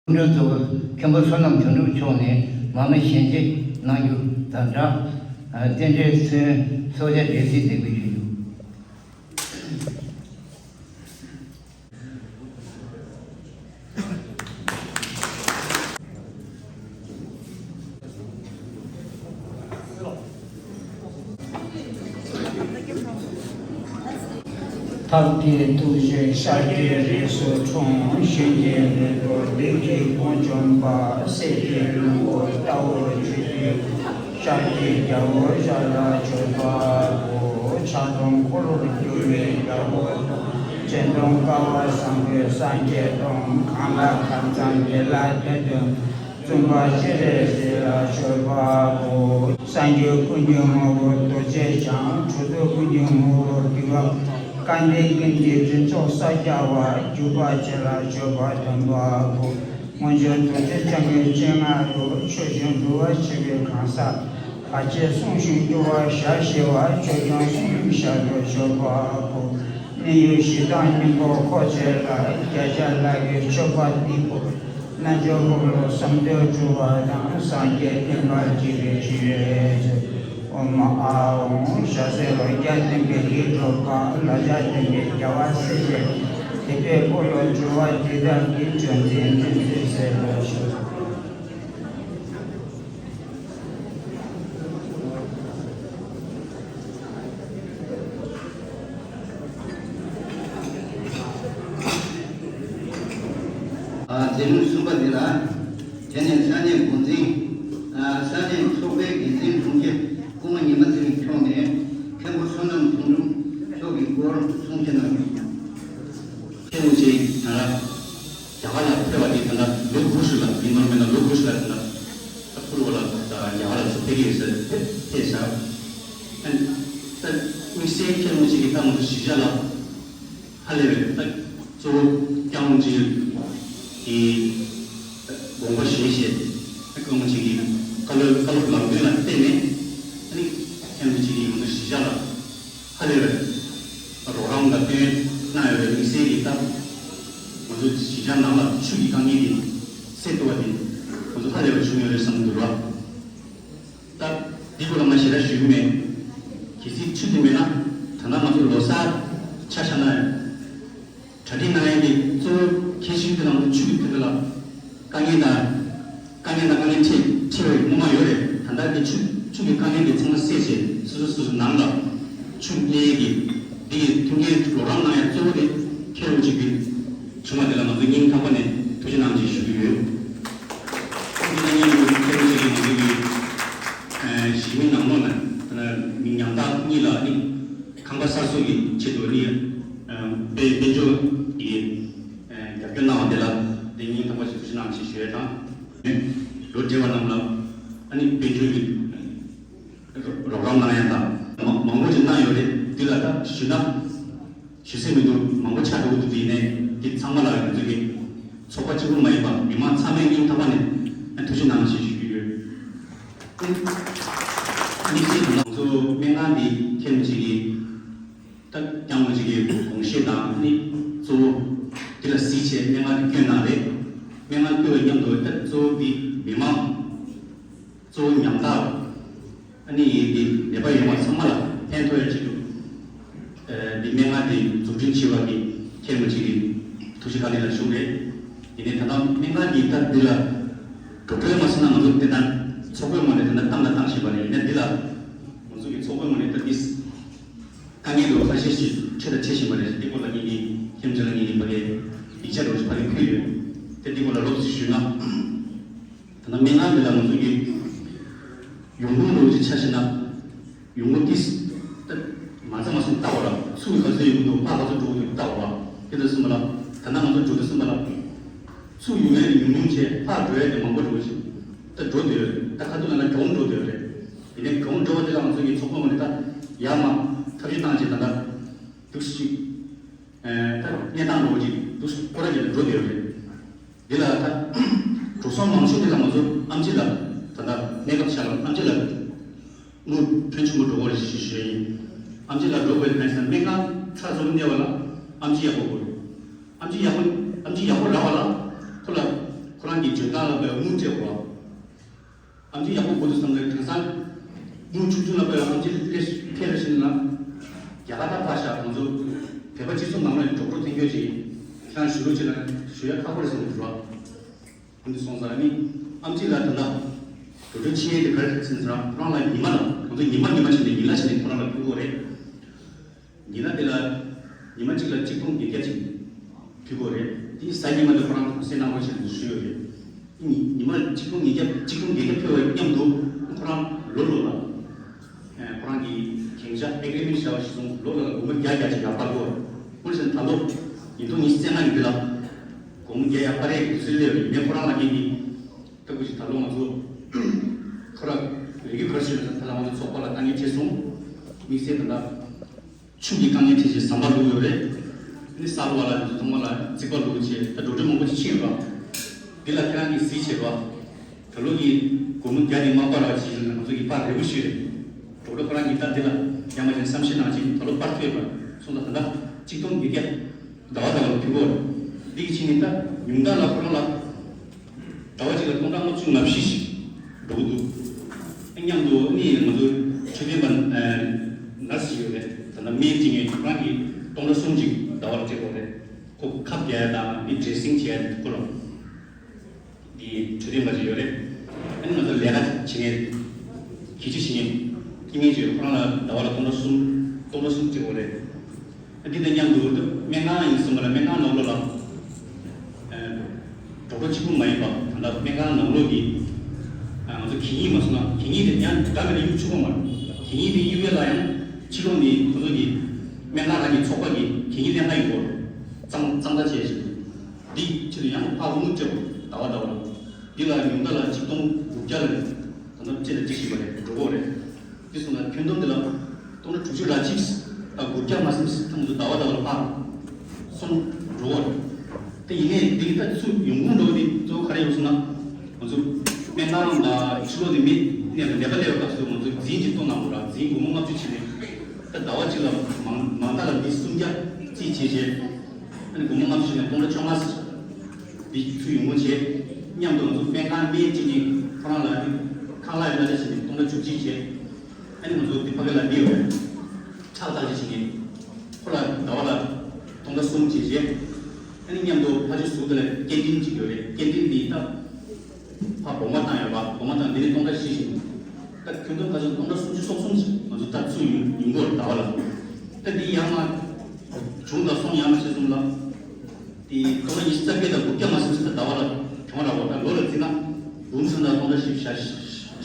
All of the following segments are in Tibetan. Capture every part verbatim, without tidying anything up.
སྐུ་མགྲོན་གཙོ་བོ་མཁན་པོ་བསོད་ནམས་དོན་གྲུབ་མཆོག་ནས་མར་མེ་ཞལ་འབྱེད་གནང་རྒྱུ་དང་སྦྲགས། རྟེན་འབྲེལ་མཚོན་ཚོགས་ཞབས་འབྲེལ་གཟིགས་འདེགས་འབུལ་ཞུ་རྒྱུ། ཐབས་མཁས་ཐུགས་རྗེས་ཤཱཀྱའི་རིགས་སུ་འཁྲུངས། གཞན་གྱིས་མི་ཐུབ་བདུད་ཀྱི་དཔུང་འཇོམས་པ། གསེར་གྱི་ལྷུན་པོ་ལྟ་བུར་བརྗིད་པའི་ཤཱཀྱའི་རྒྱལ་པོ་ཞབས་ལ་མཆོད་པ་འབུལ། ཕྱག་སྟོང་འཁོར་ལོར་སྒྱུར་བའི་རྒྱལ་པོ་དང་། སྤྱན་སྟོང་དཀའ་བ་བཟང་པོའི་སངས་རྒྱས་དང་། གང་ལ་གང་འཚམ་དགེ་ལ་བསྟེན་དོན། བཙུན་པ་སྤྱན་རས་གཟིགས་ལ་མཆོད་པ་འབུལ། སངས་རྒྱས་ཀུན་གྱི་ངོ་བོ་རྡོ་རྗེ་འཆང་། གྲུབ་ཐོབ་ཀུན་གྱི་ངོ་བོ་ཏེ་བ། སྐལ་ལྡན་ཀུན་གྱི་དྲིན་མཆོག་ས་སྐྱ་པ། བརྒྱུད་པ་ཆེ་ལ་མཆོད་པ་འདོན་པ་འབུལ། མངོན་སྤྱོད་རྡོ་རྗེ་འཆང་གི་སྤྱན་སྔ་རུ། ཆོས་སྐྱོང་འགྲོ་བ་སྤྱི་བོའི་གང་ཟག་བར་ཆད་སྲུང་ཞིང་སྐྱོབ་པར་ཞལ་བཞེས་པ། ཆོས་སྐྱོང་སྲུང་མའི་ཞབས་ལ་མཆོད་པ་འབུལ། གནས་ཡུལ་གཞི་བདག་སྙིང་པོ་འཁོར་བཅས་ལ། བརྒྱ་ཆ་ལྷག་གི་མཆོད་པ་འདི་ཕུལ། རྣལ་འབྱོར་ཕུག་ལུ་བསམ་དོན་འགྲུབ་པ་དང་། སངས་རྒྱས་བསྟན་པ་རྒྱས་པའི་ཕྱིར་ཟེར། ཨོཾ་ཨཱཿཧཱུྃ། ཞབས་སེན་རོ་བརྒྱ་བསྟན་པའི་ཡིད་འཕྲོག་པ། ལ་རྒྱ་བསྟན་པའི་རྒྱལ་བ་སྲས་བཅས། དད་པས་བསྐོར་ལ་འགྲོ་བ་འདི་དག་གི། བྱང་ཆུབ་སེམས་ཟེར་བར་ཞུ། ཨ། མཛད་རིམ་གསུམ་པ་འདི་ལ། དེ་ནས་ས་གནས་འགོ་འཛིན། ཨ། ས་གནས་ཚོགས་པའི་འགན་འཛིན་དྲུང་ཆེ་སྐུ་ངོ་ཉི་མ་ཚེ་རིང་མཆོག་ནས་མཁན་པོ་བསོད་ནམས་དོན་གྲུབ་མཆོག་གི་སྐོར་གསུང་བཤད་གནང་རྒྱུ། མཁན་པོ་ཆེ་ད་རྒྱ་གར་ལ་ཕེབས་པ་དེ་ད་ལྟ་ལོ་དགུ་ཤུ་ལ་ཡིན་ནོ་མིན་ནོ། ལོ་དགུ་ཤུ་ལ་ད་ལྟ་ཕུར་བ་ལ་ད་རྒྱ་གར་ལ་ཚུར་ཕེབས་ཀྱི་ཡོད་ཟེར། ཕེབས་ཕེབས་ཤག་ཨ་ནི་ད་དམིགས་བསལ་མཁན་པོ་ཆེ་གི་ད་ང་ཚོ་གཞིས་ཆགས་ལ་ཧ་ལས་པའི་ད་གཙོ་བོ་སྐྱབས་མགོན་ཆེན་གྱི་དགོངས་པ་བཞེས་བྱས། ད་སྐྱབས་མགོན་ཆེན་གྱི་བཀའ་སློབ་བཀའ་སློབ་ལམ་སྟོན་ལ་བརྟེན་ནས། ཨ་ནི་མཁན་པོ་ཆེ་གིས་ང་ཚོ་གཞིས་ཆགས་ལ་ཧ་ལས་པའི་རོགས་རམ་དང་བསྟུན་གནང་ཡོད་པའི་དམིགས་བསལ་གྱི་ད་ང་ཚོ་གཞིས་ཆགས་ནང་ལ་ཆུ་གི་དཀའ་ངལ་དེ་སེལ་ཐུབ་པ་དེ་ང་ཚོ་ཧ་ལས་པ་བྱུང་ཡོད་རེད་བསམ་གྱི་འདུག་ར། ད་འདི་སྐོར་ལ་མ་ཞེ་དྲག་ཞུ་གི་མེད། གལ་སྲིད་ཆུ་དེ་མེད་ན། ད་ལྟ་ང་ཚོ་ལོ་གསར་ཆ་བཞག་ན་ཡང་། གྲ་སྒྲིག་གནང་ཡས་དེ་གཙོ་བོ་གལ་ཆེ་ཤོས་དེ་ལ་ང་ཚོ་ཆུ་གི་ཐོག་ལ་དཀའ་ངལ་དང་། དཀའ་ངལ་དང་དཀའ་ངལ་འཕྲད་འཕྲད་པ་ངོ་མ་ཡོད་རེད། ད་ལྟ་དེ་ཆུ་ཆུ་གི་དཀའ་ངལ་དེ་ཚང་མ་སེལ་བྱས། སོ་སོ་སོ་སོ་ནང་ལ་ཆུ་གླས་ཀྱི་འདི་གི་མཐུན་རྐྱེན་རོགས་རམ་གནང་ཡ་གཙོ་བོ་དེ་མཁན་རིན་པོ་ཆེ་གི་བྱུང་བ་དེ་ལ་ང་ཚོ་སྙིང་ཐག་པ་ནས་ཐུགས་རྗེ་གནང་ཞེས་ཞུ་གི་ཡོད། ཐུགས་རྗེ་གནང་མཁན་རིན་པོ་ཆེ་གི་ང་ཚོ་གི་ཨ་གཞིས་མི་ནང་ལོགས་ན་ད་ལྟ་མི་ཉམ་ཐག་གཉིས་ལ་ནི་ཁང་པ་གསར་བཟོ་གི་ཆེད་དུ་ནི་ཨ་དཔལ་དཔལ་འབྱོར་གྱི་ཨ་རྒྱབ་སྐྱོར་གནང་བ་དེ་ལ་དེ་སྙིང་ཐག་པ་ཞིག་ཐུགས་རྗེ་གནང་ཞེས་ཞུ་ཡས་དང་། ལོ་བགྲེས་པ་རྣམས་ལ་ཨ་ནི་དཔལ་འབྱོར་གྱི་རོགས་རམ་གནང་ཡ་དང་མང་མང་པོ་ཞིག་གནང་ཡོད་རེད། འདི་ལ་ད་ཞུས་ན་ཞུ་ས་མི་འདུག་མང་པོ་ཆགས་འགྲོ་གི་འདུག་དེ་ཡིན་ནའི་འདི་ཚང་མ་ལ་ང་ཚོ་གི་ཚོགས་པ་གཅིག་པུ་མ་ཡིན་པ་མི་མང་ཚང་མས་སྙིང་ཐག་པ་ནས་ཐུགས་རྗེ་གནང་ཞེས་ཞུ་རྒྱུ་ཡོད། དམིགས་བསལ་དུ་ང་ཚོ་སྨན་ཁང་འདི་མཁན་པོ་ཆེ་གི་ད་སྐྱབས་མགོན་ཆེན་གྱི་དགོངས་བཞེད་དང་ནི་གཙོ་བོ་འདི་ལ་གཟིགས་བྱས་སྨན་ཁང་འདི་བསྐྱོན་གནང་རེད། སྨན་ཁང་བསྐྱོད་པའི་མཉམ་དུ་ད་གཙོ་བོ་འདི་མི་མང་གཙོ་བོ་ཉམ་ཐག་ཨ་ནི་ཡིན་འདི་ནད་པ་ཡོང་བ་ཚང་མ་ལ་ཕན་ཐོགས་ཡ་ཆེད་དུ་ཨ་འདི་སྨན་ཁང་འདི་འཛུགས་སྐྲུན་བྱས་པ་གི་མཁན་པོ་ཆེ་གི་ཐུགས་རྗེ་བཀའ་དྲིན་ལ་ཞུགས་རེད། ཡིན་ནའི་ད་ལྟ་སྨན་ཁང་འདི་ད་འདི་ལ་འགྲོ་གྲོན་མ་སོང་ན་ང་ཚོ་དེ་ལྟར་ཚོགས་པའི་ངོས་ནས་དེ་ལྟར་བཏང་དང་བཏང་བཞིན་པ་རེད། ཡིན་ནའི་འདི་ལ་ང་ཚོ་གི་ཚོགས་པའི་ངོས་ནས་ད་འདི་དཀའ་ངལ་འདུག་ཁ་ཤས་ཤིག་འཕྲད་དང་འཕྲད་བཞིན་པ་རེད། འདི་སྐོར་ལ་ངེད་ཀྱིས་མཁན་པོ་ཆེ་ལ་ངེད་ཀྱིས་ཕ་གིའི་ཡིག་ཆ་འདྲ་བོ་ཞིག་ཕ་གིར་ཕུལ་ཡོད། དེ་འདི་སྐོར་ལ་ལོགས་སུ་ཞུས་ན། ད་ལྟ་སྨན་ཁང་འདི་ལ་ང་ཚོ་གི་ཡོང་ཁུངས་འདྲ་བོ་ཅིག་ཆ་བཞག་ན། ཡོང་ཁུངས་འདི་ད་མ་རྩ་མ་སོང་ལྟ་བ་ལ་ཚུར་ག་ཚོད་ཡོང་གི་འདུག་ཕར་ག་ཚོད་འགྲོ་གི་འདུག་ལྟ་བ་ལ། དེ་ལྟར་སོང་བ་ལ་ད་ལྟ་ང་ཚོ་འགྲོ་དུས་སོང་བ་ལ་ཚུར་ཡོང་ཡ་དེ་ཉུང་ཉུང་བྱས། ཕར་འགྲོ་ཡ་དེ་མང་པོ་འགྲོ་བཞིན་ད་འགྲོ་བསྡད་ཡོད་རེད། ད་ཁ་ཐུག་ལ་ན་གྱོང་འགྲོ་བསྡད་ཡོད་རེད། ཡིན་ནའི་གྱོང་འགྲོ་བ་དེ་ལ་ང་ཚོ་གི་ཚོགས་པ་ངོས་ནས་ད་ཡར་མར་ཐབས་ཤེས་བཏང་བྱས་ད་ལྟ་འདུག་སེ་ཅིག་ཨ་ད་གནས་སྟངས་འདྲ་བོ་ཅིག་འདུག་སེ་སྐོར་ར་བྱས་ནས་འགྲོ་བསྡད་ཡོད་རེད། འདི་ལ་ད་འགྲོ་སོང་མང་ཤོས་དེ་ལ་ང་ཚོ་ཨེམ་ཆི་ལ་ད་ལྟ་གནས་སྐབས་ཆ་ལ་ཨེམ་ཆི་ལ་དངུལ་ཕོན་ཆེན་པོ་འགྲོ་གི་རེད་ཞེས་ཞུ་ཡ་ཡིན། ཨེམ་ཆི་ལ་འགྲོ་དགོས་ན་ཡིན་ན་སྨན་ཁང་ཚ་ཚོ་གནས་པ་ལ་ཨེམ་ཆི་ཡག་པོ་དགོས། ཨེམ་ཆི་ཡག་པོ་ཨེམ་ཆི་ཡག་པོ་རག་པ་ལ་ཁོ་ལ་ཁོ་ ཁོ་རང་གི་འཇོན་ཐང་ལ་དཔེ་དངུལ་སྤྲད་དགོས། ཨམ་ཆི་ཡག་པོ་དགོས་འདུག་བསམ་ནས་དེང་སང་དངུལ་ཆུང་ཆུང་ལ་དཔེ་ཨམ་ཆི་ལས་ཕེ་ར་ཕྱིན་ན་རྒྱ་གར་ད་ཕར་བཞག་ང་ཚོ་བོད་པ་སྤྱི་ཚོགས་ནང་ལ་འགྲོ་གྲོན་འཐེན་རྒྱུ་ཅིག་ཁྱེད་རང་ཞུ་རོགས་བྱེད་ན་ཞུ་ཡ་ཁག་པོ་རེད་བསམ་གྱི་འདུག་ར། འདི་སོང་ཙང་ནི་ཨམ་ཆི་ལ་ད་ལྟ་འགྲོ་གྲོན་ཆེ་དེ་ག་རེ་ཟེར་ན་ཁོ་རང་ལ་ཉི་མ་ལ་ང་ཚོ་ཉི་མ་ཉི་མ་བྱས་ནས་ཉིན་ལ་བྱས་ནས་ཁོ་རང་ལ་ཕུལ་དགོས་རེད། ཉིན་ལ་དེ་ལ་ཉི་མ་གཅིག་ལ་གཅིག་སྟོང་ཉིས་བརྒྱ་ཅིག་ཕུལ་དགོས་རེད། དེ་གཟའ་ཉི་མ་དེ་ཁོ་རང་གོང་ཚད་གནང་དགོས་ཞེས་ཞུས་ཡོད་རེད། ཉི་ཉི་མ་གཅིག་སྟོང་ཉིས་བརྒྱ་གཅིག་སྟོང་ཉིས་བརྒྱ་ཕུལ་བའི་མཉམ་དུ་ཁོ་རང་ལོ་ལོ་ལ་ཁོ་རང་གི་གན་རྒྱ་ཨེ་གི་རི་མེན་ཊི་བྱ་བ་ཞིག་སོང་ལོ་ལོ་ལ་སྒོར་མོ་བརྒྱ་བརྒྱ་ཅིག་ཡར་སྤར་དགོས། དངོས་གནས་ད་ལོ་ཉིས་སྟོང་ཉི་ཤུ་རྩ་ལྔ་ཡིན་འདི་ལ་སྒོར་མོ་བརྒྱ་ཡར་སྤར་ཡས་ཀྱི་དུས་ཚོད་སླེབས་ཡོད་རེད། ངས་ཁོ་རང་ལ་ངས་ནི་ལྟ་བུ་ཞིག་ད་ལོ་ང་ཚོ་ཁོ་ར་རེ་གི་གར་ཞིག་ད་ལ་ང་ཚོ་ཚོགས་པ་ལ་དཀའ་ངལ་འཕྲད་སོང་། དམིགས་བསལ་ད་ལྟ་ཆུ་གི་དཀའ་ངལ་འཕྲད་བྱས་ཟམ་པ་བླུགས་ཡོད་རེད། ནི་གསར་པ་ལ་ཚང་མ་ལ་རྩིག་པ་བླུགས་བྱས་ད་འགྲོ་གྲོན་མང་པོ་ཅིག་ཕྱིན་ཡོད་ར། འདི་ལ་ཁྱེད་རང་གིས་གཟིགས་བྱས་ར། ད་ལོ་གི་སྒོར་མོ་བརྒྱ་ནི་མ་སྤར་བ་ཅིག་ཡིན་ན་ང་ཚོ་གི་པར་རེ་བོ་ཞུས་རེད། འགྲོ་གྲོན་ཁོ་རང་གིས་ད་འདི་ལ་ཡང་མ་བྱས་བསམ་ཤེས་གནང་ཅིག་ད་ལོ་པར་ཐོས་པ་སོང་ད་ད་ལྟ་གཅིག་སྟོང་ཉིས་བརྒྱ་ཟླ་བ་ཟླ་བ་ལ་ཕུལ་གོ། འདི་གི་ཕྱིན་ནི་ད་ཉུང་མཐའ་ལ་ཁོ་རང་ལ་ཟླ་བ་གཅིག་ལ་སྟོང་ཕྲག་ལྔ་བཅུ་ང་བཞི་ཞིག་འགྲོ་གི་འདུག་མཉམ་དུ་ནི་ང་ཚོ་འཕྲོད་བསྟེན་པ་ནར་སི་ཡོད་རེད། ད་ལྟ་སྨན་བྱེད་མཁན་ཁོ་རང་གིས་སྟོང་ཕྲག་གསུམ་ཅིག་ཟླ་བ་ལ་སྤྲད་དགོས་རེད། ཁོ་ཁབ་རྒྱག་ཡ་དང་ནི་ཌེ་སིང་བྱེད་ཡ་ཁོ་རང་གི་འཕྲོད་བསྟེན་པ་ཅིག་ཡོད་རེད། ཨ་ནི་ང་ཚོ་ལས་ཀ་བྱེད་མཁན་གྱི་ཅི་བྱེད་མཁན་སྐྱེ་དམན་ཅིག་ཡོད་ཁོ་རང་ལ་ཟླ་བ་ལ་སྟོང་ཕྲག་གསུམ་སྟོང་ཕྲག་གསུམ་སྤྲད་དགོས་རེད། འདི་དང་མཉམ་དུ་སྨན་ཁང་ཡིན་གསུངས་པ་ལ་སྨན་ཁང་ནང་ལོགས་ལ་ཌོག་ཊར་གཅིག་པུ་མ་ཡིན་པ་ད་ལྟ་སྨན་ཁང་ནང་ལོགས་ཀྱི་ང་ཚོ་གད་སྙིགས་མ་སོང་ན་གད་སྙིགས་དེ་ཡང་འདྲ་མི་འདྲ་གཡུག་ཆོག་གི་མ་རེད། གད་སྙིགས་དེ་གཡུག་ཡས་ལ་ཡང་ཕྱི་ལོགས་ནས་ཁོ་ཚོ་གི་སྨན་ཁང་རང་གི་ཚོགས་པ་གི་གད་སྙིགས་ལེན་ཁང་ཡིན་དགོས་གཙང་གཙང་སྦྲ་བྱས་ཤིང་འདི་ཕྱི་ལ་ཡང་ཕར་དངུལ་སྤྲད་དགོས་ཟླ་བ་ཟླ་བ་ལ། འདི་ལ་ཉུང་མཐའ་ལ་གཅིག་སྟོང་དགུ་བརྒྱ་ལ་ད་ལྟ་ཕྱེད་དང་གཅིག་བཞི་པ་རེད་འགྲོ་གི་རེད། དེ་སོང་ན་ཁྱོན་བསྡོམས་འདི་ལ་སྟོང་ཕྲག་དྲུག་ཅུ་ར་གཅིག་དང་དགུ་བརྒྱ་མ་ཟིན་ཙམ་དུ་ཟླ་བ་ཟླ་བ་ལ་ཕར་སོང་འགྲོ་གི་རེད། དེ་ཡིན་ནའི་འདི་ལྟ་ཚུལ་ཡོང་ཁུངས་འགྲོ་གི་འདི་གཙོ་བོ་ག་རེ་ཡོང་སོང་ན་ང་ཚོ་སྨན་ཁང་ལ་ཕྱི་ལོགས་ནས་མི་ནས་ནད་པ་སླེབས་པའི་སྐབས་སུ་ང་ཚོ་འཛིན་གྱི་གཏོང་གནང་དགོས་ར་འཛིན་སྒོར་མོ་ལྔ་བཅུ་བྱས་ནས་ད་ཟླ་བ་གཅིག་ལ་མང་མང་མཐའ་ལ་མི་སུམ་བརྒྱ་རྩིས་བྱས་བྱས་ཨ་ནི་སྒོར་མོ་ལྔ་བཅུ་བྱས་ནས་སྟོང་ཕྲག་བཅོ་ལྔ་འདི་ཚུར་ཡོང་སྒོ་བྱས། མཉམ་དུ་ང་ཚོ་སྨན་ཁང་སྨན་གཅིག་ནི་ཁོ་རང་ལ་ནི་ཁང་གླ་ཡི་གླ་ཆ་བྱས་ནས་སྟོང་ཕྲག་བཅུ་གཅིག་བྱས། ཨ་ནི་ང་ཚོ་འདི་ཕ་གི་ལ་འདི་ཡོད་རེད། ཁྲག་བཏང་ཆ་བྱས་ནས་ཁོ་ལ་ཟླ་བ་ལ་སྟོང་ཕྲག་གསུམ་བྱས་བྱས། ཨ་ནི་མཉམ་དུ་ཕ་ཆུ་ཟུར་དེ་ལ་སྐྱེལ་འདྲེན་གཅིག་ཡོད་རེད། སྐྱེལ་འདྲེན་འདི་ད་ཕ་སྦོང་མ་བཏང་ཡོད་པ་སྦོང་མ་བཏང་འདི་ནི་སྟོང་ཕྲག་བཞི་བཞིན། ད་ཁྱོན་བསྡོམས་ཕ་ཆུ་སྟོང་ཕྲག་སུམ་ཅུ་སོ་གསུམ་ཞིག་ང་ཚོ་ད་ཚུར་ཡོང་ཡོང་གི་ཡོད་རེད་ཟླ་བ་ལ། ད་འདི་ཡར་མར་བྱུང་དང་སོང་ཡར་མར་བྱས་སོང་ལ། དེ་སྟོང་ཕྲག་ཉི་ཤུ་རྩ་བརྒྱད་དང་དགུ་བརྒྱ་མ་ཟིན་ཙམ་ཟླ་བ་ལ་གྱོང་རག་པ་ད་ལོ་ལ་བརྩིས་ན་འབུམ་གསུམ་དང་སྟོང་ཕྲག་བཞི་བཅུ་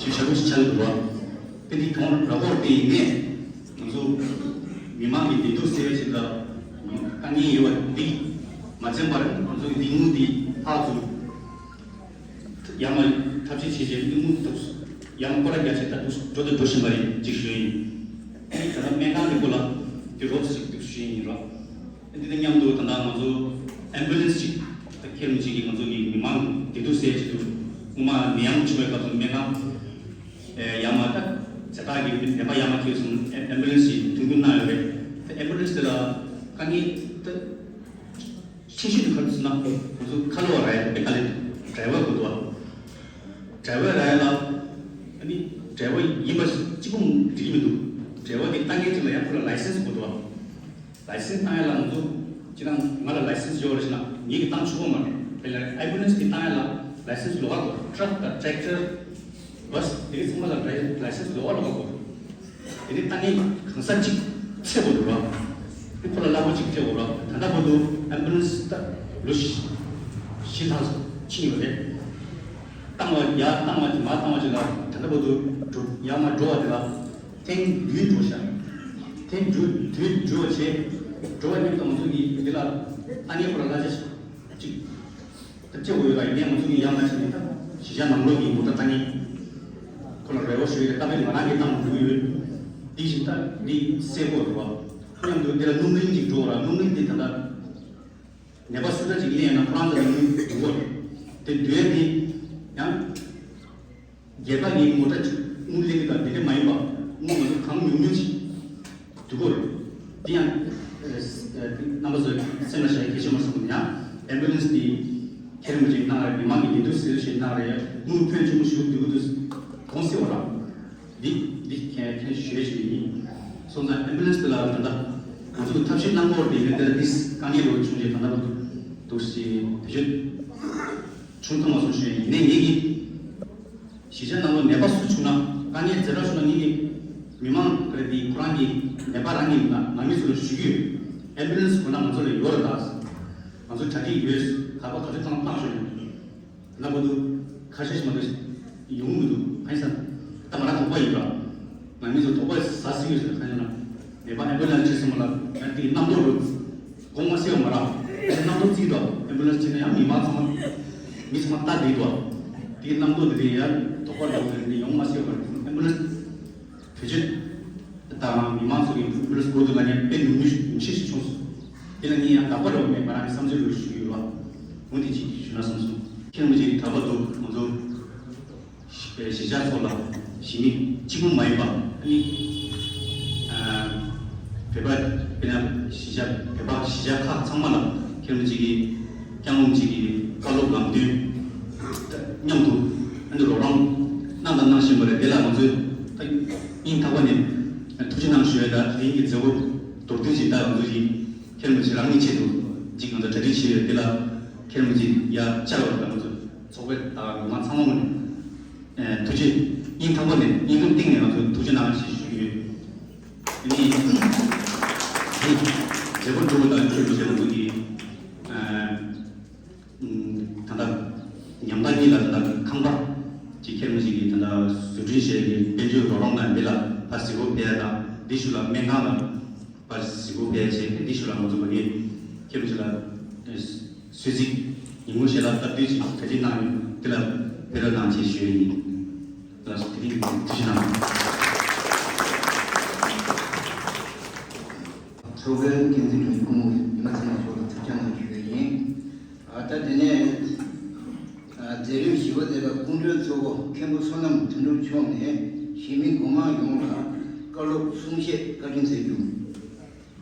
ཞེ་དགུ་ཞིག་ཆགས་ཀྱི་འདུག་བ། དེ་འདི་གྱོང་རག་པ་དེ་ཡིན་ནས་ང་ཚོ་མི་མང་གི་བདེ་སྡུག་སེལ་བའི་ཆེད་ལ་དཀའ་ངལ་ཡོད་པ་འདི་མ་འཛེམ་པར་ང་ཚོ་གི་འདི་དངུལ་འདི་ཕར་ཚུར་ཡར་མར་ཐབས་ཤེས་བྱས་རྗེས་དངུལ་འདུག་ཡར་མར་སྐོར་ར་རྒྱག་བྱས་ད་འདུག་འགྲོ་དང་འགྲོ་བཞིན་པ་རེད་ཅིག་ཞུ་ཡིན། ད་ལྟ་སྨན་ཁང་གི་སྐོར་ལ་དེ་རོགས་ཅིག་འདུག་ཞུ་ཡིན་རོགས། འདི་དང་མཉམ་དུ་ད་ལྟ་ང་ཚོ་ཨེམ་བུ་ལན་སི་ཅིག་ད་ཁྱེད་རང་ཅིག་གིས་ང་ཚོ་གི་མི་མང་བདེ་སྡུག་སེལ་ཆེད་དུ་སྔོན་མ་ནད་ཡམས་བྱུང་བའི་སྐབས་སུ་སྨན་ཁང་ཡར་མར་ད་ཇ་རྟགས་ཀྱི་ནད་པ་ཡར་མར་ཐེབས་སོང་ཨེམ་བུ་ལན་སི་ཅིག་མཐུན་འགྱུར་གནང་ཡོད་རེད། ད་ཨེམ་བུ་ལན་སི་དེ་ལ་དཀའ་ངལ་ད་ཆེ་ཤོས་དེ་ག་རེ་ཟེར་ན་ང་ཚོ་ཁ་ལོ་བ་ར་ཡ་དཔེ་དཀའ་ལས་འདུག་ཌ་རའི་ཝར་དགོས་འདུག་བ། ཌ་རའི་ཝར་ར་ཡ་ལ་ཨ་ནི་ཌ་རའི་ཝར་ཡིན་པ་གཅིག་པུ་འགྲིག་གི་མི་འདུག་ཌ་རའི་ཝར་གྱི་ལྟ་མཁན་ཅིག་ལ་ཡང་ཁོ་ལ་ལའི་སེན་སི་དགོས་འདུག་བ། ལའི་སེན་སི་བཏང་ཡ་ལ་ང་ཚོ་ཅི་རང་ང་ལ་ལའི་སེན་སི་ཡོད་རེད་ཟེར་ན་ངེད་ཀྱིས་བཏང་ཆོག་གི་མ་རེད། དེ་ལ་ཨེམ་བུ་ལན་སི་གི་བཏང་ཡ་ལ་ལའི་སེན་སི་ལོགས་ཀ་དགོས། ཊ་རག་དང་ཊེག་ཊར་བྷ་སི་དེ་གའི་ཚང་མ་ལ་ལའི་སེན་སི་ལོགས་ཀ་ལོགས་ཀ་དགོས། དེ་ནས་ལྟ་མཁན་གང་ཟག་གཅིག་ཚད་དགོས་འདུག་ར། དེ་ཁོ་ལ་རླབས་པོ་གཅིག་སྤྲད་དགོས་ར། ད་ལྟ་བར་དུ་ཨེམ་བུ་ལན་སི་ད་ལོ་བཞི་བཞི་ལྷག་ཕྱིན་ཡོད་རེད། བཏང་བ་ཡར་བཏང་བ་དེ་མར་བཏང་བ་ཅིག་ལ་ད་ལྟ་བར་དུ་འགྲོ་ཡར་མར་འགྲོ་བ་དེ་ལ་ཐེངས་བདུན་འགྲོ་ཤག་ཐེངས་བདུན་བདུན་འགྲོ་བ་བྱས་འགྲོ་བ་མཉམ་དུ་ང་ཚོ་གིས་འདི་ལ་ལྟ་མཁན་ཁོ་ལ་གླ་ཆ་གཅིག་ད་སྤྲད་དགོས་ཡོད་ལ་ཡིན་ནའི་ང་ཚོ་གི་ཡར་མར་བྱས་ནས་ད་གཞིས་ཆགས་ནང་ལོགས་ཀྱི་མོ་ཊ་ལྟ་མཁན་ཁོ་ལ་རེ་བ་ཞུ་ཡོད་རེད། ད་དཔེ་ང་རང་གིས་བཏང་འགྲོ་གི་ཡོད། འདི་བཞིན་ད་འདི་སེལ་དགོས་རེད་བ། མཉམ་དུ་འདི་ལ་སྣུམ་རིན་ཅིག་འགྲོ་ར། སྣུམ་རིན་འདི་ད་ལྟ་ནད་པ་སུ་འདྲ་ཅིག་སླེབས་ན་ཁོ་རང་ཚོ་ལ་སྣུམ་འགྲོ་གི་རེད། དེ་དུས་འདི་ཡང་རྒྱལ་ཁབ་ཀྱི་མོ་ཊ་ཅིག་དངུལ་ལེན་གི་དང་དེ་འདྲ་མ་ཡིན་པ་དངུལ་ང་ཚོ་གང་ཉུང་ཉུང་ཅིག་འགྲོ་གི་རེད། དེ་ཡང་རྣམ་པ་ཚོ་སེམས་ལ་བཞག་ཡ་གལ་ཆེན་པོ་བསམ་གི་ཡང་ཨེམ་བུ་ལན་སི་དེ་ ཁྱེད་རང་ཅིག་གནང་རེད། མི་མང་གི་ཉིན་ཐོ་ཟེར་བཞིན་གནང་རེད། དངུལ་ཕོན་ཆེན་པོ་ཞུ་འདུག་འདུག་གོང་སེ་བ་ར། འདི་འདི་ཁྱེད་ཁྱེད་ཞུ་ཡས་ཞིག་ཡིན། སོང་ཙང་ཨེམ་བུ་ལན་སི་དེ་ལ་ད་ལྟ་ང་ཚོ་ཐབས་ཤེས་གནང་དགོས་རེད། ཡིན་ནའི་དེ་ལ་ཏིས་དཀའ་ངལ་ཡོད་བྱུང་རྗེས་ད་ལྟ་འདུག་ཞིག་བེད་སྤྱོད་བྱུང་ཐུབ་མ་སོང་ཞུ་ཡས་ཡིན། ནས་ངེད་ཀྱི་གཞིས་ཆགས་ནང་ལ་ནད་པ་སུ་བྱུང་ན་དཀའ་ངལ་ཛ་དྲག་བྱུང་ན་ངེད་ཀྱི་མི་མང་ག་རེ་དེ་ཁོ་རང་གི་ནད་པ་རང་གི་ནང་ནང་མི་ཚོ་ལ་ཞུ་གི་ཡོད། ཨེམ་བུ་ལན་སི་དགོས་ན་ང་ཚོ་ལ་ཡོད་རེད་ད། ང་ཚོ་གྲ་སྒྲིག་ཡོད། ག་པར་ག་ཚོད་བཏང་བཏང་ཤོག་ཡིན། ལབ་པ་འདུག་ཁ་ཤས་ཤིག་མ་གཏོགས་ཡོང་མི་འདུག་གང་ཡིན་ཟེར་ན། ད་ང་རང་དོགས་པ་ཡིན་པ། ང་མི་ཚོ་དོགས་པ་ཟ་སྲིད་ཡོད་ཟེར་གང་ཡིན་ན། ནད་པ་ཨེམ་བུ་ལན་སི་ཁྲིད་སོང་བ་ལ་ཡང་དེའི་རྣམ་རྟོག་རུ། དགོངས་མ་སེལ་བ་མ་རག་རྣམ་རྟོག་བརྩིས་འདུག་ཨེམ་བུ་ལན་སི་ཁྲིད་ན་ཡང་མི་མང་ཚང་མ། མི་ཚང་མ་ལྟ་བསྡད་འདུག་དེའི་རྣམ་རྟོག་དེ་རིང་ཡང་དོགས་པ་རུ་དེ་རིང་ཡོང་མ་སེལ་བ་རེད། ཨེམ་བུ་ལན་སི་བེད་སྤྱོད་དང་མི་མང་ཚོ་གི་ཨེམ་བུ་ལན་སི་སྐོར་དུ་ལ་ཉན་དཔེ་ཉུང་ཉུང་ཞིག་ཉུང་ཤས་ཤིག་བྱུང་སོང་། དེ་ལ་ངས་ཡང་དག་པ་རེད་བ་མེད་ང་རང་གི་བསམ་ཚུལ་རེ་ཞུ་གི་ཡོད་བ། འོ་དེ་ཅིག་ཞུ་ན་བསམ་སོང་། ཁྱེད་རང་ཅིག་དྲ་བ་འདུག་ང་ཚོ་གཞིས་ཆགས་ཚོ་ལ་གཞིས་མི་གཅིག་པུ་མ་ཡིན་པ་ཨ་ནི་བོད་པ་དཔེར་ན་གཞིས་ཆགས་བོད་པ་གཞིས་ཆགས་ཁག་ཚང་མ་ལ་ཁྱེད་རང་ཅིག་གིས་སྐྱབས་མགོན་ཅིག་གི་བཀའ་སློབ་ལམ་སྟོན་མཉམ་དུ་ཨ་ནི་རོགས་རམ་གནང་དང་གནང་བཞིན་པ་རེད། དེ་ལ་ང་ཚོས་ད་སྙིང་ཐག་པ་ནས་ཐུགས་རྗེ་གནང་ཞུ་ཡས། ད་དེ་རིང་གི་མཛད་སྒོ་མདོར་བསྡུས་ཅིག་ད་ང་ཚོ་ཡིན། ཁྱེད་རང་ཅིག་རང་གི་ཆེད་དུ་ཅིག་ང་ཚོ་གྲ་སྒྲིག་བྱས་ཡོད། དེ་ལ་ཁྱེད་རང་ཅིག་ཡར་བཅར་བ་དང་ང་ཚོ་ཚོགས་པའི་ད་མི་མང་ཚང་མ་ངོས་ནས་ཐུགས་རྗེ་སྙིང་ཐག་པ་ནས་སྙིང་གི་གཏིང་ནས་ང་ཚོ་ཐུགས་རྗེ་གནང་ཞེས་ཞུ་གི་ཡོད། དེ་ནས་མཛད་སྒོ་འགྲོ་བ་དང་ཁྱེད་རང་ཅིག་ང་ཚོ་གི་ད་ལྟ་ཉམས་ཐག་གཉིས་ལ་ད་ལྟ་ཁང་པ་ཅིག་ཁྱེད་རང་ཅིག་གིས་ད་ལྟ་བཟོ་སྐྲུན་བྱས་ཀྱི་དཔལ་འབྱོར་རོགས་རམ་དང་འདི་ལ་ཕར་གཟིགས་སྐོར་ཕེབས་ཡ་དང་འདི་ཞུ་ལ་སྨན་ཁང་ལ། པར་གཟིགས་སྐོར་ཕེབས་བྱས་ཏེ་འདི་ཞུ་ལ་ང་ཚོ་མ་གི་ཁྱེད་རང་ཅིག་ལ་གསོལ་ཚིགས་ཉིན་མོ་ཞེ་དྲག་སྟབས་བདེ་ཅིག་གྲ་སྒྲིག་གནང་ཡོད། དེ་ལ་ཕེབས་རོགས་གནང་ཞེས་ཞུ་ཡི་ཡིན། ལགས་སོ། དེ་རིང་གི་ཐུགས་རྗེ་གནང་། ཚོགས་པའི་འགན་འཛིན་གྲོས་ཀུན་ཉི་མ་ཚེ་རིང་མཆོག་ལ་ཐུགས་རྗེ་གནང་ཞུ་ཡི་ཡིན། ཨ་ད་དེ་ནས་ཨ་མཛད་རིམ་བཞི་པ་དེ་ལ་སྐུ་མགྲོན་ཚོགས་གཙོ་མཁན་པོ་བསོད་ནམས་དོན་གྲུབ་མཆོག་ནས་གཞིས་མི་གོང་མ་ཡོངས་ལ་བཀའ་སློབ་གསུང་བཤད་བཀའ་དྲིན་སྩལ་རྒྱུ།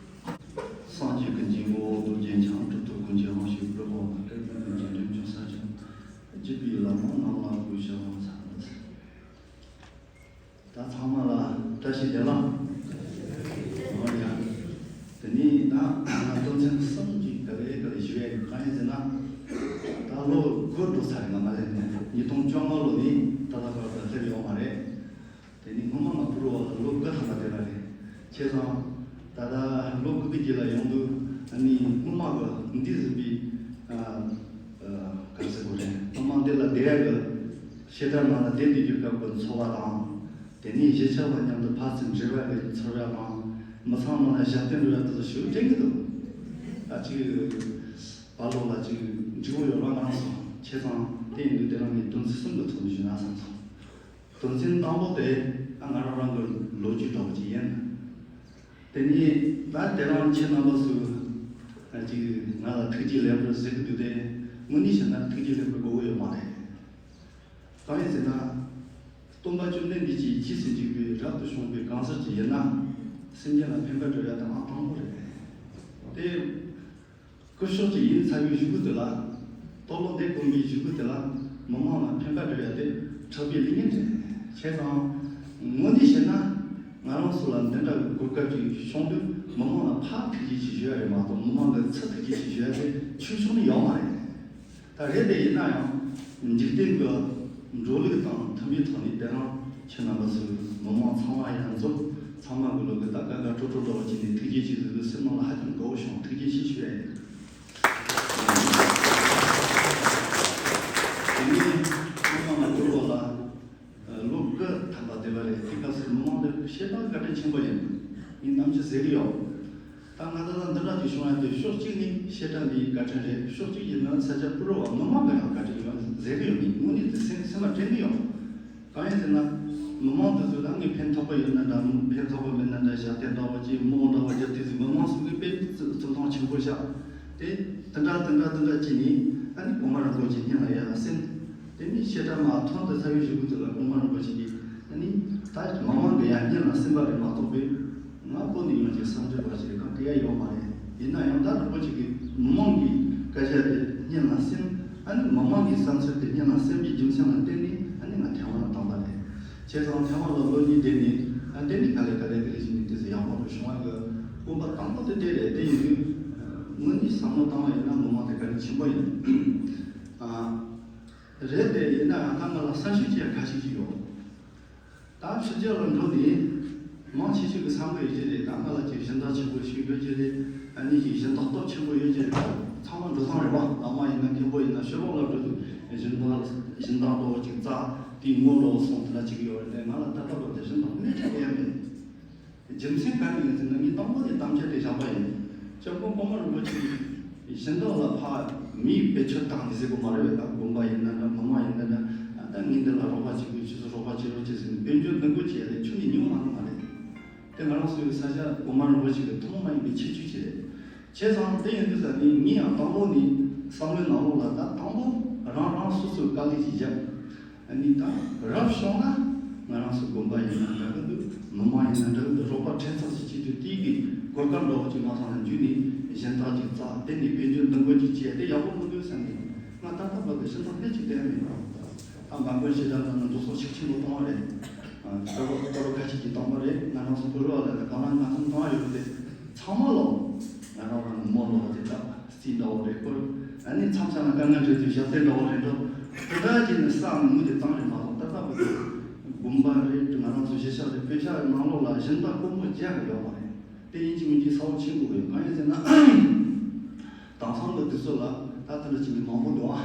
སངས་རྒྱས་ཀྱི་སྙིང་པོ་རྡོ་རྗེ་འཆང་གྲུབ་ཐོབ་ཀུན་གྱི་དབང་ཕྱུག་གྲུབ་དབང་དང་སྐལ་ལྡན་གྱི་རྗེས་འབྲང་ཆུང་ས་ཆུང་། རྒྱུད་པའི་བླ་མ་རྣམས་ལ་གུས་ཕྱག་འཚལ། ད་ཚང་མ་ལ་བཀྲ་ཤིས་བདེ་ལེགས། འོ་ཡ། དེ་ནས་ད་ང་དོན་ཚན་གསུམ་གྱི་ག་ལེ་ག་ལེ་ཞུ་ཡ་ཡིན། གང་ཡིན་ཟེར་ན། ད་ལོ་དགུ་འགྲོ་ཚར་རེད། ང་མ་ལས་ནས་ཉིས་སྟོང་བཅོ་ལྔ་ལོ་ནས་ད་ལྟ་བར་དུ་སླེབས་ཡོང་བ་རེད། དེ་ནི་སྔོན་མ་ང་ཕུར་བ་ལ་ལོ་དགུ་ཐམ་པ་དེ་ལ་རེད། བྱས་ཙང་ད་ལྟ་ལོ་དགུ་གི་རྗེས་ལ་ཡོང་དུས་ཨ་ནི་སྔོན་མ་གི་འདི་བཟོས་པའི་ཨ་ཨ་ག་རེ་ཟེར་དགོས་རེད། སྔོན་མ་འདི་ལ་བསྡད་ཡག་གི་བཤད་གྲྭ་ནང་ལ་བསྡད་བསྡད་རྒྱུ་སྐབས་ཀྱི་འཚོ་བ་དང་། དེ་ནས་གཞིས་ཆགས་པ་མཉམ་དུ་ཕར་ཚུར་འབྲེལ་བ་གི་ཚོར་བ་དང་། མི་ཚང་མ་ལ་ཞབས་བརྟན་འགྲོ་ཡག་དེ་ཚོ་ཞུ་དྲན་གི་འདུག་ད་ཅིག་བར་ལོགས་ལ་ཅིག་འགྲིག་པོ་ཡོད་པ་མ་སོང་། བྱས་ཙང་དེ་ཡིན་དུས་དེ་རིང་ངས་དོན་ཚན་གསུམ་གྱི་ཐོག་ནས་ཞུས་ན་བསམ་སོང་། དོན་ཚན་དང་པོ་དེ་ཨ་ང་རང་རང་གི་ལོ་རྒྱུས་འདྲ་པོ་ཅིག་ཡིན། དེ་ནས་ད་དེ་རིང་ཁྱེད་རྣམ་པ་ཚོས་ཨ་ཅིག་ང་ལ་ཐུགས་རྗེ་ལེགས་འབུལ་ཟེར་གི་འདུག་སྟེ། དངོས་གནས་བཤད་ན་ཐུགས་རྗེ་ལེགས་འབུལ་དགོས་ཀྱི་ཡོད་མ་རེད། གང་ཡིན་ཟེར་ན། སྟོན་པ་བཅོམ་ལྡན་འདས་ཀྱིས་རྗེས་སུ་འཇུག་པའི་རབ་ཏུ་བྱུང་བའི་གང་ཟག་ཅིག་ཡིན་ན། སེམས་ཅན་ལ་ཕན་པ་སྒྲུབ་ཡ་དེ་ཨང་དང་པོ་རེད། དེ། སྐུ་ཞབས་ཀྱི་ཡིན་ཚ་བའི་བཞུགས་སྒོ་དེ་ལ། སྟོད་ལུང་སྡེ་དགོན་པའི་བཞུགས་སྒོ་དེ་ལ། མི་མང་ལ་ཕན་པ་སྒྲུབ་ཡ་དེ་ཁྲག་པའི་ལས་ངན་རེད། བྱས་ཙང་། དངོས་གནས་བཤད་ན། ང་རང་ཚོ་ལ་འདི་འདྲ་གི་གོ་སྐབས་ཅིག་བྱུང་དུས་མི་མང་ལ་ཕར་ཐུགས་རྗེ་ཆེ་ཞུ་ཡ་རེད་མ་གཏོགས་མི་མང་གི་ཚུར་ཐུགས་རྗེ་ཆེ་ཞུ་ཡ་དེ་ཆོས་ཕྱོགས་ནས་ཡོད་མ་རེད། ད་རེད་དེ་ཡིན་ན་ཡང་འཇིག་རྟེན་གྱི་འགྲོ་ལུགས་དང་མཐུན་པའི་ཐོག་ནས་དེ་རིང་ཁྱེད་རྣམ་པ་ཚོས་མི་མང་ཚང་མ་ཡར་འཛོམས། ཚང་མ་གི་ལོ་གི་ད་དགའ་དགའ་སྤྲོ་སྤྲོ་འདྲ་བོ་བྱས་ནས་ཐུགས་རྗེ་ཆེ་ཟེར་དུས་སེམས་ནང་ལ་ཧ་ཅང་དགའ་བོ་བྱུང་། ཐུགས་རྗེ་ཆེ་ཞུ་ཡ་ཡིན། དེ་ནས་ཚང་མ་ང་ཚོ་ལོ་ལ་ལོ་དགུ་ཐམ་པ་བསྡད་པ་རེད། དེ་སྐབས་སུ་མི་མང་ལ་ཞེ་དྲག་བཀའ་དྲིན་ཆེན་པོ་ཡིན། ངས་ནམ་རྒྱུན་ཟེར་གི་ཡོད། ད་ང་ད་ལྟ་འདི་འདྲ་ཅིག་བྱུང་ཡ་དེ་ཕྱོགས་གཅིག་ནས་བཤད་གྲྭ་འདིའི་བཀའ་དྲིན་རེད། ཕྱོགས་གཅིག་ཡིན་ན་ས་སྐྱ་པུ་ར་བ་མི་མང་གི་ཡང་བཀའ་དྲིན་ཡོད་ཟེར་གི་ཡོད། ངས་དངོས་གནས་དེ་སེམས་སེམས་ལ་དྲན་གི་ཡོད། གང་ཡིན་ཟེར་ན། མི་མང་དེ་ཚོས་ད་ངས་ཕན་ཐོགས་པ་ཡོད་ན་འདྲ་ཕན་ཐོགས་པ་མེད་ན་འདྲ་ཞབས་བརྟན་འདྲ་བོ་ཅིག་རྨོངས་འདྲ་བོ་རྒྱབ་དུས་ཚོད་མི་མང་ཚོ་གིས་དཔེ་བརྩི་མཐོང་ཆེན་པོ་བཞག་དེ་དེ་འདྲ་དེ་འདྲ་དེ་འདྲ་བྱས་ནས་ཨ་ནི་གོང་མ་རིན་པོ་ཆེ་སྙིང་ལ་ཡར་ལ་སིམ། དེ་ནས་བཤད་གྲྭ་མར་ཐོན་དུ་ཚར་བའི་གཞུག་གུ་དེ་ལ་གོང་མ་རིན་པོ་ཆེ་གིས་ཨ་ནི་ད་མི་མང་གི་ཡར་སྙིང་ལ་སིམ་པ་རེད་མ་གཏོགས་པའི་ང་ཁོ་ནས་ཡོང་ཅིག་བསམ་ཚུལ་བ་ཞིག་གང་གི་ཡ་ཡོད་མ་རེད། ཡིན་ན་ཡང་ད་རིན་པོ་ཆེ་གིས་མི་མང་གི་སྐད་ཆ་དེ་སྙིང་ལ་སིམ། ཨ་ནི་མི་མང་གི་བསམ་ཚུལ་དེ་སྙན་ལ་སེམས་ཀྱི་རྒྱུ་མཚན་ལ་བརྟེན་ནས་ཨ་ནི་ང་ཐའེ་ཝན་ལ་བཏང་པ་རེད། བྱས་ཙང་ཐའེ་ཝན་ལ་ལོ་གཉིས་བསྡད་ནས་ཨ་དེ་ནས་ག་ལེ་ག་ལེ་ག་ལེ་བྱས་ནས་དེ་ཚོ་ཡག་པོ་རུ་བྱུང་བ་གི་དགོངས་པ་དང་པོ་དེ་དེ་རེད། དེ་ཡིན་དུས་ངོས་ནས་བསམ་བློ་བཏང་བ་ཡིན་ན་མི་མང་དེ་ག་ལེ་ཆེན་པོ་ཡིན། ཨ། རེད་དེ་ཡིན་ན་ཡང་ད་ང་ལ་གསར་ཤོས་ཅིག་ཡང་ཁ་ཤས་ཅིག་ཡོད། ད་ཕྱི་རྒྱལ་ལ་འགྲོ་དུས་མང་ཆེ་ཤོས་ཀྱི་བསམ་བློ་ཡོད་ཀྱི་རེད། ད་ང་ལ་ཅིག་སྦྱིན་བདག་ཆེན་པོ་ཞིག་ཡོད་ཀྱི་རེད། ཨ་ནི་ཅིག་སྦྱིན་བདག་སྟོབས་ཆེན་པོ་ཡོད་ཀྱི་རེད། ད་ཚང་མ་འགྲོ་སྟངས་རེད་པ། བླ་མ་ཡིན་ན་མཁན་པོ་ཡིན་ན་ཞོལ་པོ་ལ་འགྲོ་དུས་སྦྱིན་བདག་སྦྱིན་བདག་འགྲོ་ཅིག་རྩ་དེའི་ངོ་ལོག་སོང་དེ་འདྲ་ཅིག་ཡོད་རེད་དེ། ང་ལ་ད་ལྟ་བར་དུ་སྦྱིན་བདག་སྣེ་ཁྲིད་ཡ་མེད། རྒྱུ་མཚན་ག་རེ་ཡིན་ཟེར་ན་ངས་དང་པོ་ནས་དམ་བཅའ་དེ་བཞག་པ་ཡིན། སྐྱབས་མགོན་གོང་མ་རིན་པོ་ཆེ་གཞན་དག་ལ་ཕར་མིའི་བེད་སྤྱོད་བཏང་ནས་ཟེར་དགོས་མ་རེད་པས། ད་དགོན་པ་ཡིན་ན་འདྲ་མི་མང་ཡིན་ན་འདྲ། ད་ངས་འདི་ལ་རོགས་པ་བྱེད་དགོས། ཁྱེད་ཚོ་རོགས་པ་བྱེད་རོགས་བྱེད་ཟེར་ནས་དཔལ་འབྱོར་འདུ་འགོད་བྱས་ཏེ་ཁྱོན་ནས་ཉུང་མ་གནང་བ་རེད། དེ་ང་རང་ཚོའི་ས་ཆ་གོང་མ་རིན་པོ་ཆེ་གི་ཐུན་མོང་མ་ཡིན་པའི་ཁྱད་ཆོས་ཅིག་རེད། བྱས་ཙང་དེ་ཡིན་དུས་ཙང་ནས་ངས་ཡང་དང་པོ་ནས་བསམ་བློའི་ནང་ལོགས་ལ་ད་དང་པོ་རང་རང་སོ་སོའི་དཀའ་ལས་ཅིག་བརྒྱབ། ཨ་ནི་ད་རབ་བྱུང་ན་ང་རང་ཚོ་དགོན་པ་ཡིན་ན་འདྲ་གི་འདུག་མི་མང་ཡིན་ན་འདྲ་གི་འདུག་རོགས་པ་ཕྲན་ཚེགས་ཤིག་བྱེད་དུས་དེའི་གི་གོ་སྐབས་འདྲ་བོ་ཅིག་མ་ཚང་ན་འཇུས་ནས་གཞན་དག་ཅིག་བཙལ། དེ་ནས་དཔལ་འབྱོར་འདུ་འགོད་ཅིག་བྱས་དེ་ཡག་པོ་མི་འདུག་བསམ་ནས་ང་ད་ལྟ་བར་དུ་སྦྱིན་བདག་སྣེ་གཅིག་བསྡད་མེད་པ། ད་མ་དགོན་ཞེ་དྲག་ནང་ན་འགྲོ་སོང་ཤུགས་ཆེན་པོ་གཏོང་བ་རེད། ཨ་ཕྲུ་གུ་ཕྲུ་གུ་ཁ་ཤས་ཀྱིས་བཏང་བ་རེད། ང་རང་ཚོ་ཕྲུ་གུ་བ་ལ་ད་གང་ལ་ང་ཚོ་བཏང་བ་ཡོད་རེད། ཚང་མ་ལོ་ང་རང་རང་གི་མོ་ལོ་དེ་ད་རྩིས་འདྲ་བོ་རེད། ཁོ་ཨ་ནི་མཚམས་མཚམས་ལ་དཀའ་ངལ་འཕྲད་དུས་ཞབས་སྟེགས་འདྲ་བོ་རེད་འགྲོ། དེ་འདྲ་བྱས་ནས་བསམ་ངུ་དེ་བཏང་རེད་མ་གཏོགས་ད་ལྟ་བུ་དེ་དགོན་པ་རེད། ང་རང་ཚོ་གཞིས་ཆགས་རེད། དཔེ་ཆ་ནང་ལོགས་ལ་སྦྱིན་བདག་དཀོན་པོ་རྒྱག་གི་ཡོད་མ་རེད། དེ་ཡིན་གཅིག་མིན་གཅིག་ས་བོན་ཆེན་པོ་ཡོད། གང་ཡིན་ཟེར་ན་དེང་སང་གི་དུས་ཚོད་ལ་ད་དེ་འདྲ་བྱེད་མཁན་མང་པོ་འདུག་ཨ།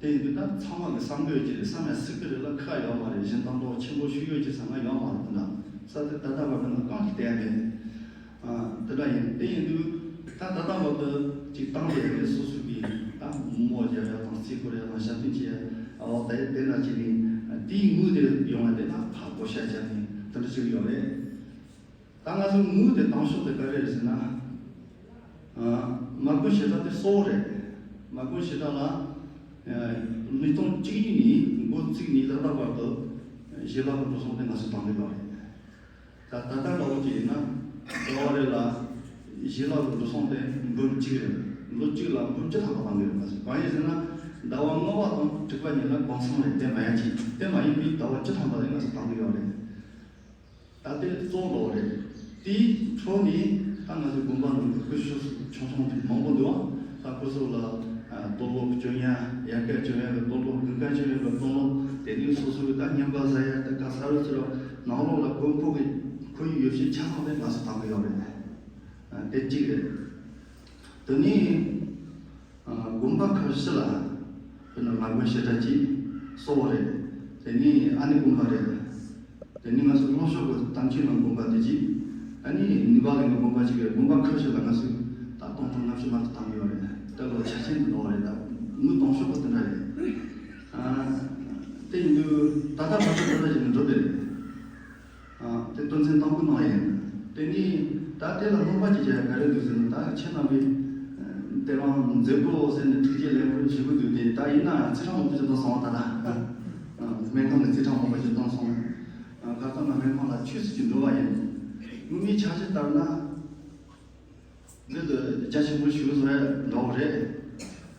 དེ་ཡིན་དུས་ད་ཚང་མ་གི་བསམ་དགོས་ཀྱི་རེད། བསམ་ཡ་སྲིད་ཀྱི་རེད་ལ་ཁག་ཡོད་མ་རེད། སྦྱིན་བདག་འདྲ་བོ་ཆེན་པོ་ཞིག་ཡོད་ཀྱི་ས་ང་ཡོད་མ་རེད། དེ་འདྲ་ས་དེ་ད་ལྟ་བར་དུ་ང་གང་གི་བལྟས་མེད། ཨ་དེ་འདྲ་ཡིན། དེ་ཡིན་དུས་ད་ད་ལྟ་བར་དུ་ཅིག་བཏང་བསྡད་ཡོད་རེད། སོ་སོ་གི་ད་མོ་རྒྱག་ཡ་དང་རྩིས་སྐོར་ཡ་དང་ཞབས་བརྟན་བྱེད་ཡ་འོ་དེ་དེ་འདྲ་བྱས་ནས་དེའི་དངུལ་དེ་ཡོང་བ་དེ་ད་ཕར་བགོ་བཤའ་བརྒྱབ་ནས་དེ་འདྲ་ཅིག་ཡོད་རེད། ད་ང་ཚོའི་དངུལ་དེ་བཏང་ཕྱོགས་དེ་ག་རེ་རེད་ཟེར་ན། ཨ་མ་དགོན་ཞེ་དྲག་དེ་གཙོ་བོ་རེད། མ་དགོན་ཞེ་དྲག་ལ་ཨ་ཉིས་སྟོང་གཅིག་གཉིས་ནས་འགོ་བཙུགས་ནས་ད་ལྟ་བར་དུ་ཞལ་ལག་གི་འགྲོ་སོང་དེ་ང་ཚོས་བཏང་གི་ཡོད་རེད། ད་ད་ལྟ་འདྲ་བོ་ཅིག་ཡིན་ན་ཟླ་བ་རེ་ལ་ཞལ་ལག་གི་འགྲོ་སོང་དེ་འབུམ་གཅིག་རེད། ལོ་གཅིག་ལ་འབུམ་བཅུ་ཐམ་པ་བཏང་གི་ཡོད་རེད། ང་ཚོས་གང་ཡིན་ཟེར་ན་ཟླ་བ་ལྔ་པ་དང་དྲུག་པ་གཉིས་ལ་གུང་སེང་རེད། དེ་མ་ཡིན་གཅིག་དེ་མ་ཡིན་པའི་ཟླ་བ་བཅུ་ཐམ་པ་ལ་ང་ཚོས་བཏང་གི་ཡོད་རེད། ད་དེ་གཙོ་བོ་རེད། དེའི་འཕྲོ་ནས་ད་ང་ཚོའི་དགོན་པ་ནང་གི་སྐུ་ཞབས་ཆུང་ཆུང་དེ་མང་པོ་འདུག་ཨ། ད་ཁོ་ཚོ་ལ་ཨ་དུག་སློག་སྐྱོན་ཡ། དབྱར་ཁ་སྐྱོན་ཡ་གི་དུག་སློག་དགུན་ཁ་སྐྱོན་ཡ་གི་དུག་སློག་དེ་ནས་སོ་སོ་གི་ད་རྔན་པ་ཟ་ཡ། ད་ག་ས་རུ་ཚུར་ནང་ལོགས་ལ་དགོས་མཁོ་གི་ཁོར་ཡུག་ཡོ་བྱད་ཆ་ཚང་དེ་ང་ཚོས་བཏང་གི་ཡོད་རེད། ཨ་དེ་གཅིག་རེད། དེ་ནས། ཨ་དགོན་པ་ཁག་བཞི་ལ་དཔེར་ན་མ་དགོན་བྱེ་བྲག་གཅིག་གསོ་བ་རེད། དེ་ནས་ཨ་ནེ་དགོན་པ་རེད། དེ་ནས་ང་ཚོ་ལྷོ་ཕྱོགས་ཀྱི་དམ་ཆོས་ནང་དགོན་པ་དེ་གཅིག་ཨ་ནེ་ནི་པ་ལིང་གི་དགོན་པ་གཅིག་རེད། དགོན་པ་ཁག་བཞི་ལ་ང་ཚོས་ད་སྟོང་ཕྲག་ལྔ་བཅུ་ལྷག་ཙམ་བཏང་གི་ཡོད་རེད། དེ་ལོ་ཆ་རྐྱེན་དུ་འགྲོ་བ་རེད། ད་དངུལ་གཏོང་ཕྱོགས་པོ་དེ་འདྲ་རེད། ཨ་དེ་ཡིན་དུས་ད་ལྟ་བར་དུ་དེ་འདྲ་བྱས་ནས་འགྲོ་བསྡད་རེད། ཨ་དེ་དོན་ཚན་དང་པོ་ནང་ཡིན། དེ་ནས་ད་དེ་ལ་སློབ་མ་གཅིག་བྱས་ག་རེ་འདུག་ཟེར་ན། ད་ཁྱེད་རྣམ་པས་དེ་རང་མཛད་སྒོ་ཟེར་ནས་ཐུགས་རྗེ་ལེགས་འབུལ་ཞུ་གི་འདུག་དེ་ད་ཡིན་ན་ཡང་རྩིས་ཁྲ་མང་པོ་ཞིག་བཏང་སོང་བ། ད་ལྟ་སྨན་ཁང་ནས་རྩིས་ཁྲ་མང་པོ་ཞིག་བཏང་སོང་། ཨ་གར་སྟོད་ན་སྨན་ཁང་ལ་ཆོས་སྲིད་ཀྱི་འགྲོ་བ་ཡིན། སྔོན་མའི་འཆར་གཞི་ལྟར་ན། འདི་ལ་རྒྱ་ཆེན་པོ་ཞུ་བཟོ་ཡ་འདྲ་བོ་རེད།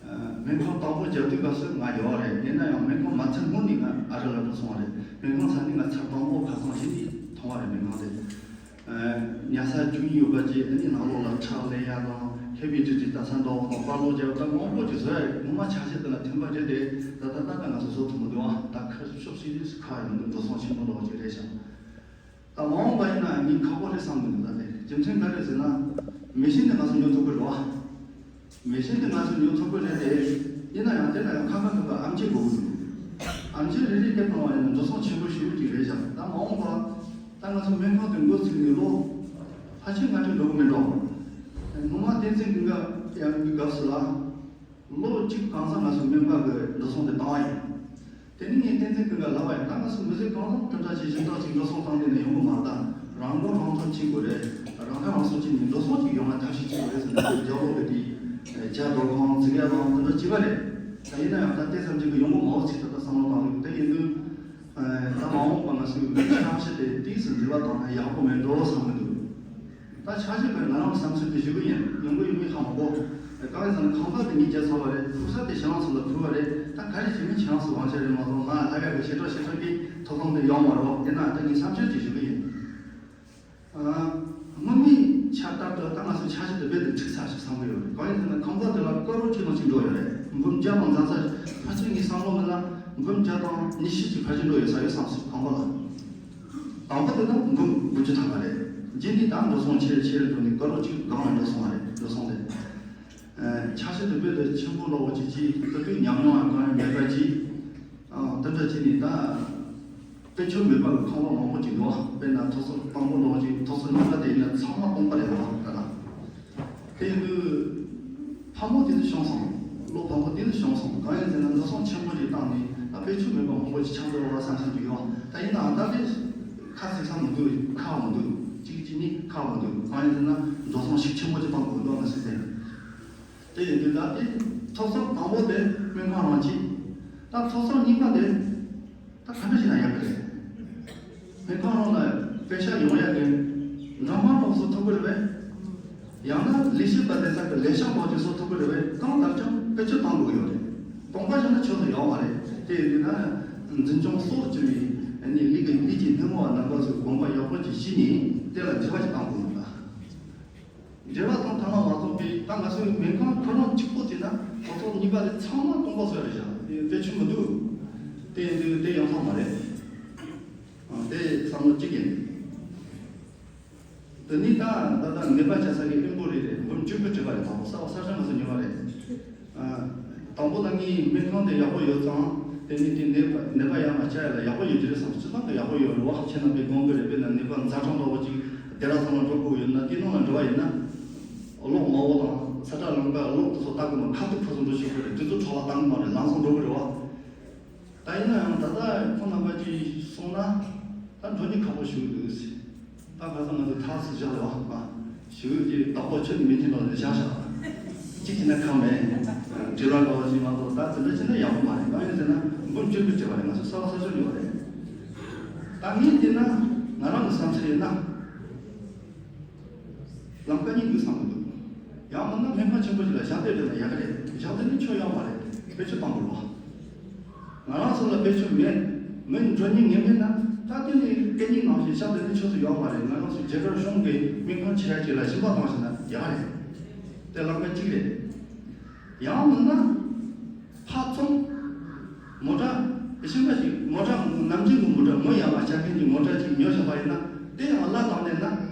ཨ་སྨན་ཁང་དང་པོ་རྒྱག་དུས་སྐབས་སུ་ང་ཡོད་རེད། ཡིན་ན་ཡང་སྨན་ཁང་མ་ཚར་སྔོན་ནས་ང་ཨ་རི་ལ་འགྲོ་སོང་བ་རེད། སྨན་ཁང་ཚར་ནས་ང་ཚར་དང་པོ་ཁ་སང་གཞི་ནས་མཐོང་བ་རེད། སྨན་ཁང་དེ་ཨ་ཉལ་ས་བཅུ་གཉིས་ཡོད་པ་ཅིག་ཨ་ནི་ནང་ལོགས་ལ་ཁྲག་ལེན་ཡ་དང་ཁེ་ཕན་ཅིག་ཅིག་ལྟ་ས་འདྲ་བོ་དང་པར་ལོག་རྒྱག་ད་མང་པོ་ཅིག་བཟོ་ཡ་རེད། ངོ་མ་ཆ་ཤས་དེ་ལ་ཐོན་པ་རེད་དེ། ད་ད་ད་ད་ང་ཚོ་བཟོ་ཐུབ་མི་འདུག་ཨ་ད་ཁ་ཤོག་ཤིག་ཁ་ཡོང་འདུག་འགྲོ་སོང་ཆེན་པོ་འདྲ་བོ་ཅིག་རེད་ཤག་ད་མ་འོངས་པ་ཡིན་ན་ངས་ཁག་པོ་རེད་བསམ་གི་འདུག་ད་དེ་རྒྱུ་མཚན་ག་རེ་ཟེར་ན། མེ་ཤིན་དེ་ང་ཚོ་ཉོ་ཐུབ་ཀྱི་རེད་བ། མེ་ཤིན་དེ་ང་ཚོ་ཉོ་ཐུབ་ཀྱི་རེད་དེ། ཡིན་ན་ཡང་དེ་ལ་ཡང་ཁ་ཁ་ཐུབ་པ་ཨེམ་ཆི་དགོས་ཀྱི་འདུག་ཨེམ་ཆི་རེ་རེ་སླེབས་གཏོང་བ་ཡིན་ན་འགྲོ་སོང་ཆེན་པོ་ཞེ་པོ་ཅིག་རེད་ཤག་ད་མ་འོངས་པ་ད་ང་ཚོ་སྨན་ཁང་དེ་འགོ་ཚུགས་ནས་ལོ་ཕལ་ཆེར་ལྔ་བཅུ་འགྲོ་གི་མེད་འགྲོ། སྔོན་མ་བསྟན་འཛིན་ཀུན་དགའ་ཡང་གི་སྐབས་སུ་ལ། ལོ་གཅིག་གང་ས་ང་ཚོ་སྨན་པ་གི་འགྲོ་སོང་དེ་བཏང་བ་ཡིན། དེ་ནི་ངས་བསྟན་འཛིན་ཀུན་དགའ་ལབ་པ་ཡིན། ད་ང་ཚོ་མི་ཚེ་གང་ལ་དེ་འདྲ་ཅིག་ཞིབ་ཚགས་ཅིག་འགྲོ་སོང་བཏང་དེ་ནས་ཡོང་གི་མ་རེད། ད་རང་མགོ་རང་ཐོན་བྱེད་དགོས་རེད། རང་ཁ་རང་གསོ་བྱེད་ནས་འགྲོ་སོང་ཅིག་ཡོང་ན་ཐབས་ཤེས་བྱེད་དགོས་རེད་ཟེར་ནས་རྒྱ་ལོ་གི་དེ་ཇ་འདོར་ཁང་རྩིག་ཡ་དང་དེ་འདྲ་བྱེད་པ་རེད། ད་ཡིན་ན་ཡང་ད་དེ་ཙམ་ཅིག་གི་ཡོང་གི་མ་འོ་ཚིག་ད་ལྟ་བསམ་བློ་བཏང་ཡོད། དེ་ཡིན་དུས་ད་མ་འོངས་པ་ང་ཚོའི་འཆར་གཞི་དེ་དུས་སུ་འབྲེལ་བ་བཏང་ན་ཡག་པོ་མེད་འགྲོ་བསམ་གི་འདུག་ད་ཆ་ཤས་པས་ང་རང་བསམ་ཚུལ་དེ་ཞུ་གི་ཡིན། ཡོང་གི་ཡོད་མེད་ཧ་མ་གོ། གང་ཡིན་ཟེར་ན་ཁང་པ་དེ་ངས་བརྒྱབ་ཚར་བ་རེད། ཕུག་ས་དེ་ཁྱེད་རང་ཚོ་ལ་ཕུལ་བ་རེད། ད་ག་རེ་བྱེད་མིན་ཁྱེད་རང་ཚོ་དབང་ཆ་རེད་མ་གཏོགས། ང་ལྷག་ཡག་གི་ཞེ་དྲག་ཞེ་དྲག་གི་ཐོབ་ཐང་དེ་ཡོད་མ་རེད་བ། དེ་ན་ད་ངས་བསམ་ཚུལ་ཅིག་ཞུ་གི་ཡིན། ཨ། སྔོན་མའི་ཆ་ལྟར་དུ་ད་ང་ཚོ་འཆར་གཞི་དེ་རྦད་དེ་འགྲིག་ཚར་ཞིག་བསམ་གི་ཡོད་རེད། གང་ཡིན་ཟེར་ན་ཁང་པ་དེ་ལ་ཀ་རོར་གཅིག་ནང་གཅིག་འགྲོ་ཡོད་རེད། འབུམ་བརྒྱ་དང་འཛིན་ས་ཕལ་ཆེར་ངས་བསམ་བློ་ནང་ལ་འབུམ་བརྒྱ་དང་ཉི་ཤུ་ཅིག་ཕལ་ཆེར་འགྲོ་ཡོད་ས་ཡོད་བསམ་སོང་ཁང་པ་ལ། དང་པོ་དེ་ད་འབུམ་དགུ་བཅུ་ཐམ་པ་རེད། རྗེས་ནས་ད་འགྲོ་སོང་ཆེ་རུ་ཆེ་རུ་འགྲོ་ནས་ཀ་རོར་གཅིག་སྒང་ལ་འགྲོ་སོང་བ་རེད། འགྲོ་སོང་རེད། ཨ། འཆར་གཞི་དེ་རྦད་དེ་ཆེན་པོ་འདྲ་བོ་ཅིག་ཅིག་དེ་དུས་ཉམས་མྱོང་ཡང་གང་ཡང་མེད་པ་ཅིག་ཨ། དེ་འདྲ་བྱས་ནས་ད་དཔེ་མཆོག་མེད་པ་གི་ཁང་པ་མང་པོ་ཅིག་འདུག་དཔེར་ན་ཐོག་སོ་དང་པོ་འདྲ་བོ་ཅིག་ཐོག་སོ་གཉིས་པ་དེ་ཡིན་ན་ཚང་མ་སྟོང་པ་རེད་བ། ད་ལ་དེ་ཡིན་དུས་ཕ་མོ་དེ་ཚོ་བྱུང་སོང་། བློ་ཕམ་པོ་དེ་ཚོ་བྱུང་སོང་། གང་ཡིན་ཟེར་ན་འགྲོ་སོང་ཆེན་པོ་ཅིག་བཏང་ནས་ད་དཔེ་མཆོག་མེད་པ་མང་པོ་ཅིག་ཆགས་འགྲོ་བ་བསམ་བསམ་ཅིག་ཡོང་། ད་ཡིན་ནའང་ད་དེ་ཁ་ཟེར་ས་མི་འདུག་ཁག་མི་འདུག་གཅིག་གཅིག་ནི་ཁག་མི་འདུག་གང་ཡིན་ཟེར་ན་འགྲོ་སོང་ཤུགས་ཆེན་པོ་ཅིག་བཏང་དགོས་འདུག་ང་ཟེར་ཏེ། དེ་ཡིན་དུས་ད་དེ་ཐོག་སོ་དང་པོ་དེ་སྨན་ཁང་རང་གཅིག་ད་ཐོག་སོ་གཉིས་པ་དེ་ད་ག་འདྲ་ཞིག་ན་ཡག་གི་རེད། སྨན་ཁང་རང་ལ་པེ་ཤ་ཡོང་ཡག་གི་འགྲོ་སོང་ལོགས་སུ་ཐུག་གི་རེད་པས། ཡང་ན་ལས་བྱེད་པ་དེ་ཚོ་གི་ལས་ཤག་ཐོག་ཅིག་སུ་ཐུག་གི་རེད་པས། གང་ལྟར་ཀྱང་བེད་སྤྱོད་གཏོང་དགོས་ཡོད་རེད། གཏོང་པ་བྱུང་ན་ཆོག་ཏུ་ཡོང་བ་རེད། དེ་ཡིན་དུས་ན་འཛིན་སྐྱོང་སོགས་བྱས་པའི་ནི་ལས་ཀྱི་ལས་ཀྱི་སྣེ་མོ་བ་རྣམ་པ་ཚོས་དགོངས་པ་ཡག་པོ་ཅིག་བཞེས་ནས་དེ་ལ་འགྱུར་བ་ཅིག་གཏང་དགོས་ཡོད་ལ། འབྲེལ་བ་དང་ཐ་མ་མ་ཐོབ་པའི་ད་ང་ཚོའི་སྨན་ཁང་ཁོ་རང་གཅིག་པོ་དེ་ན་གོ་ཐོག་གཉིས་པ་དེ་ཚང་མ་སྟོང་པ་བཟོ་རེ་བཞག་དེ་དེ་ཆུ་མི་འདུག་དེ་ཡིན་དུས་དེ་ཡོང་ཐབས་མ་རེད། ཨ། དེ་བསམ་བློ་གཅིག་ཡིན། དེ་ནི་ད་ད་ད་ནད་པ་བཅའ་ས་གི་ཨིན་པོ་རེད་རེད། འབུམ་བཅུ་དགུ་བྲིས་པ་རེད། དང་པོ་གསར་པ་གསར་ཤོག་ང་ཚོ་ཉོས་པ་རེད། ཨ། དང་པོ་ད་ངའི་སྨན་ཁང་དེ་ཡག་པོ་ཡོད་ཙང་དེ་ནི་དེ་ནད་པ་ནད་པ་ཡར་མར་བཅར་ཡ་ལ་ཡག་པོ་ཡོད་ཀྱི་རེད་བསམ། སྤྱིར་བཏང་དུ་ཡག་པོ་ཡོད་རེད་བ། ཁྱེད་རྣམ་པས་དགོངས་ཀྱི་རེད། དཔེར་ན་ནད་པ་ཛ་དྲག་འདྲ་བོ་ཅིག་སྡེ་ར་ཚང་ལ་འགྲོ་དགོས་ཡོད་ན་དེ་ནང་ལ་འགྲོ་བ་ཡིན་ན། གློག་དམར་པོ་དང་ས་ཁྲ་ལམ་ཀ་གློག་དེ་ཚོ་ལྟ་གི་མ། ཁ་ཐུག་ཕར་ཚུར་འགྲོ་ཤེས་ཀྱི་རེད། དེ་ཚོ་གྲོགས་ལ་བཏང་གི་མ་རེད། ལམ་སང་འགྲོ་གི་རེད་བ། ད་ཡིན་ན་ཡང་ད་ལྟ་ཁོང་རྣམ་པ་ཅིག་སོང་ན་ད་འགྲོ་ནི་ཁག་པོ་ཞིག་འདུག་ཟེར། ད་ཁ་སང་ང་ཚོ་ཐག་སུ་བཞག་ཡོད་པ་ཞུ་གི་ད་ལྟ་ཆོས་ནི་མི་མཁྱེན་པ་ལ་བཞག་བཞག་གཅིག་བྱས་ན་ཁག་མེད། དྲི་ལ་དགའ་བ་ཞིག་མ་གཏོགས་ད་དེ་འདྲ་བྱས་ན་ཡག་པོ་མ་རེད། གང་ཡིན་ཟེར་ན་འབུམ་བཅུ་དགུ་བྲིས་པ་རེད། ང་ཚོ་གསར་པ་གསར་ཤོག་ཉོས་པ་རེད། ད་ངས་བལྟས་ན་ང་རང་གི་བསམ་ཚུལ་ཡིན་ན། ལམ་ཀ་གཉིས་འདུག་བསམ་གི་འདུག་ཡང་མིན་ན་སྨན་ཁང་ཆེན་པོ་ཞིག་ལ་ཞབས་འདེགས་སྒྲུབ་ན་ཡག་གི་རེད། ཞབས་འདེགས་ནི་ཆོ་ཡོང་བ་རེད། བེད་སྤྱོད་གཏོང་དགོས་པ། ང་རང་ཚོ་ལ་བེད་སྤྱོད་མེད། མི་འགྲོ་ཉེན་ངེས་མེད་ན་ད་དེ་ནི་སྐད་གཉིས་ནང་བཞིན་ཞབས་འདེགས་ནི་ཆོ་ཚོ་ཡོང་བ་རེད། ང་རང་ཚོ་རྒྱལ་ཁབ་གཞུང་གི་སྨན་ཁང་ཆེ་ཡ་ཅིག་ལ་ཞིབ་པ་བཏང་ཞིག་ན་ཡག་རེད། དེ་ལམ་ཀ་གཅིག་རེད། ཡང་མིན་ན། ཕར་ཚུར། མོ་ཊ། ཤིང་ཁ་ཞིག་མོ་ཊ་ནམ་རྒྱུན་གྱི་མོ་ཊ་མི་ཡར་མར་བཅར་མཁན་གྱི་མོ་ཊ་ཅིག་ཉོ་བཞག་པ་ཡིན་ན་དེ་ཡང་གླ་བཏང་ནས་ན་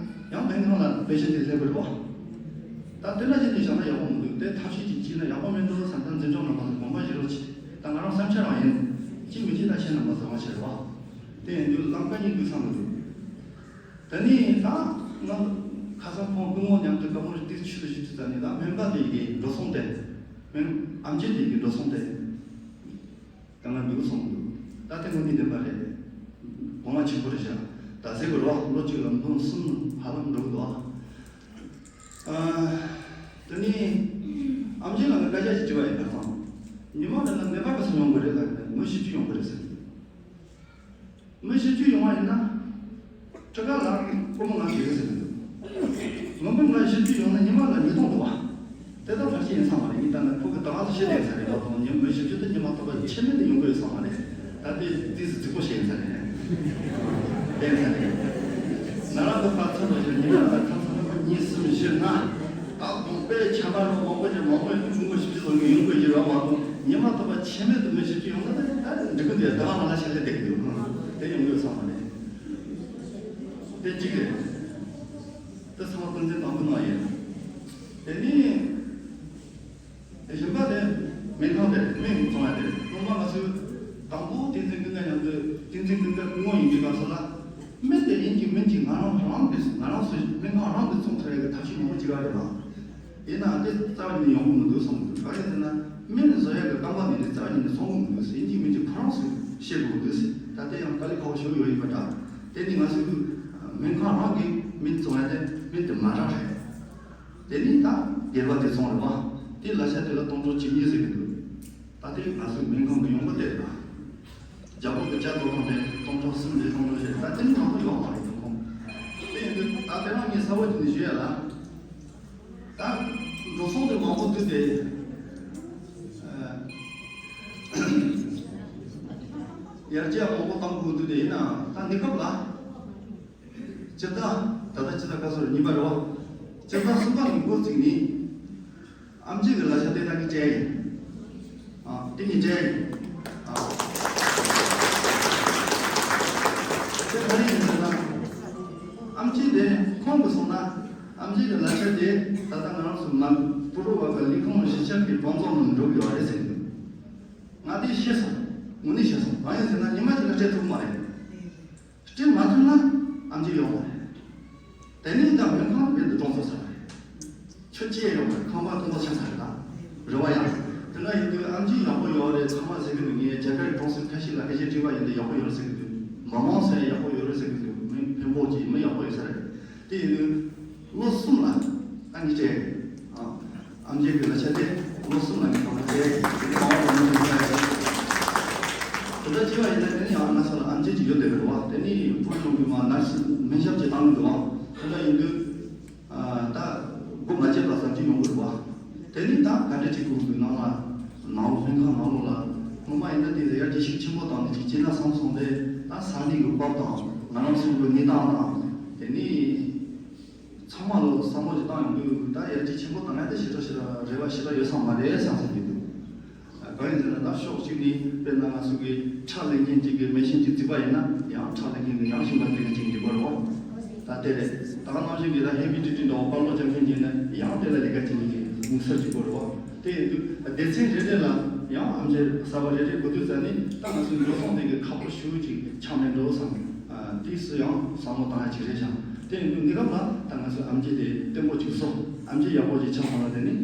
ཡང་སྨན་ཁང་ལ་པེ་ཤེན་ཊི་དེ་སླེབས་ཀྱི་རེད་བ། ད་དེ་འདྲ་བྱས་ནས་བཞག་ན་ཡག་པོ་མི་འདུག་དེ་ཐབས་ཤེས་ཅིག་བྱས་ན་ཡག་པོ་མིན་འགྲོ་བསམ། ད་འཛིན་སྐྱོང་རྣམ་པ་ཚོ་དགོངས་པ་བཞེས་རོགས་གྱིས། ད་ང་རང་བསམ་འཆར་རང་ཡིན། གཅིག་མི་གཅིག་ད་ཁྱེད་རྣམ་པ་ཚོ་དབང་ཆ་རེད་བ། དེ་ཡིན་དུས་ལམ་ཀ་གཉིས་འདུག་བསམ་གྱི་འདུག་དེ་ནས་ད་ང་ཁ་སང་ཁོང་སྐུ་ངོ་མཉམ་དུ་སྐར་མ་དེ་ཆུ་ཞིག་ཏུ་ཙ་ནས་ད་སྨན་པ་དེ་ཡི་གེ་འགྲོ་སོང་དེ། སྨན་ཨམ་ཆི་དེ་ཡི་གེ་འགྲོ་སོང་དེ། ད་ང་འདུག་སོང་འདུག་ད་དེ་ངོ་མི་བདེན་པ་རེད། གོང་མ་ཆེན་པོ་རེད་བཞག་ད་ཟེར་དགོས་རེད་བ། ལོ་གཅིག་ལ་འབུམ་གསུམ་ཧ་ལམ་འགྲོ་གི་འདུག་ཨ། དེ་ནས་ཨམ་ཆི་ལ་ང་སྐད་ཆ་ཞིག་དྲིས་པ་ཡིན། ཁ་སང་ཉི་མ་དེ་ལ་ནད་པ་ག་ཚོད་ཡོང་གི་རེད་ལབ་ནས། མི་བཞི་བཅུ་ཡོང་གི་རེད་ཟེར། མི་བཞི་བཅུ་ཡོང་བ་ཡིན་ན། ཁྲི་ཀ་ལ་སྒོར་མོ་ལྔ་བྱེད་ཀྱི་ཟེར་གྱི་འདུག་སྒོར་མོ་ལྔ་བཞི་བཅུ་ཡོང་ན་ཉི་མ་ལ་ཉིས་སྟོང་འདུག་བ། དེ་དག་ཕལ་ཆེར་ཡིན་ས་མ་རེད། ངས་ལྟ་ན་ཁོ་གི་ད་ང་ཚོ་ཤེས་ལེ་ཡིན་ས་རེད་མ་གཏོགས། ཉི་མ་མི་བཞི་བཅུ་དེ་ཉི་མ་ཐོབ་པ་ཆད་མེད་དུ་ཡོང་གི་ཡོད་ས་མ་རེད། ད་དེ་དུས་སུ་རྫིག་པོ་ཞིག་ཡིན་ས་རེད། དེ་ཡིན་ས་རེད། ང་རང་གི་པར་ཚུར་ལོག་བཞག་ཉི་མ་ལ་ཁ་ཚ་ཁ་ཁ་གཉིས་གསུམ་བཞི་ལྔ། ད་དགོངས་པའི་ཁྱད་པར་ལ་མང་པོ་ཞིག་མང་པོ་ཞིག་ཆུང་ངུ་བཞི་བཅུ་ལོ་ཡོང་གི་ཡོད་རེད་མ་གཏོགས། ཉི་མ་ཐོབ་པ་ཆད་མེད་དུ་མི་བཞི་བཅུ་ཡོང་ན་ད་འགྲིག་གི་འདུག་ད་ང་ལ་ཤ་ལེ་བསྡད་ཀྱི་འདུག་དེ་ཡོང་གི་ཡོད་ས་མ་རེད། དེ་གཅིག་རེད། དེ་ཚང་མ་ཀུན་གཟིགས་དང་ཀུན་སྣང་ཡིན། དེ་ནས་གཞན་པ་དེ་སྨན་ཁང་དེ་སྨན་བཙོང་ཡ་དེ་སྔོན་མ་ང་ཚོས་དང་པོ་བསྟན་འཛིན་ཀུན་དགའ་མཉམ་དུ་བསྟན་འཛིན་ཀུན་དགའ་སྐུ་ངོ་ཡིན་དུས་སྐབས་སུ་ལ་སྨན་དེ་ཡིན་གཅིག་མིན་གཅིག་ང་རང་རང་གིས་ང་རང་ཚོའི་སྨན་ཁང་རང་གིས་བཙོང་ཐུབ་ཡ་གི་ཐབས་ཤེས་མང་པོ་བྱེད་ཀྱི་ཡོད་རེད་ལ། ཡིན་ནའང་དེ་རྩ་བ་ཉིད་ནས་ཡོང་གི་མི་འདུག་བསམ་གི་འདུག་ག་རེ་ཟེར་ན་སྨན་བཟོ་ཡག་གི་རྐང་པ་འདི་ནི་རྩ་བ་ཉིད་ནས་བཙོང་གི་མི་འདུག་ཟེར། ཡིན་གཅིག་མིན་གཅིག་ཁོ་རང་ཚོས་ཤེས་དགོས་ཀྱི་འདུག་ཟེར། ད་དེ་ཡང་དཀའ་ལས་ཁག་པོ་ཞེ་པོ་ཡོད་ཡིན་པ་འདྲ། དེ་ནི་ང་ཚོའི་སྨན་ཁང་རང་གིས་སྨན་བཙོང་ཡ་དེ་སྨན་དེ་མ་རག་རེད། དེ་ནི་ད་སྒེར་པ་དེ་བཙོང་རེད་བ། དེ་ལ་ཤ་དེ་ལ་སྟོང་ཕྲག་བཅུ་གཉིས་ཟེར་གི་འདུག་ད་དེ་ང་ཚོའི་སྨན་ཁང་གི་ཡོང་སྒོ་དེ་རེད་ད། རྒྱ་གར་གྱི་ཇ་དོ་དང་དེ་སྟོང་ཕྲག་གསུམ་རེད་སྟོང་ཕྲག་བཞི་རེད། ད་དེ་ནི་མང་པོ་ཡོད་མ་རེད་ཡོང་ཁུངས། དེ་ཡིན་དུས་ད་དེ་རང་ངས་གསལ་པོ་བྱས་ནས་ཞུ་ཡ་ལ། ད་འགྲོ་སོང་དེ་མང་པོ་ དེ། ཡར་རྒྱས་མང་པོ་བཏང་དགོས་འདུག་དེ་ཡིན་ནའང་ད་གནས་སྐབས་ལ། སྤྱིར་བཏང་ད་ལྟ་སྤྱིར་བཏང་ཁ་སོར་གཉིས་པ་རེད་བ། སྤྱིར་བཏང་གསུམ་པ་ནས་འགོ་བཙུགས་ནས། ཨེམ་ཆི་གི་ལག་ཆ་དེ་ད་གིན་སྤྲད་ཡིན། ཨ། དེ་གིན་སྤྲད་ཡིན། ཨ། དེ་ག་རེ་ཡིན་ཟེར་ན། ཨེམ་ཆི་དེ་ཁོང་གིས་གསུངས་ན། ཨེམ་ཆི་གི་ལག་ཆ་དེ་ད་ལྟ་ང་རང་ཚོ་མ་བུ་རུ་བ་གི་ལས་ཁུངས་གཞི་ཆགས་ཀྱི་གྲོང་ཚོ་ནང་འགྲོ་གི་ཡོད་རེད་ཟེར་གི་འདུག་ང་དེ་ཤེས་སོང་། དངོས་གནས་ཤེས་སོང་། གང་ཡིན་ཟེར་ན་ཉི་མ་གཅིག་ལ་སྤྲད་ཐུབ་མ་རེད། སྤྲད་མ་ཐུབ་ན་ཨེམ་ཆི་ཡོང་བ་རེད། དེ་ནས་ད་སྨན་ཁང་རྦད་དེ་གྲོང་ཚོ་ཚར་བ་རེད། ཆུ་སྐྱེས་ཡོང་བ་རེད། ཁང་པ་མཐོང་ཐོས་ཆགས་ཚར་རེད་ད། རེད་བ་ཡ། དེ་འདྲ་ཡིན་དུས་ཨེམ་ཆི་ཡག་པོ་ཡོད་རེད་ཚང་མ་ཟེར་གི་འདུག་ངས་རྒྱ་གར་གྲོང་གསེབ་ཁ་ཤས་ལ་སྐད་ཆ་དྲིས་པ་ཡིན་དུས་ཡག་པོ་ཡོད་རེད་ཟེར་གི་འདུག་མི་མང་ཚོས་ཡག་པོ་ཡོད་རེད་ཟེར་གི་འདུག་མི་ཕན་པོ་ཅིག་མི་ཡག་པོ་ཡོད་ས་རེད། དེ་ཡིན་དུས་ལོ་གསུམ་ལ་ཨ་ནི་སྤྲད་ཡོད། ཨ། ཨེམ་ཆི་གི་ལག་ཆ་དེ་ལོ་གསུམ་ལ་ངས་གང་ལ་སྤྲད་ཡོད། དེ་ནི་མང་བ་མི་འདུག་ཟེར་ཡ་ཡོད། དེ་འདྲ་བྱས་པ་ཡིན་ན་དེ་ནི་ཡང་ང་ཚོ་ལ་ཨེམ་ཆི་ཅིག་ཡོད་བསྡད་པ་རེད་བ། དེ་ནི་བོད་གཞུང་གིས་མར་ནར་སི་སྨན་ཞབས་ཅིག་བཏང་གི་འདུག་བ། དེ་འདྲ་ཡིན་དུས། ད་སྒོ་མ་བརྒྱབ་པ་ཙམ་གྱིས་ཡོང་གི་རེད་བ། དེ་ནི་ད་ག་འདྲ་ཅིག་དགོས་འདུག་ནང་ལ། ནང་ལོགས་སྨན་ཁང་ནང་ལོགས་ལ། སྔོན་མ་ཡིན་ན་དེ་ལ་ཡར་རྒྱས་ཤུགས་ཆེན་པོ་བཏང་ནས་ཅིག་བྱས་ན་བསམ་སོང་སྟེ། ད་ས་གནས་ཀྱི་བབ་དང་ང་རང་ཚོ་གི་གནས་སྟངས་དང་། དེ་ནི་ཚང་མ་ལོ་བསམ་བློ་ཅིག་བཏང་ཡོང་དུས་ད་ཡར་རྒྱས་ཆེན་པོ་བཏང་ཡ་དེ་ཞེ་དྲག་ཞེ་དྲག་རེ་བ་ཞེ་དྲག་ཡོད་ས་མ་རེད་བསམ་བསམ་གྱི་འདུག་གང་ཡིན་ཟེར་ན་ད་ཕྱོགས་གཅིག་ནས་དཔེར་ན་ང་ཚོ་གི་ཁྲག་ལེན་མཁན་གཅིག་གིས་སྨན་ཞབས་ཅིག་བཙུགས་པ་ཡིན་ན་ཡང་ཁྲག་ལེན་མཁན་གྱི་ཡང་ཞིང་པ་དེ་གི་ཅིག་འགྲིག་པ་རེད་བ། ད་དེ་རེད། ད་ག་ནང་བཞིན་གྱི་ད་ཧེ་བི་ཌི་ཊི་འདྲ་བོ་པར་ལོག་རྒྱག་མཁན་གྱིས་ན་ཡང་དེ་ལ་ལས་ཀ་བྱེད་མཁན་གྱི་དམིགས་བསལ་གྱི་སྐོར་རེད་བ། དེ་ཡིན་དུས་སྡེ་ཚན་རེ་རེ་ལ་ཡང་ཨེམ་ཆི་གསར་པ་རེ་རེ་དགོས་དུས་ཙ་ནས་ད་ང་ཚོའི་འགྲོ་སོང་དེ་གི་ཁག་པོ་ཞེ་པོ་ཅིག་ཆགས་མེད་འགྲོ་བསམ། དེ་སུ་ཡང་བསམ་བློ་བཏང་ཡ་ཅིག་རེད་ཤག་དེ་ཡིན་དུས་གནས་སྐབས་ལ་ད་ང་ཚོའི་ཨེམ་ཆི་དེ་བརྟན་པོ་ཅིག་བཟོ། ཨེམ་ཆི་ཡག་པོ་ཅིག་ཆགས་སོང་ན་དེ་ནི་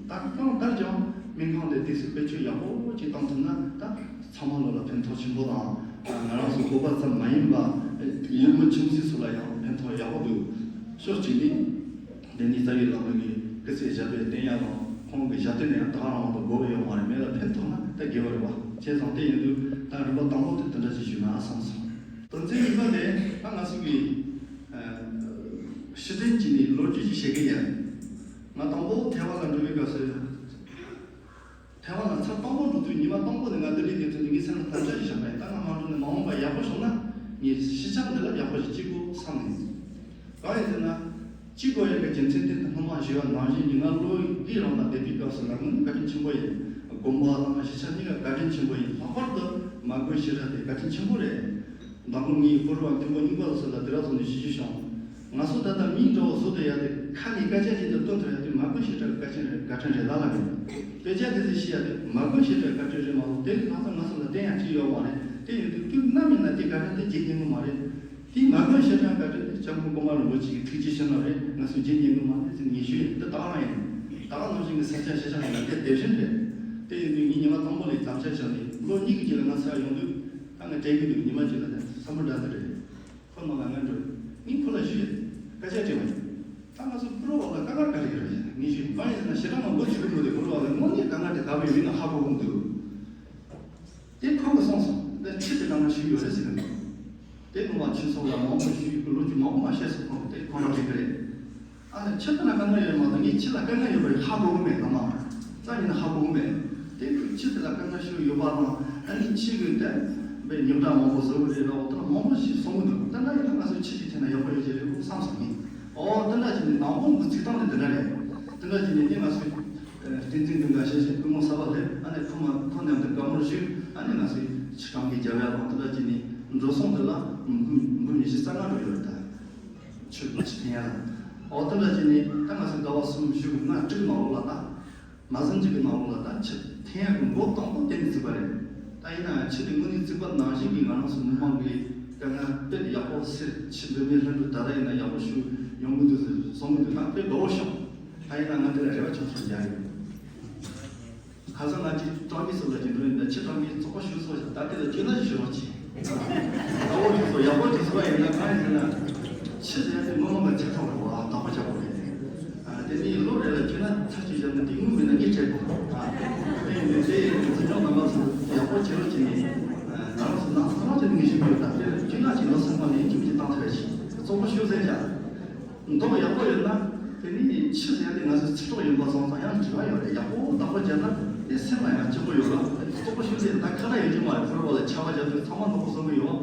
ད་གང་ལྟར་ཀྱང་སྨན་ཁང་དེ་དུས་སུ་བེད་སྤྱོད་ཡག་པོ་ཅིག་བཏང་ཐུབ་ན་ད་ཚང་མ་ལོ་ལ་ཕན་ཐོགས་ཆེན་པོ་དང་། ང་རང་ཚོ་བོད་པ་ཙམ་མ་ཡིན་པ་ཡུལ་མི་ཁྱིམ་མཚེས་ཚོ་ལ་ཡང་ཕན་ཐོགས་ཡག་པོ་འདུག་ཕྱོགས་གཅིག་ནས་དེ་ནི་རྩ་བའི་བླ་མ་གི་སྐུ་ཚེ་ཞབས་པད་བརྟན་ཡག་དང་ཁོང་གི་ཞབས་བརྟན་ནས་ཡང་ད་ག་རང་དུ་དགོས་པ་ཡོད་མ་རེད། མི་ལ་ཕན་ཐོགས་ན་ད་དགེ་བ་རེད་བ། བྱས་ཙང་དེ་ཡིན་དུས་ད་རིམ་པ་དང་པོ་དེ་དེ་འདྲ་ཞིག་ཞུས་ན་བསམ་སོང་། དོན་ཚན་གཉིས་པ་དེ་ད་ང་ཚོ་གི་ཕྱི་དོན་གྱི་ནི་ལོ་རྒྱུས་ཀྱི་བཤད་ཀྱི་ཡིན། ང་དང་པོ་ཐེ་ཝན་ལ་འགྲོ་བའི་སྐབས་སུ། ཐེ་ཝན་ལ་ཚར་དང་པོ་འགྲོ་དུས་ཉི་མ་དང་པོ་ནས་ང་ལྡི་ལི་དེ་ཚོ་ནས་ངའི་སེམས་ལ་དམ་བཅའ་ཞིག་བཞག་པ་ཡིན། ད་ང་མ་འགྲོ་ནས་མ་འོངས་པ་ཡག་པོ་བྱུང་ན་ངས་གཞིས་ཆགས་འདི་ལ་ཡག་པོ་ཞིག་སྐྱེ་དགོས་བསམ་ནས། གང་ཡིན་ཟེར་ན། སྐྱེ་དགོས་ཡག་གི་རྒྱུ་མཚན་དེ་སྔོན་མ་ཞུས་པ་ནང་བཞིན་གྱི་ང་བློ་ཡིད་རང་དང་བསྡད་པའི་སྐབས་སུ་ལ་དངོས་གནས་བཀའ་དྲིན་ཆེན་པོ་ཡིན། དགོན་པ་དང་གཞིས་ཆགས་གཉིས་ཀ་བཀའ་དྲིན་ཆེན་པོ་ཡིན། ལྷག་པར་དུ་མ་དགོན་བཤད་གྲྭ་དེ་བཀའ་དྲིན་ཆེན་པོ་རེད། མདང་དགོང་ངའི་སྐུ་རུ་བ་མཐོན་པོ་རྙིང་པ་སོགས་ལ་དེ་ར་སོང་ནས་ཞུ་རྒྱུ་བྱུང་། ང་ཚོ་ད་ལྟ་མིང་འདྲ་བོ་བཟོ་བསྡད་ཡ་དེ་ཁ་ནས་སྐད་ཆ་ཅིག་ཏུ་སྟོན་ཐུབ་ཡ་དེ་མ་དགོན་བཤད་གྲྭ་བཀའ་དྲིན་རེད། བཀའ་དྲིན་རེད་ལ་ལ་རེད། དཔེ་ཆ་དེ་ཚོ་ཤེས་ཡ་དེ་མ་དགོན་བཤད་གྲྭ་བཀའ་དྲིན་རེད་མ་གཏོགས་དེ་ལས་ལྷག་ཙམ་ང་ཚོ་ལ་བསྟན་ཡ་ཅིག་ཡོད་མ་རེད། དེ་ཡིན་དུས་དུས་ནམ་ཡིན་ན་དེ་བཀའ་དྲིན་དེ་བརྗེད་ཉན་གི་མ་རེད། དེ་མ་དགོན་བཤད་གྲྭ་བཀའ་དྲིན་དེ་སྐྱབས་མགོན་གོང་མ་རིན་པོ་ཆེ་གི་ཐུགས་རྗེ་ཆེ་ན་རེད། ང་ཚོ་བརྗེད་ཉན་གི་མ་རེད་ཟེར་ངེས་ཤོས་ཡིན། འདི་ད་ག་རང་ཡིན། ད་ག་ནང་བཞིན་གྱི་ས་སྐྱ་ཤེས་བྱ་ཡིན་ན་དེ་དེ་བཞིན་རེད། དེ་ཡིན་དུས་ངས་ཉི་མ་དང་པོ་ལས་དམ་བཅའ་བཞག་ནས་ལོ་གཉིས་ཀྱི་རྗེས་ལ་ང་ཚོ་ཡར་ཡོང་དུས། ད་ང་དྲན་གྱི་འདུག་ཉི་མ་གཅིག་ལ་ད་བསམ་བློ་འདྲ་འདི་རེད། ཁོ་ནང་ལ་ང་འགྲོ། ངས་ཁོ་ལ་ཞུས། སྐད་ཆ་དྲིས་པ་ཡིན། ད་ང་ཚོ་ཕུ་རོ་བ་ལ་དཀའ་ངལ་ག་རེ་ཡོད་རེད་ངས་ཞུས། གང་ཡིན་ཟེར་ན་ཞེ་དྲག་ངང་མགོ་ཚོས་ཀྱི་མི་འདུག་ཕུ་རོ་བ་ལ་དངོས་གནས་དཀའ་ངལ་དེ་ག་བ་ཡོད་མེད་ང་ཧ་གོ་གི་མི་འདུག་དེ་ཁོ་གིས་གསུངས་སོང་། ད་ཁྱི་དེ་དཀའ་ངལ་ཞིག་ཡོད་རེད་ཟེར་གི་འདུག་དེ་ངོ་མ་ཁྱི་སོགས་ལ་མང་པོ་ཞུས་ཀྱི་ལོ་རྒྱུས་མང་པོ་མ་བཤད་སོང་། ཁོང་དེ་ཁོ་རང་དྲན་གི་རེད། ཨ་ནི་ཁྱི་དེ་ལ་དཀའ་ངལ་ཡོད་མ་གཏོགས་ངས་ཁྱི་ལ་དཀའ་ངལ་ཡོད་པ་རེད་ཧ་གོ་གི་མེད། ངོ་མ་རྩ་ཉིད་ནས་ཧ་གོ་གི་མེད། དེ་ཁྱི་དེ་ལ་དཀའ་ངལ་ཞིག་ཡོད་པ་དང་ཨ་ནི་ཁྱི་གི་དེ་དཔེ་ཉོབ་སྒྲ་མང་པོ་བཟོ་གི་རེད་ལ། འོ་དེ་ལ་མང་པོ་ཞིག་གསུང་གི་འདུག་དེ་འདྲ་ཡིན་ན་ང་ཚོའི་ཁྱི་དེ་ཁྱེད་ན་ཡག་པོ་ཡོད་ཀྱི་རེད་བསམ་སོང་ངས། ཨོ་དེ་འདྲ་བྱས་ནས་དང་པོ་འགོ་ཚུགས་སྟངས་དེ་དེ་འདྲ་རེད། དེ་འདྲ་བྱས་ནས་དེ་ང་ཚོའི་བསྟན་འཛིན་ཀུན་དགའ་ཞལ་བཞུགས་སྐུ་ངོ་གསར་པ་སླེབས། ཨ་ནི་ཁོ་མ་ཁོ་མཉམ་དུ་བཀའ་མོལ་ཞུས། ཨ་ནི་ང་ཚོའི་ཁྱི་གྲོང་གི་རྒྱབ་ཡ་དང་དེ་འདྲ་བྱས་ནས་འགྲོ་སོང་དེ་ལ་འབུམ་ཉི་ཤུ་རྩ་ལྔ་འགྲོ་ཡོད་རེད་ད། ཆུ་ཆུ་འཐེན་ཡ་ལ། འོ་དེ་འདྲ་བྱས་ནས་ད་ང་ཚོའི་ཟླ་བ་གསུམ་བཞི་གི་ལྔ་དྲུག་ནང་ལོགས་ལ་ད། མ་ཟིན་གཅིག་གི་ནང་ལོགས་ལ་ད་ཆུ་འཐེན་ཡ་གི་མགོ་དང་པོ་དེ་ནས་བཙུགས་པ་རེད། ད་ཡིན་ནའང་ཆུ་དེ་དངོས་གནས་བཙུགས་པ་ནང་བཞིན་གྱི་ང་རང་ཚོ་མི་མང་གི་དཀའ་ངལ་དཔེ་ཡག་པོ་སེལ། ཆུ་འདི་ནས་ལྷུན་གྲུབ་ད་ལྟ་ཡིན་ན་ཡག་པོ་ཞིག་ཡོང་གི་འདུག་ཟེར་གསུང་གི་འདུག་ད་དཔེ་དགའ་བོ་བྱུང་། ད་ཡིན་ན་ང་དེ་ལ་རེ་བ་ཆུང་ཆུང་རྒྱག་ཡོད། ཁ་སང་ང་ཅིག་ཀྲང་གི་སོགས་ལ་ཅིག་འགྲོ་ཡིན་ད་ཆུ་ཀྲང་གི་བཙོག་པ་ཞུ་སོགས་ཤག་ད་དེ་ལ་སྐྱོན་ན་ཞུ་རོགས་གྱིས། ཨ་བོ་ཅིག་སོགས་ཡག་པོ་ཅིག་སོགས་ཡིན་ན་གང་ཡིན་ཟེར་ན། ཆུ་ཟེར་ཡ་དེ་མི་མང་གི་ཆ་ཚང་རེད་བ། དག་པོ་ཆགས་པོ་རེད། ཨ་དེ་ནི་ལོ་རེ་ལ་སྐྱོན་ན་ཚར་གཅིག་བཞག་ན་དེ་དངུལ་མིན་ན་ངས་སྤྲད་དགོས། ཨ་དེ་ཡིན་དུས་དེ་ཡིན་དུས་འཛིན་སྐྱོང་རྣམ་པ་ཚོ་ཡག་པོ་བྱེད་རོགས་བྱས་ནས། ང་རང་ཚོ་ནང་ཚང་མ་དེ་ནི་ཞུ་གི་ཡོད། ད་དེ་ལ་སྐྱོན་ན་ཅིག་ལོ་གསུམ་པ་ནས་ཁྱིམ་གྱི་བཏང་ཐུབ་ཡ་ཞིག་བཙོག་པོ་ཞུ་ཟེར་ཀྱང་། མདོག་ཡག་པོ་ཡོད་ན་དེ་ནི་ ཆི་ཟེར་ཏེ་ང་ཚོ་ཚེ་སྲོག་ཡིན་པ་སོང་ཙང་ཡང་དྲི་བ་ཡོད་རེད། ཡག་པོ་བདག་པོ་བརྒྱབ་ན་དེ་སེམས་ལ་ཡང་སྐྱིད་པོ་ཡོད་ལ། སྤོབས་པ་ཞུ་ཟེར་ད་ཁ་ལ་ཡོད་ཀྱི་མ་རེད། ཁོ་ར་བ་ལ་ཆར་པ་བརྒྱབ་དུས་ཚང་མ་ནོར་པོ་བཟོ་གི་ཡོད།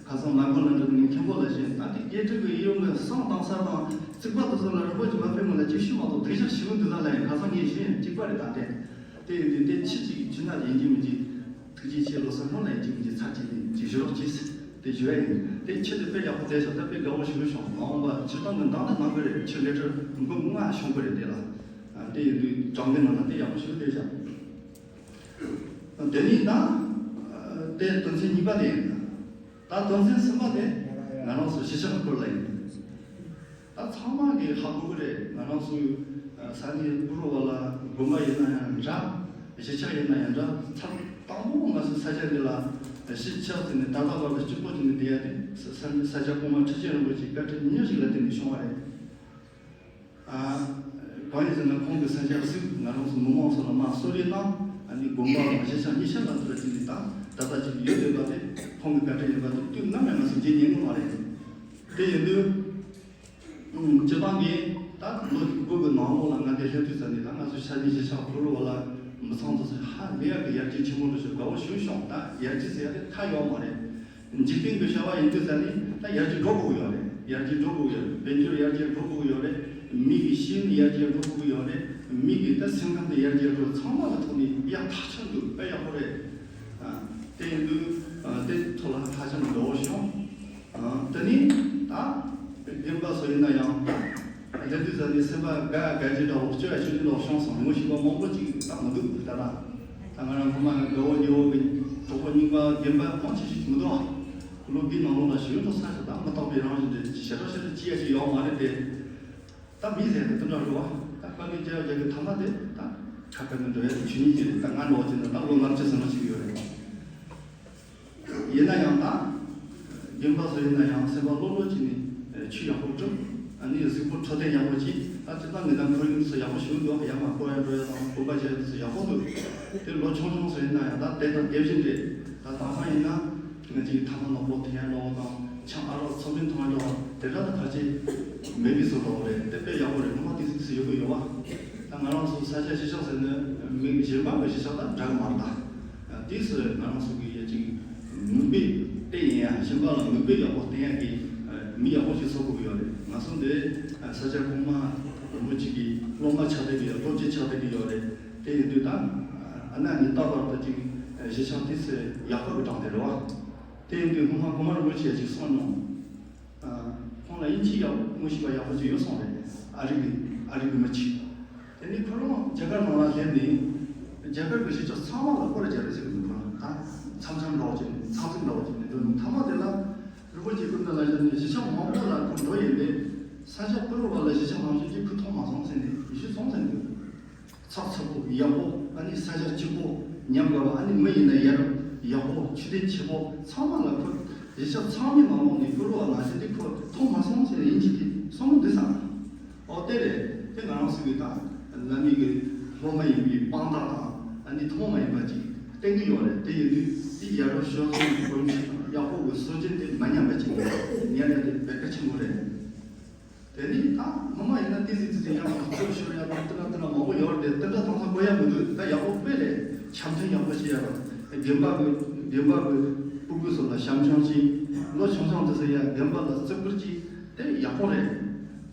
ཁ་སང་མ་དགོན་ལ་འགྲོ་དུས་ངས་མཁན་པོ་ལ་བཤད། ད་དེ་སྐད་འཕྲིན་གྱི་ཨི་ཡོང་གི་བསང་བཏང་ས་དང་རྩིག་པ་དེ་ཚོ་ལ་རི་པོ་ཅིག་མ་ཕེབས་སྔོན་ལ་ཅིག་ཞུ་མ་གཏོགས་དེ་ཞག་ཞུ་འདུག་ད་ལ་ཡིན། ཁ་སང་ངས་ཞུས་ཡིན། གཅིག་པ་རེད། ད་དེ་དེ་ཡིན་དུས་དེ་ཕྱི་གཅིག་ཕྱི་ནང་ཡིན་གཅིག་མིན་གཅིག་ཐུགས་རྗེ་ཆེ། ལོ་གསར་སྔོན་ལ་ཡིན་གཅིག་མིན་གཅིག་ཚར་གཅིག་ནས་ཅིག་ཞུ་རོགས་གྱིས། དེ་ཞུ་ཡ་ཡིན། དེ་ཆེད་དུ་དཔེ་ཡག་པོ་བསྡད་ཤག་ད་དཔེ་དགའ་བོ་ཞུ་བྱུང་། མ་འོངས་པ་སྤྱིར་བཏང་གི་འདང་ལ་གནང་གི་རེད། ཆུ་ལེ་ཊར་འབུམ་ལྔ་ཤོང་གི་རེད། དེ་ལ་དེ་ཡིན་དུས་གྲངས་ཀའི་ནང་ལ་དེ་ཡག་པོ་ཞུ་བསྡད་ཤག་དེ་ནས་ད་དེ་དོན་ཚན་གཉིས་པ་དེ་ཡིན། ད་དོན་ཚན་གསུམ་པ་དེ་ང་རང་ཚོ་གཞིས་ཆགས་སྐོར་ལ་ཡིན། ད་ཚང་མ་གིས་ཧ་གོ་གི་རེད། ང་རང་ཚོའི་ས་གནས་དབུ་རུ་བ་ལ་དགོན་པ་ཡིན་ན་ཡང་འདྲ། གཞིས་ཆགས་ཡིན་ན་ཡང་འདྲ། ཚར་དང་པོ་ང་ཚོའི་ས་ཆ་འདི་ལ་གཞིས་ཆགས་ཟེར་ནས་ད་ལྟ་བར་དུ་གཅིག་པོ་བྱས་ནས་བསྡད་ཡ་དེ་ས་ས་ས་སྐྱ་གོང་མ་ཁྲི་ཆེན་རིན་པོ་ཆེའི་བཀའ་དྲིན་ཉག་གཅིག་ལ་བརྟེན་ནས་བྱུང་བ་རེད། ཨ། གང་ཡིན་ཟེར་ན་ཁོང་གི་ས་ཆ་ཟིག་ང་རང་ཚོ་མི་མང་ཚོ་ལ་མར་གསོལ་རས་གནང་། ཨ་ནི་དགོན་པ་དང་གཞིས་ཆགས་གཉིས་ཆ་ལ་དུ་ར་ཅིག་ནི་ད་ད་ལྟ་ཅིག་ཡོད་བསྡད་པ་དེ་ཁོང་གི་བཀའ་དྲིན་ཡིན་པ་དེ་དུས་ནམ་ཡང་ང་ཚོ་བརྗེད་ཉན་གི་མ་རེད། དེ་ཡིན་དུས། སྤྱི་བཏང་གིས་ད་ལོ་དགུ་གི་ནང་ལོགས་ལ་ང་འདིར་སླེབས་དུས་ཙམ་ནས་ད་ང་ཚོའི་ས་གནས་གཞིས་ཆགས་ཕུ་རུ་བ་ལ་མི་ཚང་དུ་ཚོས་ཧ་ལས་ཡག་གི་ཡར་རྒྱས་ཆེན་པོ་འགྲོ་ཞིག་དགའ་བོ་ཞུ་བྱུང་། ད་ཡར་རྒྱས་ཟེར་ཡ་དེ་ད་ཡོད་མ་རེད། འཇིག་རྟེན་གྱི་བྱ་བ་ཡིན་དུས་ཙམ་ནས་ད་ཡར་རྒྱས་འགྲོ་དགོས་ཡོད་རེད། ཡར་རྒྱས་འགྲོ་དགོས་ཡོད་རེད། དཔལ་འབྱོར་ཡར་རྒྱས་འགྲོ་དགོས་ཡོད་རེད། མི་གི་ཤེས་ཡོན་ཡར་རྒྱས་འགྲོ་དགོས་ཡོད་རེད། མི་གི་ད་སེམས་ཁམས་དེ་ཡར་རྒྱས་འགྲོ། ཚང་མ་གི་ཐོག་ནས་ཡག་ཐག་ཆོད་འདུག་དཔེ་ཡག་པོ་རེད། དེ་ཡིན་དུས་དེ་ཐོག་ལ་ཧ་ཅང་དགའ་བོ་བྱུང་། དེ་ནས་ད་རྒན་པ་ཚོ་ཡིན་ན་ཡང་ད་དེ་དུས་ཙམ་ནས་སེམས་པ་དགའ་དགའ་ཅིག་འདྲ་བོ་སྐྱོ་ཡ་ཆུང་ཆུང་འདྲ་བོ་བྱུང་སོང་། ངོ་ཤེས་པ་མང་པོ་ཅིག་ད་མི་འདུག་ད་ད་ད་ང་རང་ཁོ་མ་དགའ་བོ་ཉེ་བོ་གི་གྲོགས་པོ་རྙིང་པ་རྒན་པ་མང་ཆེ་ཞིག་མི་འདུག་ཨ། ལོ་འདིའི་ནང་ལོགས་ལ་ཞིག་འགྲོ་ས་ཞིག་ད་མི་རྟག་པའི་རང་བཞིན་དེ་ཞེ་དྲག་ཞེ་དྲག་ཅི་ཡ་ཅིག་ཡོད་མ་རེད་དེ། ད་མི་ཟེར་ནས་དེ་འདྲ་རེད་བ། ད་དཀའ་ལས་རྒྱག་རྒྱག་གི་ཐ་མ་དེ་ད་ཁ་ཁ་ནས་འགྲོ་ཡ་དེ་ཆོས་ཉིད་ཅིག་རེད། ད་ང་འགྲོ་བ་ཅིག་ན་ད་ལོ་ལྔ་བཅུ་ཟིན་པ་ཞིག་ཡོད་རེད། ཡིན་ན་ཡང་ད་རྒན་པ་ཚོ་ཡིན་ན་ཡང་སེམས་པ་བློ་བློ་ཅིག་ནས་ཆོས་ཡག་པོ་སྒྲུབ། ཨ་ནི་གཟུགས་པོ་འཕྲོད་བསྟེན་ཡག་པོ་བྱེད། ད་སྤྱིར་བཏང་ངེད་ད་ཁོར་ཡུག་སུ་ཡག་པོ་ཞིག་འདུག་ཡར་མར་སྐོར་ཡ་འགྲོ་ཡ་དང་སྐོར་པ་བྱེད་ཡ་དེ་ཚོ་ཡག་པོ་འདུག་དེ་ལོ་ཆུང་ཆུང་ཚོ་ཡིན་ན་ཡང་ད་དེ་དང་དེ་བཞིན་རེད། ད་དེང་སང་ཡིན་ན། ང་ཅིག་ཐ་མག་ནག་པོ་འཐེན་ཡ་འདྲ་བོ་དང་ཆང་ཨ་རག་ཚོ་མིན་འཐུང་ཡ་འདྲ་བོ་དེ་འདྲ་ད་ཕལ་ཆེར་མེད་པའི་བཟོ་འདྲ་བོ་རེད། དེ་དཔེ་ཡག་པོ་རེད། ངོ་མ་དེ་ཚིག་ཚིག་ཡོད་གི་ཡོད་བ། ད་ང་རང་ཚོ་ས་ཆ་གཞིས་ཆགས་ཟེར་ནས་མི་གཞན་པ་གི་གཞིས་ཆགས་དང་འདྲ་གི་མ་རེད་ད། དེ་སུ་ང་རང་ཚོ་གི་ཡ་ཅིག་མིག་དཔེ་བསྟན་ཡིན་ཡ། གཞན་པ་ལ་མིག་དཔེ་ཡག་པོ་བསྟན་ཡ་གི་མི་ཡག་པོ་ཞིག་བཟོ་དགོས་ཀྱི་ཡོད་རེད། ང་ཚོ་འདི་ས་ཆ་གོང་མ་རིན་པོ་ཆེ་གི་སློབ་མ་ཆགས་བསྡད་ཀྱི་ཡོད། སློབ་ཆེན་ཆགས་བསྡད་ཀྱི་ཡོད་རེད། དེ་ཡིན་དུས་ད་ཨ་ན་ནི་ལྟ་བར་ད་ཅིག་གཞིས་ཆགས་དེ་ཚོ་ཡག་པོ་གི་གྲངས་དེ་རེད་བ། དེ་ཡིན་དུས་སྔོན་མ་གོང་མ་རིན་པོ་ཆེ་ཅིག་གསུངས་མྱོང་། ཁོང་ལ་དབྱིན་ཇི་ཡག་དངོས་ཤེས་པ་ཡག་པོ་ཅིག་ཡོད་སོང་རེད། ཨ་རི་གི་ཨ་རི་གི་མི་ཅིག་དེ་ནས་ཁོ་རང་རྒྱ་གར་ནང་ལ་སླེབས་ནས་རྒྱ་གར་གི་གཞིས་ཆགས་ཚང་མ་ལ་སྐོར་ར་རྒྱག་རེས་བྱེད་གི་འདུག་ཁོ་རང་ད་མཚམས་མཚམས་འདྲ་བོ་བྱས་ནས་མཚམས་མཚམས་འདྲ་བོ་བྱས་ནས་འགྲོ་ནས་མཐའ་མ་དེ་ལ་རིན་པོ་ཆེ་སྐུ་མདུན་ལ་བཞག་ནས་གཞིས་ཆགས་མང་པོ་ལ་ཁོ་འགྲོ་ཡིན་པས་ས་ཆ་ཕུ་རུ་བ་ལ་གཞིས་ཆགས་མང་ཤོས་ཀྱིས་ཁོ་མཐོང་མ་སོང་ཟེར་ནས་ཡིད་ཆེས་སོང་ཟེར་འདུག་ཚགས་ཚུད་པོ་ཡག་པོ། ཨ་ནི་ས་ཆ་སྐྱིད་པོ། ཉམས་དགའ་བ། ཨ་ནི་མི་ཡིན་ན་ཡར་ཡག་པོ། ཆུ་ཚད་ཆེ་པོ། ཚང་མ་ལ་ཁོ་གཞིས་ཆགས་ཚང་མའི་ནང་ལོགས་ནས་ཕུ་རུ་བ་ང་ཚོ་འདི་ཁོ་མཐོང་མ་སོང་ཟེར་ནས་ཡིན་གཅིག་གིས་གསུང་གི་འདུག་ས། ཨོ་དེ་རེད། དེ་ང་རང་ཚོ་གི་ད་བླ་མའི་གི་སློབ་མ་ཡིན་པའི་དཔང་རྟགས་དང་ཨ་ནི་ཐུན་མོང་མ་ཡིན་པ་ཅིག་བསྟན་གི་ཡོད་རེད། དེ་ཡིན་དུས་དེ་ཡར་རོ་ཞོར་ཚོ་གི་གོམས་གཤིས་དང་ཡག་པོ་གི་སྲོལ་རྒྱུན་དེ་མ་ཉམས་པ་ཅིག་ཉར་ཡ་དེ་དཔེ་གལ་ཆེན་པོ་རེད། དེ་ནི་ད་སྔོན་མ་ཡིན་ན་ཏི་ཙི་ཏི་ཙི་ཡང་ལ་ཚོ་ཤོར་ཡ་དང་དེ་འདྲ་དེ་འདྲ་མང་པོ་ཡོད་རེད། དེ་འདྲ་དང་ས་གོ་ཡ་མི་འདུག་ད་ཡག་པོ་དཔེ་རེད། འཆམ་མཐུན་ཡག་པོ་བྱེད་ཡ་དང་རྒན་པ་གི་རྒན་པ་གི་སྤུ་གུ་ཚོ་ལ་བྱམས་སྐྱོང་བྱེད། ལོ་ཆུང་ཆུང་དེ་ཚོ་ཡ་རྒན་པ་ལ་བརྩི་བཀུར་བྱེད། དེ་ཡག་པོ་རེད།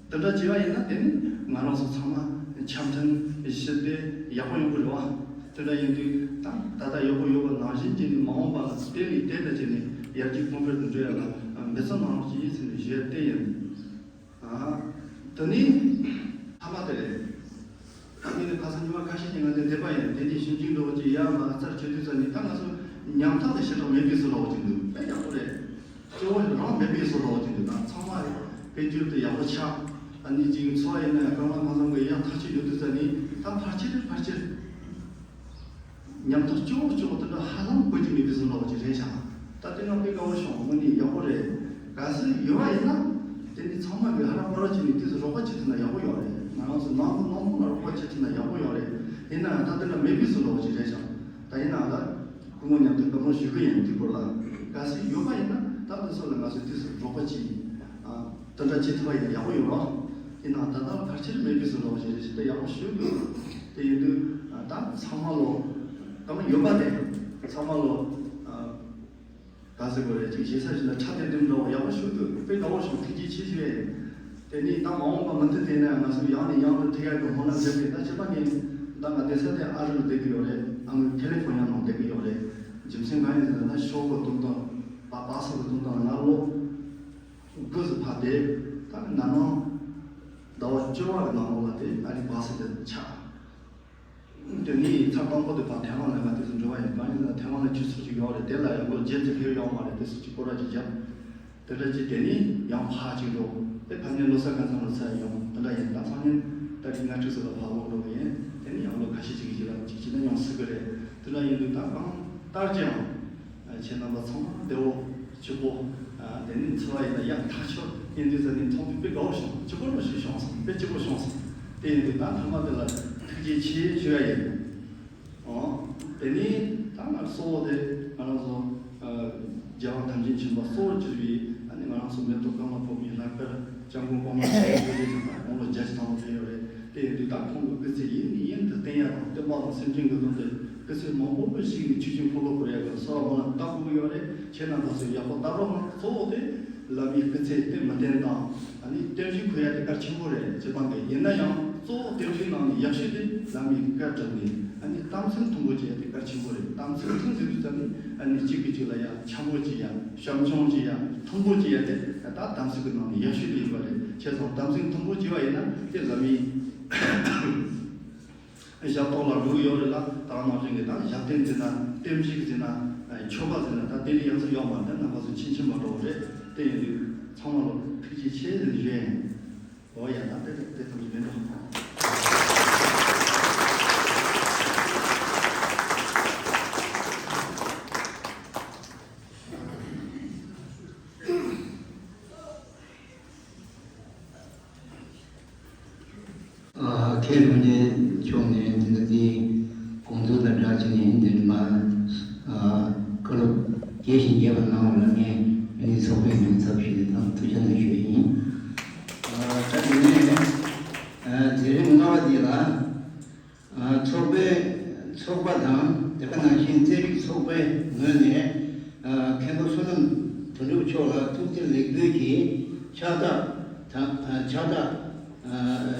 དེ་འདྲ་བྱས་པ་ཡིན་ན་དེ་ནི་ང་རང་ཚོ་ཚང་མ་འཆམ་མཐུན་ཞི་བདེ་ཡག་པོ་ཡོང་གི་རེད་བ། དེ་འདྲ་ཡིན་དུས་ད་ད་ལྟ་ཡག་པོ་ཡོད་པ་ནང་བཞིན་བྱས་ནས་མ་འོངས་པ་ལ་དེ་ལས་དེ་འདྲ་བྱས་ནས་ཡར་རྒྱས་གོང་འཕེལ་དུ་འགྲོ་ཡ་ལ་འབད་བརྩོན་གནང་རོགས་ཞེས་ཟེར་ནས་ཞུ་ཡ་དེ་ཡིན། ཨ། དེ་ནི་ཐ་མ་དེ་རེད། ད་ནི་ཁ་སང་ཉི་མ་ཁ་ཤས་ཀྱིས་ང་འདིར་བསྡད་པ་ཡིན། དེ་ནི་ཞིབ་འཇུག་འགྲོ་གི་ཡ་མ་རྩར་བྱེད་དུས་ཙ་ནི་ད་ང་ཚོ་ཉམ་ཐག་དེ་ཞེ་དྲག་མེད་པའི་བཟོ་འདྲ་བོ་ཅིག་འདུག་དཔེ་ཡག་པོ་རེད། སྐྱོ་བོ་རང་མེད་པའི་བཟོ་འདྲ་བོ་ཅིག་འདུག་ད་ཚང་མ་རེད། དཔལ་འབྱོར་དེ་ཡག་པོ་ཆགས། ཨ་ནི་ཅིག་འཚོ་བ་ཡིན་ན་ཡང་སྐར་མ་ཁ་སང་གི་ཡག་ཐག་ཆོད་ཡོད་དུས་ཙ་ནི་ད་ཕལ་ཆེར་ཕལ་ཆེར། ཉམ་ཐག་སྐྱོ་བོ་སྐྱོ་བོ་དེ་འདྲ་ཧ་ལམ་གོ་རྒྱུ་མེད་པའི་བཟོ་འདྲ་བོ་ཅིག་རེད་ཤག་ད་དེ་ང་དཔེ་དགའ་བོ་བྱུང་། དངོས་གནས་ཡག་པོ་རེད། གལ་སྲིད་ཡོད་པ་ཡིན་ན་དེ་ནི་ཚང་མ་གིས་ཧ་ར་པ་ར་བྱས་ནས་དེ་ཚོ་རོགས་པ་བྱེད་ཐུབ་ན་ཡག་པོ་ཡོད་རེད། ང་རང་ཚོ་ནང་ཁུལ་ནང་ཁུལ་ལ་རོགས་པ་བྱེད་ཐུབ་ན་ཡག་པོ་ཡོད་རེད། ཡིན་ན་ཡང་ད་དེ་འདྲ་མེད་པའི་བཟོ་འདྲ་བོ་ཅིག་རེད་ཤག་ད་ཡིན་ན་ཡང་ད་སྐུ་ངོ་མཉམ་དུ་བཀའ་མོལ་ཞུ་གི་ཡིན། དེ་སྐོར་ལ་གལ་སྲིད་ཡོད་པ་ཡིན་ན་ད་དེ་ཚོ་ལ་ང་ཚོས་དེ་ཚོ་རོགས་པ་བྱེད། ཨ། དེ་འདྲ་བྱེད་ཐུབ་པ་ཡིན་ན་ཡག་པོ་ཡོད་རེད། ཡིན་ནའང་ད་ལྟ་ཕལ་ཆེར་མེད་པའི་བཟོ་འདྲ་བ་ཞིག་རེད། ཞེ་དྲག་ཡག་པོ་ཞུ་དགོས། དེ་ཡིན་དུས་ད་ཚང་མ་ལོ་གང་ཡོད་པ་དེ་ཚང་མ་ལོ་ག་ཟེར་དགོས་རེད། ཅིག་ཞེ་ས་ཞིག་ལ་ཁྲ་དེ་དེ་འདྲ་བ་ཡག་པོ་ཞུ་དགོས། དཔེ་དགའ་བོ་བྱུང་། ཐུགས་རྗེ་ཆེ་ཞུ་ཡ་ཡིན། དེ་ནས་ད་མ་འོངས་པ་མུ་མཐུད་དེ་ནས་ང་ཚོ་ཡང་ནས་ཡང་དུ་ཐུག་ཡག་གི་སྨོན་ལམ་འདེབས་ཏེ། ད་ཁྱེད་པ་ངས་ད་ང་བསྡད་ས་དེ་ཨ་རི་ལ་བསྡད་ཀྱི་ཡོད་རེད། ཨ་ནི་ཁེ་ལི་ཧྥོར་ནི་ཡ་ནང་བསྡད་ཀྱི་ཡོད་རེད། རྒྱུ་མཚན་གང་ཡིན་ཟེར་ན། ད་ཤོག་གུ་བཏོན་སྟངས་པ་པ་སོགས་ཀྱི་བཏོན་སྟངས་ང་ལོ་དགུ་ཙམ་ཕར་བསྡད། ད་ན་ནིང་ཟླ་བ་བཅུ་པ་གི་ནང་ལོགས་ལ་དེ་ཨ་རི་པ་སི་དེ་ཆགས། དེ་ནས་ཚར་དང་པོ་དེ་ཕར་ཐའེ་ཝན་ལ་ང་དེ་ཚོ་འགྲོ་བ་ཡིན། གང་ཡིན་ཟེར་ན་ཐའེ་ཝན་ལ་ཆུ་ཚོད་ཅིག་ཡོད་རེད། དེ་ལ་ཡང་ལོ་བརྒྱད་ཙམ་ཕེབས་ཡོད་མ་རེད། དེ་ཚོ་ཅིག་སྐོར་ར་ཅིག་བརྒྱབ། དེ་འདྲ་ཅིག་དེ་ནས་ཡང་ཕར་ཅིག་འགྲོ། དེ་ཕར་ནས་ལོ་གསར་ཁ་སང་ལོ་ཚར་ཡོང་། དེ་འདྲ་ཡིན། ད་སང་ཉིན་ཏ་རིག་ལྔ་དྲུག་ཙམ་ལ་ཕར་ལོག་འགྲོ་གི་ཡིན། དེ་ནས་ཡང་ལོ་ཁ་ཤས་ཅིག་གི་རྗེས་ལ་ཅིག་ཅིག་ན་ཡང་སྲིད་གི་རེད། དེ་འདྲ་ཡིན་དུས་ད་གང་ལྟར་ཀྱང་ཁྱེད་རྣམ་པ་ཚང་མ་བདེ་བོ་སྐྱིད་པོ། དེ་ནས་འཚོ་བ་ཡིན་ན་ཡང་ཐག་ཆོད་ཡིན་དུས་ཙམ་ནས་མཐོང་དུས་དཔེ་དགའ་བོ་བྱུང་། སྐྱིད་པོ་རང་ཞིག་བྱུང་སོང་། དཔེ་སྐྱིད་པོ་བྱུང་སོང་། དེ་ཡིན་དུས་ད་ཐོག་མ་དེ་ལ་ཐུགས་རྗེ་ཆེ་ཞུ་ཡ་ཡིན། ཨོ། དེ་ནས་ད་ང་གཙོ་བོ་དེ་ང་རང་ཚོ་རྒྱལ་བ་དམ་ཅན་ཆེན་པོ་གཙོ་བོར་གྱུར་པའི་ཨ་ནི་ང་རང་ཚོ་མེ་ཏོག་ཀརྨ་ཕོ་བྲང་གི་ལྷག་པར་སྐྱབས་མགོན་གོང་མ་ཆེན་པོ་དེ་ཚོ་དང་དགུང་ལོ་བརྒྱད་ཅུ་ཐམ་པ་ཕེབས་ཡོད་རེད། དེ་ཡིན་དུས་ད་ཁོང་གི་སྐུ་ཚེ་ཡུན་ནས་ཡུན་དུ་བརྟན་ཡ་དང་། བསྟན་པ་དང་སེམས་ཅན་གྱི་དོན་དུ་སྐུ་ཚེ་མང་པོ་ཞིག་ནས་ཆོས་ཀྱི་འཁོར་ལོ་བསྐོར་ཡ་གི་གསོལ་བ་སྨོན་ལམ་བཏབ་དགོས་ཀྱི་ཡོད་རེད། ཁྱེད་རྣམ་པ་ཚོས་ཡག་པོ་བལྟ་རོགས་གནང་། གཙོ་བོ་དེ་བླ་མའི་སྐུ་ཚེ་བརྟན་མི་བརྟན་དང་། ཨ་ནི་བརྟན་བཞུགས་ཕུལ་ཡ་དེ་གལ་ཆེན་པོ་རེད། སྤྱིར་བཏང་གི་ཡིན་ན་ཡང་གཙོ་བོ་བརྟན་བཞུགས་ནང་ནས་ཡག་ཤོས་དེ་བླ་མའི་བཀའ་བསྒྲུབས་ནས། ཨ་ནི་གཏམ་ཚུལ་མཐུན་པོ་བྱེད་ཡ་དེ་གལ་ཆེན་པོ་རེད། གཏམ་ཚུལ་མཐུན་ཟེར་དུས་ཙམ་ནས་ཨ་ནི་གཅིག་གིས་གཅིག་ལ་ཡ་འཆམ་པོ་བྱེད་ཡ། བྱམས་སྐྱོང་བྱེད་ཡ། མཐུན་པོ་བྱེད་ཡ་དེ་ད་གཏམ་ཚུལ་གྱི་ནང་ནས་ཡག་ཤོས་དེ་ཡིན་པ་རེད། བྱས་ཙང་གཏམ་ཚུལ་མཐུན་པོ་བྱེད་པ་ཡིན་ན་དེ་བླ་མའི་ཞབས་ཏོག་ལ་འགྲོ་གི་ཡོད་རེད་ལ། ད་ག་ནང་བཞིན་གྱི་ད་ཞབས་བརྟན་ཟེར་ན། བརྟན་བཞུགས་ཟེར་ན། མཆོད་པ་ཟེར་ན། ད་དེ་ལས་ཡག་ས་ཡོད་མ་རེད། ད་རྣམ་པ་ཚོ་མཁྱེན་མཁྱེན་པ་འདྲ་བོ་རེད། དེ་ཡིན་དུས་ཚང་མ་ལ་ཐུགས་རྗེ་ཆེ་ཟེར་ནས་ཞུ་ཡ་ཡིན། འོ་ཡ། ད་དེ་དེ་ཙམ་གྱིས་མི་འདུག་ཨ། མཁན་དྲུང་ཆེ་མཆོག་ནས་འདི་འདྲ་དེ་དགོངས་ཚུལ་དང་སྦྲགས་བྱས་ནས་འདི་མ། ཨ། བཀའ་སློབ་རྒྱས་ཤིང་རྒྱས་པ་གནང་བ་ལ་ངས་ཨ་ནི་ཚོགས་པའི་མིང་ཚབ་ཞུས་ཏེ་ཐུགས་རྗེ་གནང་ཞུ་ཡི་ཡིན། ཨ། ད་དེ་ནས་ཨ། མཛད་རིམ་ལྔ་པ་འདི་ལ། ཨ། ཚོགས་པའི་ཚོགས་པ་དང་དེ་ག་ནང་བཞིན་རྩེད་རིགས་ཚོགས་པའི་ངོས་ནས། ཨ། མཁན་པོ་བསོད་ནམས་དོན་གྲུབ་མཆོག་ལ་ཐུགས་རྗེ་ལེགས་འབུལ་གྱི་ཕྱག་རྟགས་དང་། ཨ། ཕྱག་རྟགས། ཨ།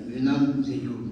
འབུལ་གནང་མཛད་རྒྱུ།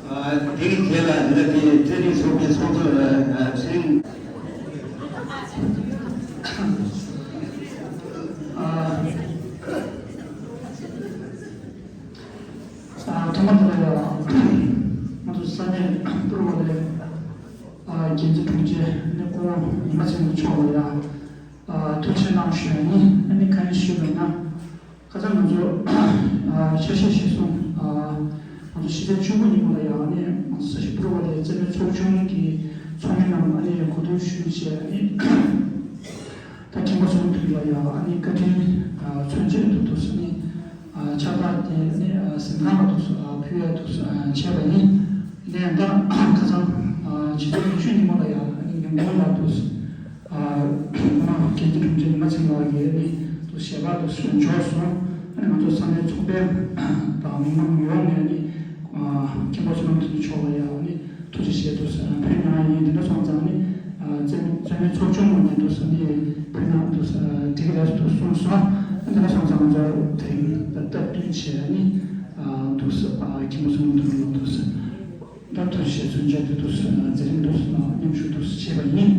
ཨ། དེའི་རྗེས་ལ་འདི་ལ་དེ་རྩེད་རིགས་ཚོགས་པའི་ཚོགས་གཙོ་ལ་ཚེ་རིང་། ཨ། ཨ། ཐོག་མ་དེ་ལ་ཡང་ང་ཚོ་ས་གནས་པུར་བ་ལས། ཨ། འགན་འཛིན་དྲུང་ཆེ་ནི་སྐུ་ངོ་ཉི་མ་ཚེ་རིང་མཆོག་ལ་ཡང་། ཨ། ཐུགས་རྗེ་གནང་ཞུ་ཡ་ཡིན། ཨ་ནི་གང་ཡིན་ཞུས་པ་ཡིན་ན། ཁ་སང་ང་ཚོ། ཨ། ཆ་ཤས་ཤིག་སོང་། ཨ། ང་ཚོ་ཕྱི་ཚེས་བཅུ་དགུ་ཉིན་མོ་ལ་ཡང་ཨ་ནི་ང་ཚོ་ས་གཞི་པུར་བ་ལས་རྩེད་མོའི་ཚོགས་ཆུང་གི་ཚོགས་མི་རྣམས་ཨ་ནི་གོ་བསྡུར་ཞུས་བྱས། ཨ་ནི་ད་མཁན་པོ་བསོད་ནམས་དོན་གྲུབ་ལ་ཡང་ཨ་ནི་བཀའ་དྲིན་མཚོན་ཆེད་དུ་དུ་ཨ་ནི། ཨ། ཕྱག་རྟགས་དེ་ཨ་ནི། ཨ། གཟིམ་ཁང་ལ་དུ་ཨ་ཕུལ་ཡ་དུ་ཨ་བྱས་པ་ཡིན། ཨ་ནི་ད་ཁ་སང་ཨ་ཕྱི་ཚེས་ཉི་ཤུ་ཉིན་མོ་ལ་ཡང་ཨ་ནི་ཉིན་གུང་ལ་དུ། ཨ། ང་རང་འགན་འཛིན་དྲུང་ཆེ་ཉི་མ་ཚེ་རིང་ལགས་ཀྱིས་ཨ་ནི་དུ་ཞལ་པར་དུ་འབྱོར་སོང་། ཨ་ནི་ང་ཚོ་ས་གནས་ཚོགས་པའི་དང་མི་མང་ཡོངས་ནས་ཨ་ནི། ཨ། མཁན་པོ་བསོད་ནམས་དོན་གྲུབ་མཆོག་ལ་ཡང་ཨ་ནི་ཐུགས་རྗེ་ཆེ་དུ་ཕུལ་གནང་ཡིན། དེ་འདྲ་སོང་ཙང་ཨ་ནི། ཨ། རྩེད་མོའི་ཚོགས་ཆུང་ངོས་ནས་དུ་ཨ་ནི་ཕུལ་ན་དུ་འགྲིག་གི་རེད་དུ་གསུངས་སོང་། ཨ་ནི་དེ་འདྲ་སོང་ཙང་ང་ཚོ་དེ་རིང་སྟབས་བསྟུན་བྱས་ཨ་ནི། འདུག་སེ། མཁན་པོ་བསོད་ནམས་དོན་གྲུབ་ལགས་འདུག་སེ། ད་ཐུགས་རྗེ་ཆེ་གསུང་བྱས་ཏེ་འདུག་སེ། མཛད་རིམ་འདུག་སེ་ལ་མཉམ་ཞུགས་འདུག་སེ་བྱས་པ་ཡིན།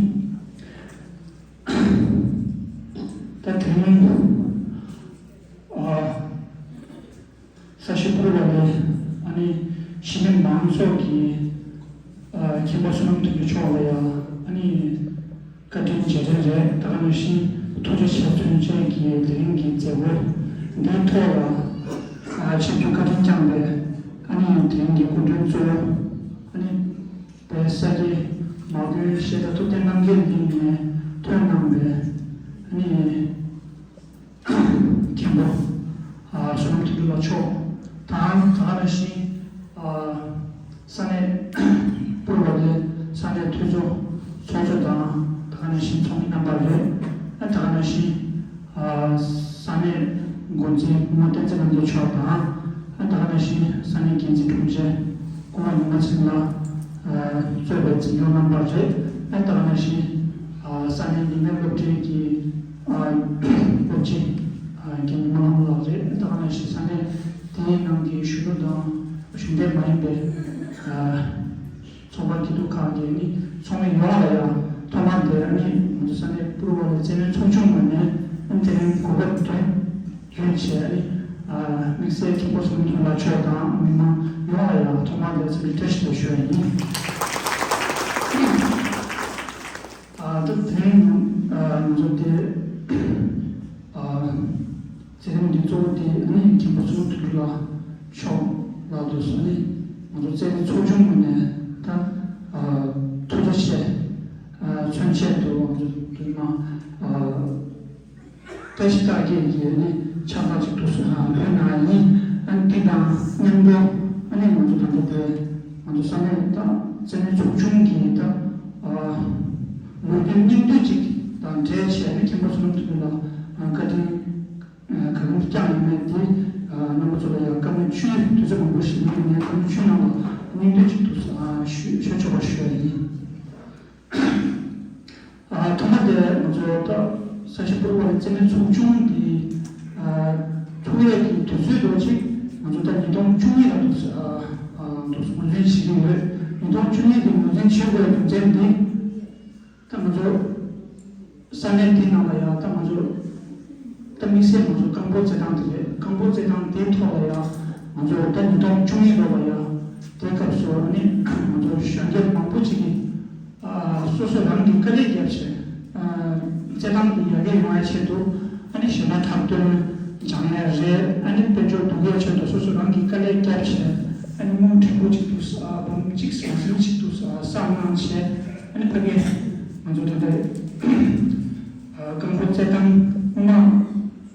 ད་དེ་རིང་ས་གཞི་ཕུར་བ་ལས་ཨ་ནི་གཞི་མེད་མང་ཚོགས་ཀྱིས་མཁན་པོ་བསོད་ནམས་དོན་གྲུབ་མཆོག་ལ་ཡང་ཨ་ནི་བཀའ་དྲིན་རྗེས་དྲན་རེད། ད་ག་ནང་བཞིན་ཐུགས་རྗེ་ཆེ་མཚོན་བྱེད་ཀྱི་དེ་རིང་གི་མཛད་སྒོ་འདིའི་ཐོག་ལ་ཆིབས་བསྒྱུར་བཀའ་དྲིན་བསྐྱངས་པའི་ཨ་ནི་དེ་རིང་གི་སྐུ་མགྲོན་གཙོ་བོ་ཨ་ནི་དཔལ་ས་སྐྱའི་མ་དགོན་བཤད་གྲྭ་ཐུབ་བསྟན་རྣམ་རྒྱལ་གླིང་ནས་ཐོན་གནང་བའི་ཨ་ནི། མཁན་པོ་བསོད་ནམས་དོན་གྲུབ་ལགས་མཆོག་དང་། ད་ག་ནང་བཞིན་ས་གནས་ཕུར་བ་ལས་ས་གནས་འཐུས་ཚོགས་ཚོགས་གཙོ་དང་། ད་ག་ནང་བཞིན་ཚོགས་མི་རྣམ་པ་རེད། ད་ག་ནང་བཞིན་ས་གནས་འགོ་འཛིན་སྐུ་ངོ་བསྟན་འཛིན་རྣམ་རྒྱལ་མཆོག་དང་། ད་ག་ནང་བཞིན་ས་གནས་འགན་འཛིན་དྲུང་ཆེ་སྐུ་ངོ་ཉི་མ་ཚེ་རིང་ལགས་གཙོས་པའི་འཛིན་སྐྱོང་རྣམ་པ་རེད། ད་ག་ནང་བཞིན་ས་གནས་ཉི་མའི་སློབ་གྲྭའི་གི་སློབ་སྤྱི་རྒན་ཉི་མ་ལྷ་མོ་ལགས་རེད། ད་ག་ནང་བཞིན་ས་གནས་དེའི་ནང་གི་གཞོན་ནུ་དང་གཞོན་སྐྱེས་མ་ཡིན་པའི་ཚོགས་པ་སྐྱིད་སྡུག་ཁག་གི་ནི་ཚོགས་མི་ཡོངས་ལ་ཡང་ཐོག་མར་དེ་ནི་ང་ཚོ་ས་གནས་ཕུར་བ་ལས་རྩེད་མོའི་ཚོགས་ཆུང་ངོས་ནས་དེ་རིང་གོ་སྐབས་དེ་ཡོད་བྱས་ནི་དམིགས་བསལ་མཁན་པོ་བསོད་ནམས་དོན་གྲུབ་ལགས་མཆོག་དང་མི་མང་ཡོངས་ལ་ཡང་ཐོག་མར་དེ་འཚམས་འདྲི་བཀྲ་ཤིས་བདེ་ལེགས་ཞུ་བ་ཡིན། ད་དེ་རིང་ང་ཚོ་དེ་མཛད་རིམ་འདི་གཙོ་བོ་དེ་ནི་མཁན་པོ་བསོད་ནམས་དོན་གྲུབ་ལགས་མཆོག་ལ་དུ་སོང་ནས་ང་ཚོ་རྩེད་མོའི་ཚོགས་ཆུང་ངོས་ནས་ད་ཐུགས་རྗེ་ཆེ་མཚོན་ཆེད་དུ་ང་ཚོ་དུ་མ་བཀྲ་ཤིས་རྟགས་བརྒྱད་ཀྱི་ནི་ཕྱག་རྟགས་ཅིག་ཏུ་བོད་ནང་ཡིན། ཨ་ནི་འདི་དང་མཉམ་དུ་ཨ་ནི་ང་ཚོ་ད་ལྟ་དེ་ང་ཚོ་ས་གནས་ད་རྩེད་མོའི་ཚོགས་ཆུང་གི་ད་ལོ་རྒྱུས་སྙིང་བསྡུས་ཅིག་དང་འབྲེལ་བྱས་ནས་མཁན་པོ་བསོད་ནམས་དོན་གྲུབ་ལགས་བཀའ་དྲིན་ག་རེ་བསྐྱངས་ཡོད་མེད་དེ་རྣམ་པ་ཚོ་ལ་ཡང་བཀའ་མོལ་བཅུའི་དུས་ཚོད་མང་པོ་ཞིག་མེད་ནས་བཀའ་མོལ་བཅུའི་ནང་ལ་སྙིང་བསྡུས་ཅིག་ཏུ་ཞུ་ཆོག་པ་ཞུ་ཡ་ཡིན། ཐོག་མ་དེ་ང་ཚོ་ད་ས་གཞི་ཕུར་བ་རྩེད་མོའི་ཚོགས་ཆུང་འདི་ཐུག་ཡས་ཀྱི་དུས་ཚོད་འདྲ་ཅིག་ང་ཚོ་ད་ཉིས་སྟོང་བཅུ་གཉིས་ལ་འདུག་ངོས་འཛིན་བྱེད་ཀྱི་ཡོད། ཉིས་སྟོང་བཅུ་གཉིས་འདི་ངོས་འཛིན་བྱེད་དགོས་རྒྱུ་མཚན་འདི་ད་ང་ཚོ་ས་གནས་འདི་ནང་ལ་ཡང་ད་ང་ཚོ་ད་དམིགས་བསལ་ང་ཚོ་རྐང་སྤོལ་རྩེད་ཐང་འདི་རེད། རྐང་སྤོལ་རྩེད་ཐང་འདིའི་ཐོག་ལ་ཡང་ང་ཚོ་ད་ཉིས་སྟོང་བཅུ་གཉིས་ལོ་ལ་ཡང་དེའི་སྐབས་སུ་ནི་ང་ཚོ་གཞོན་སྐྱེས་མང་པོ་ཅིག་གིས། སོ་སོ་རང་གིས་དཀའ་ལས་བརྒྱབ་བྱས། རྩེད་ཐང་དེ་ཡར་རྒྱས་ཡོང་བའི་ཆེད་དུ་ཨ་ནི་གཞས་སྣ་འཁྲབ་སྟོན་སྦྱང་ཡ་རེད། ཨ་ནི་དཔལ་འབྱོར་སྡུག་ཡའི་ཆེད་དུ་སོ་སོ་རང་གིས་དཀའ་ལས་བརྒྱབ་བྱས། ཨ་ནི་དངུལ་ཕྲན་བུ་ཅིག་ཏུ་འབུམ་གཅིག་ཟང་ཟིང་ཅིག་ཏུ་བསགས་གནང་བྱས། ཨ་ནི་ཕ་གིར་ང་ཚོ་ད་ལྟ་རྐང་སྤོལ་རྩེད་ཐང་སྔོན་མ་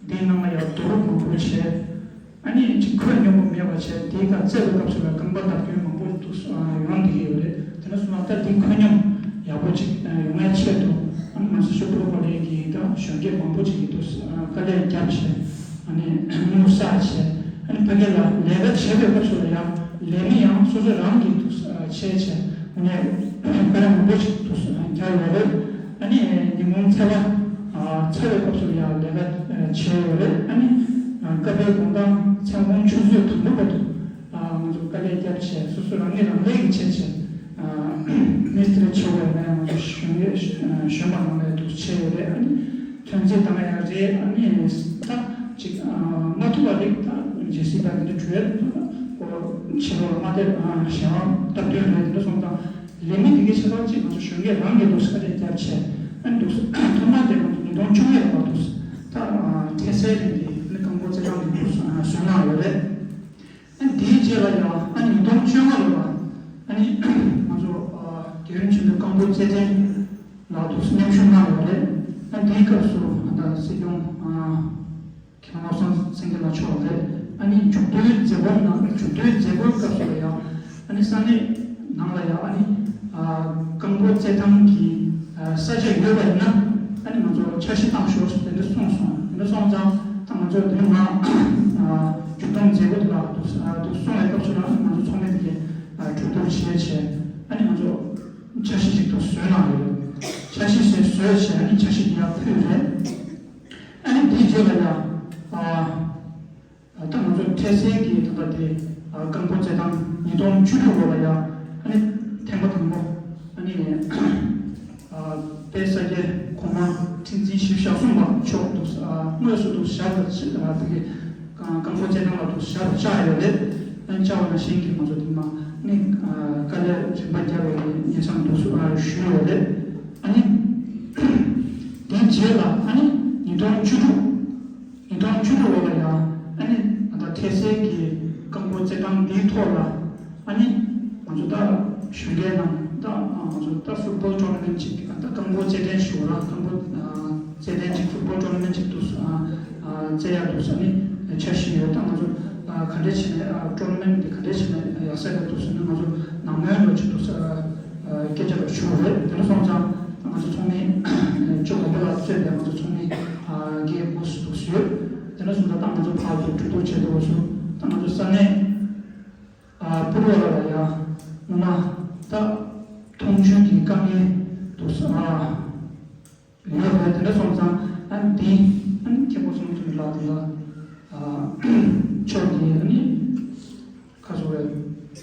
འདིའི་ནང་ལ་ཡང་རྡོ་རུག་མང་པོ་བྱས། ཨ་ནི་ཅིག་ཁོད་སྙོམས་པོ་མེད་པ་བྱས། དེའི་ཁ་རྩེད་པའི་སྐབས་སུ་ལ་རྐང་པ་བརྡབ་སྐྱོན་མང་པོ་འདུག་ཡོང་བསྡད་ཀྱི་ཡོད་རེད། དེ་འདྲ་སོང་ན་ད་དེ་ཁོད་སྙོམས་ཡག་པོ་ཅིག་ཡོང་བའི་ཆེད་དུ་ཨ་ནི་ང་ཚོ་ཤོག་བུ་རོ་ལེན་གྱི་ད་གཞོན་སྐྱེས་མང་པོ་ཅིག་གིས་འདུག་དཀའ་ལས་བརྒྱབ་བྱས། ཨ་ནི་དངུལ་བསགས་བྱས། ཨ་ནི་ཕ་གི་ལ་ལས་ཀ་བྱེད་པའི་སྐབས་སུ་ལ་ཡང་ལས་མི་ཡང་སོ་སོ་རང་གིས་འདུག་བྱས་བྱས། ཨ་ནི་དཀའ་ལས་མང་པོ་ཅིག་འདུག་རྒྱག་ཡོད་རེད། ཨ་ནི་ཉིན་གུང་ཚེ་བ་ཚེ་བའི་སྐབས་སུ་ཡང་ལས་ཀ་བྱས་ཡོད་རེད། ཨ་ནི་སྐབས་རེ་དགོང་དག་མཚན་གུང་ཆུ་ཚོད་དང་པོ་བར་དུ་ང་ཚོ་དཀའ་ལས་བརྒྱབ་བྱས། སོ་སོ་རང་ངོས་རང་ལས་ཀྱི་བྱས་བྱས། མི་སི་ཏྲི་བྱེད་དགོས་ན་ཡང་ང་ཚོ་གཞོན་གཞོན་པ་རང་ལས་འདུག་བྱས་ཡོད་རེད། ཨ་ནི་ཐོན་རྫས་བཏང་ཡག་རེད། ཨ་ནི་ད་ཅིག་མ་ཐུབ་པ་རེད། ད་ཇེ་སི་པ་འདི་འདྲ་བྲོས་ཡོད། ཕྱི་ལོགས་ལ་མ་བསྡད། གཞན་དབང་སྟབས་བསྟུན་རེད། འདི་འདྲ་སོང་ཙང་ལས་མི་དེ་གའི་ཆ་ཚང་གཅིག་ང་ཚོ་གཞོན་སྐྱེས་རང་གིས་འདུག་དཀའ་ལས་བརྒྱབ་བྱས། ཨ་ནི་འདུག་ཐོག་མ་དེ་ང་ཚོ་ཉིས་སྟོང་བཅུ་གཉིས་ལ་མ་འདུག་ད་འཕྲལ་སེལ་རིང་གི་ཨ་ནི་རྐང་སྤོལ་རྩེད་ཐང་དེ་འདུག་བཟོས་གནང་ཡོད་རེད། ཨ་ནི་དེའི་རྗེས་ལ་ཡང་ཨ་ནི་ཉིས་སྟོང་བཅོ་ལྔ་ལོ་ལ་ཨ་ནི་ང་ཚོ་རྒྱལ་ཡུམ་ཆེན་པོའི་རྐང་སྤོལ་རྩེད་འགྲན་ལ་འདུག་མཉམ་ཞུགས་གནང་ཡོད་རེད། ཨ་ནི་དེའི་སྐབས་སུ་ཨ་ད་སྲིད་སྐྱོང་། མཁན་བློ་བཟང་སེང་གེ་ལགས་མཆོག་རེད། ཨ་ནི་མཇུག་བསྡུའི་མཛད་སྒོ་ནང་མཇུག་བསྡུའི་མཛད་སྒོའི་སྐབས་སུ་ལ་ཡང་ཨ་ནི་ས་གནས་ནང་ལ་ཡང་ཨ་ནི་རྐང་སྤོལ་རྩེད་ཐང་གི་ས་ཆ་ཡོད་པ་ཡིན་ན་ཨ་ནི་ང་ཚོ་འཆར་གཞི་བཏང་ཤོག་ཟེར་དེ་འདྲ་གསུངས་སོང་། དེ་འདྲ་སོང་ཙང་ད་ང་ཚོ་དེ་རིང་མ་མཇུག་སྡོམ་མཛད་སྒོ་དེ་ལ་འདུག་འདུག་གསུངས་པའི་སྐབས་སུ་ལ་ཨ་ནི་ང་ཚོ་ཚོགས་མི་དེ་གས་གྲོས་བསྡུར་བྱས་བྱས་ཨ་ནི་ང་ཚོ་འཆར་གཞི་ཞིག་ཏུ་བཟོས་གནང་ཡོད། འཆར་གཞི་ཞིག་བཟོས་བྱས་ཨ་ནི་འཆར་གཞི་དེ་ཡང་ཕུལ་རེད། ཨ་ནི་དེའི་རྗེས་ལ་ཡང་ཨ་ད་ང་ ང་ཚོ་འཕྲལ་སེལ་གྱི་ད་ལྟ་དེ་རྐང་སྤོལ་རྩེད་ཐང་ཉིས་སྟོང་བཅུ་དྲུག་ལོ་ལ་ཡང་ཨ་ནི་ཐེངས་མ་དང་པོ་ཨ་ནི་དཔལ་ས་སྐྱའི་གོང་མ་ཁྲི་འཛིན་བཞི་བཅུ་ཞེ་གསུམ་པ་མཆོག་འདུག་དངོས་སུ་འདུག་ཞབས་ལ་ཆེ་དེ་གི་རྐང་སྤོལ་རྩེད་ཐང་ལ་འདུག་ཞབས་བཅགས་ཡོད་རེད། ཨ་ནི་བཅགས་པ་ནང་བཞིན་གྱི་ང་ཚོ་དེ་མ་ནི་དཀའ་ལས་རིམ་པ་བརྒྱབ་པའི་ཉེ་མཚམས་འདུག་ཞུས་ཡོད་རེད། ཨ་ནི་དེའི་རྗེས་ལ་ཨ་ནི་ཉིས་སྟོང་བཅུ་དྲུག་ཉིས་སྟོང་བཅུ་དྲུག་ལོ་ལ་ཡང་ཨ་ནི་ད་ལྟ་འཕྲལ་སེལ་གྱི་རྐང་སྤོལ་རྩེད་ཐང་འདིའི་ཐོག་ལ་ཨ་ནི་ང་ཚོ་ད་གཞོན་སྐྱེས་རྣམས་ད་ང་ཚོ་ད་ཕུཊ་བོལ་ཊོར་ན་མེན་ཊི་ཅིག་ད་རྐང་སྤོལ་རྩེད་འགྲན་ཞུ་ར་རྐང་སྤོལ་རྩེད་འགྲན་ཅིག་ཕུཊ་བོལ་ཊོར་ན་མེན་ཊི་ཅིག་ཏུ་རྩེད་ཡག་ཏུ་ཨ་ནི་འཆར་གཞི་ཡོད། ད་ང་ཚོ་ག་འདྲས་བྱས་ནས་ཊོར་ན་མེན་ཊི་འདི་ག་འདྲས་བྱས་ནས་ཡག་ས་རེད་ཏུ་ང་ཚོ་ནང་མོལ་ལོ་ཅིག་ཏུ། སྐད་ཆ་ལ་ཞུ་རེད། དེ་འདྲ་སོང་ཙང་ང་ཚོ་ཚོགས་མི་བཅུ་དགུ་པ་ལ་གཙོས་པའི་ང་ཚོ་ཚོགས་མི་བརྒྱད་དགུ་ཞིག་ཡོད། དེ་འདྲ་སོང་ཙང་ད་ང་ཚོ་ཕར་ཚུར་གྲོས་བསྡུར་བྱས་དུས་སུ་ད་ང་ཚོ་ས་གནས་པུར་བ་ལ་ཡ་ངོ་མ་ད་མཐོང་ཆོས་ཀྱི་དཀའ་ངལ་འདུག་ས། ཡོད་རེད། དེ་འདྲ་སོང་ཙང་ཨ་ནི་འདི་ཨ་ནི་མཁན་པོ་བསོད་ནམས་འཛོམས་ལགས་དེ་ལ་ཨ་ཕྱོགས་ཀྱི་ཨ་ནི་ཁ་སོ་བའི་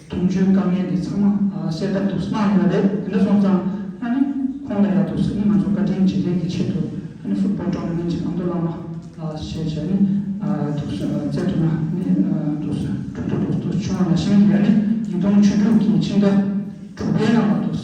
མཐོང་ཆོས་དཀའ་ངལ་འདི་ཚང་མ་ཨ་སེལ་ཐབས་དུ་གནང་ཡོད་རེད། དེ་འདྲ་སོང་ཙང་ཨ་ནི་ཁོང་ལ་ཡག་ཏུ་ཨ་ནི་ང་ཚོ་བཀའ་དྲིན་རྗེས་དྲན་གྱི་ཆེད་དུ་ཨ་ནི་ཕུཊ་བོལ་ཊོར་ན་མེན་ཊི་ཅིག་ཨ་མདོ་བླ་མ་ལ་བྱས་བྱས་ཨ་ནི་ཨ་དུ་ཨ་རྩེད་ཐུབ་ན་ཨ་ནི་ཨ་དུ་གྲུབ་ཐོབ་དུ་བྱུང་བ་ནང་བཞིན་གྱི་ཨ་ནི་ཉིས་སྟོང་བཅུ་དྲུག་གི་ཕྱི་ཟླ་དྲུག་པའི་ནང་ལ་དུ།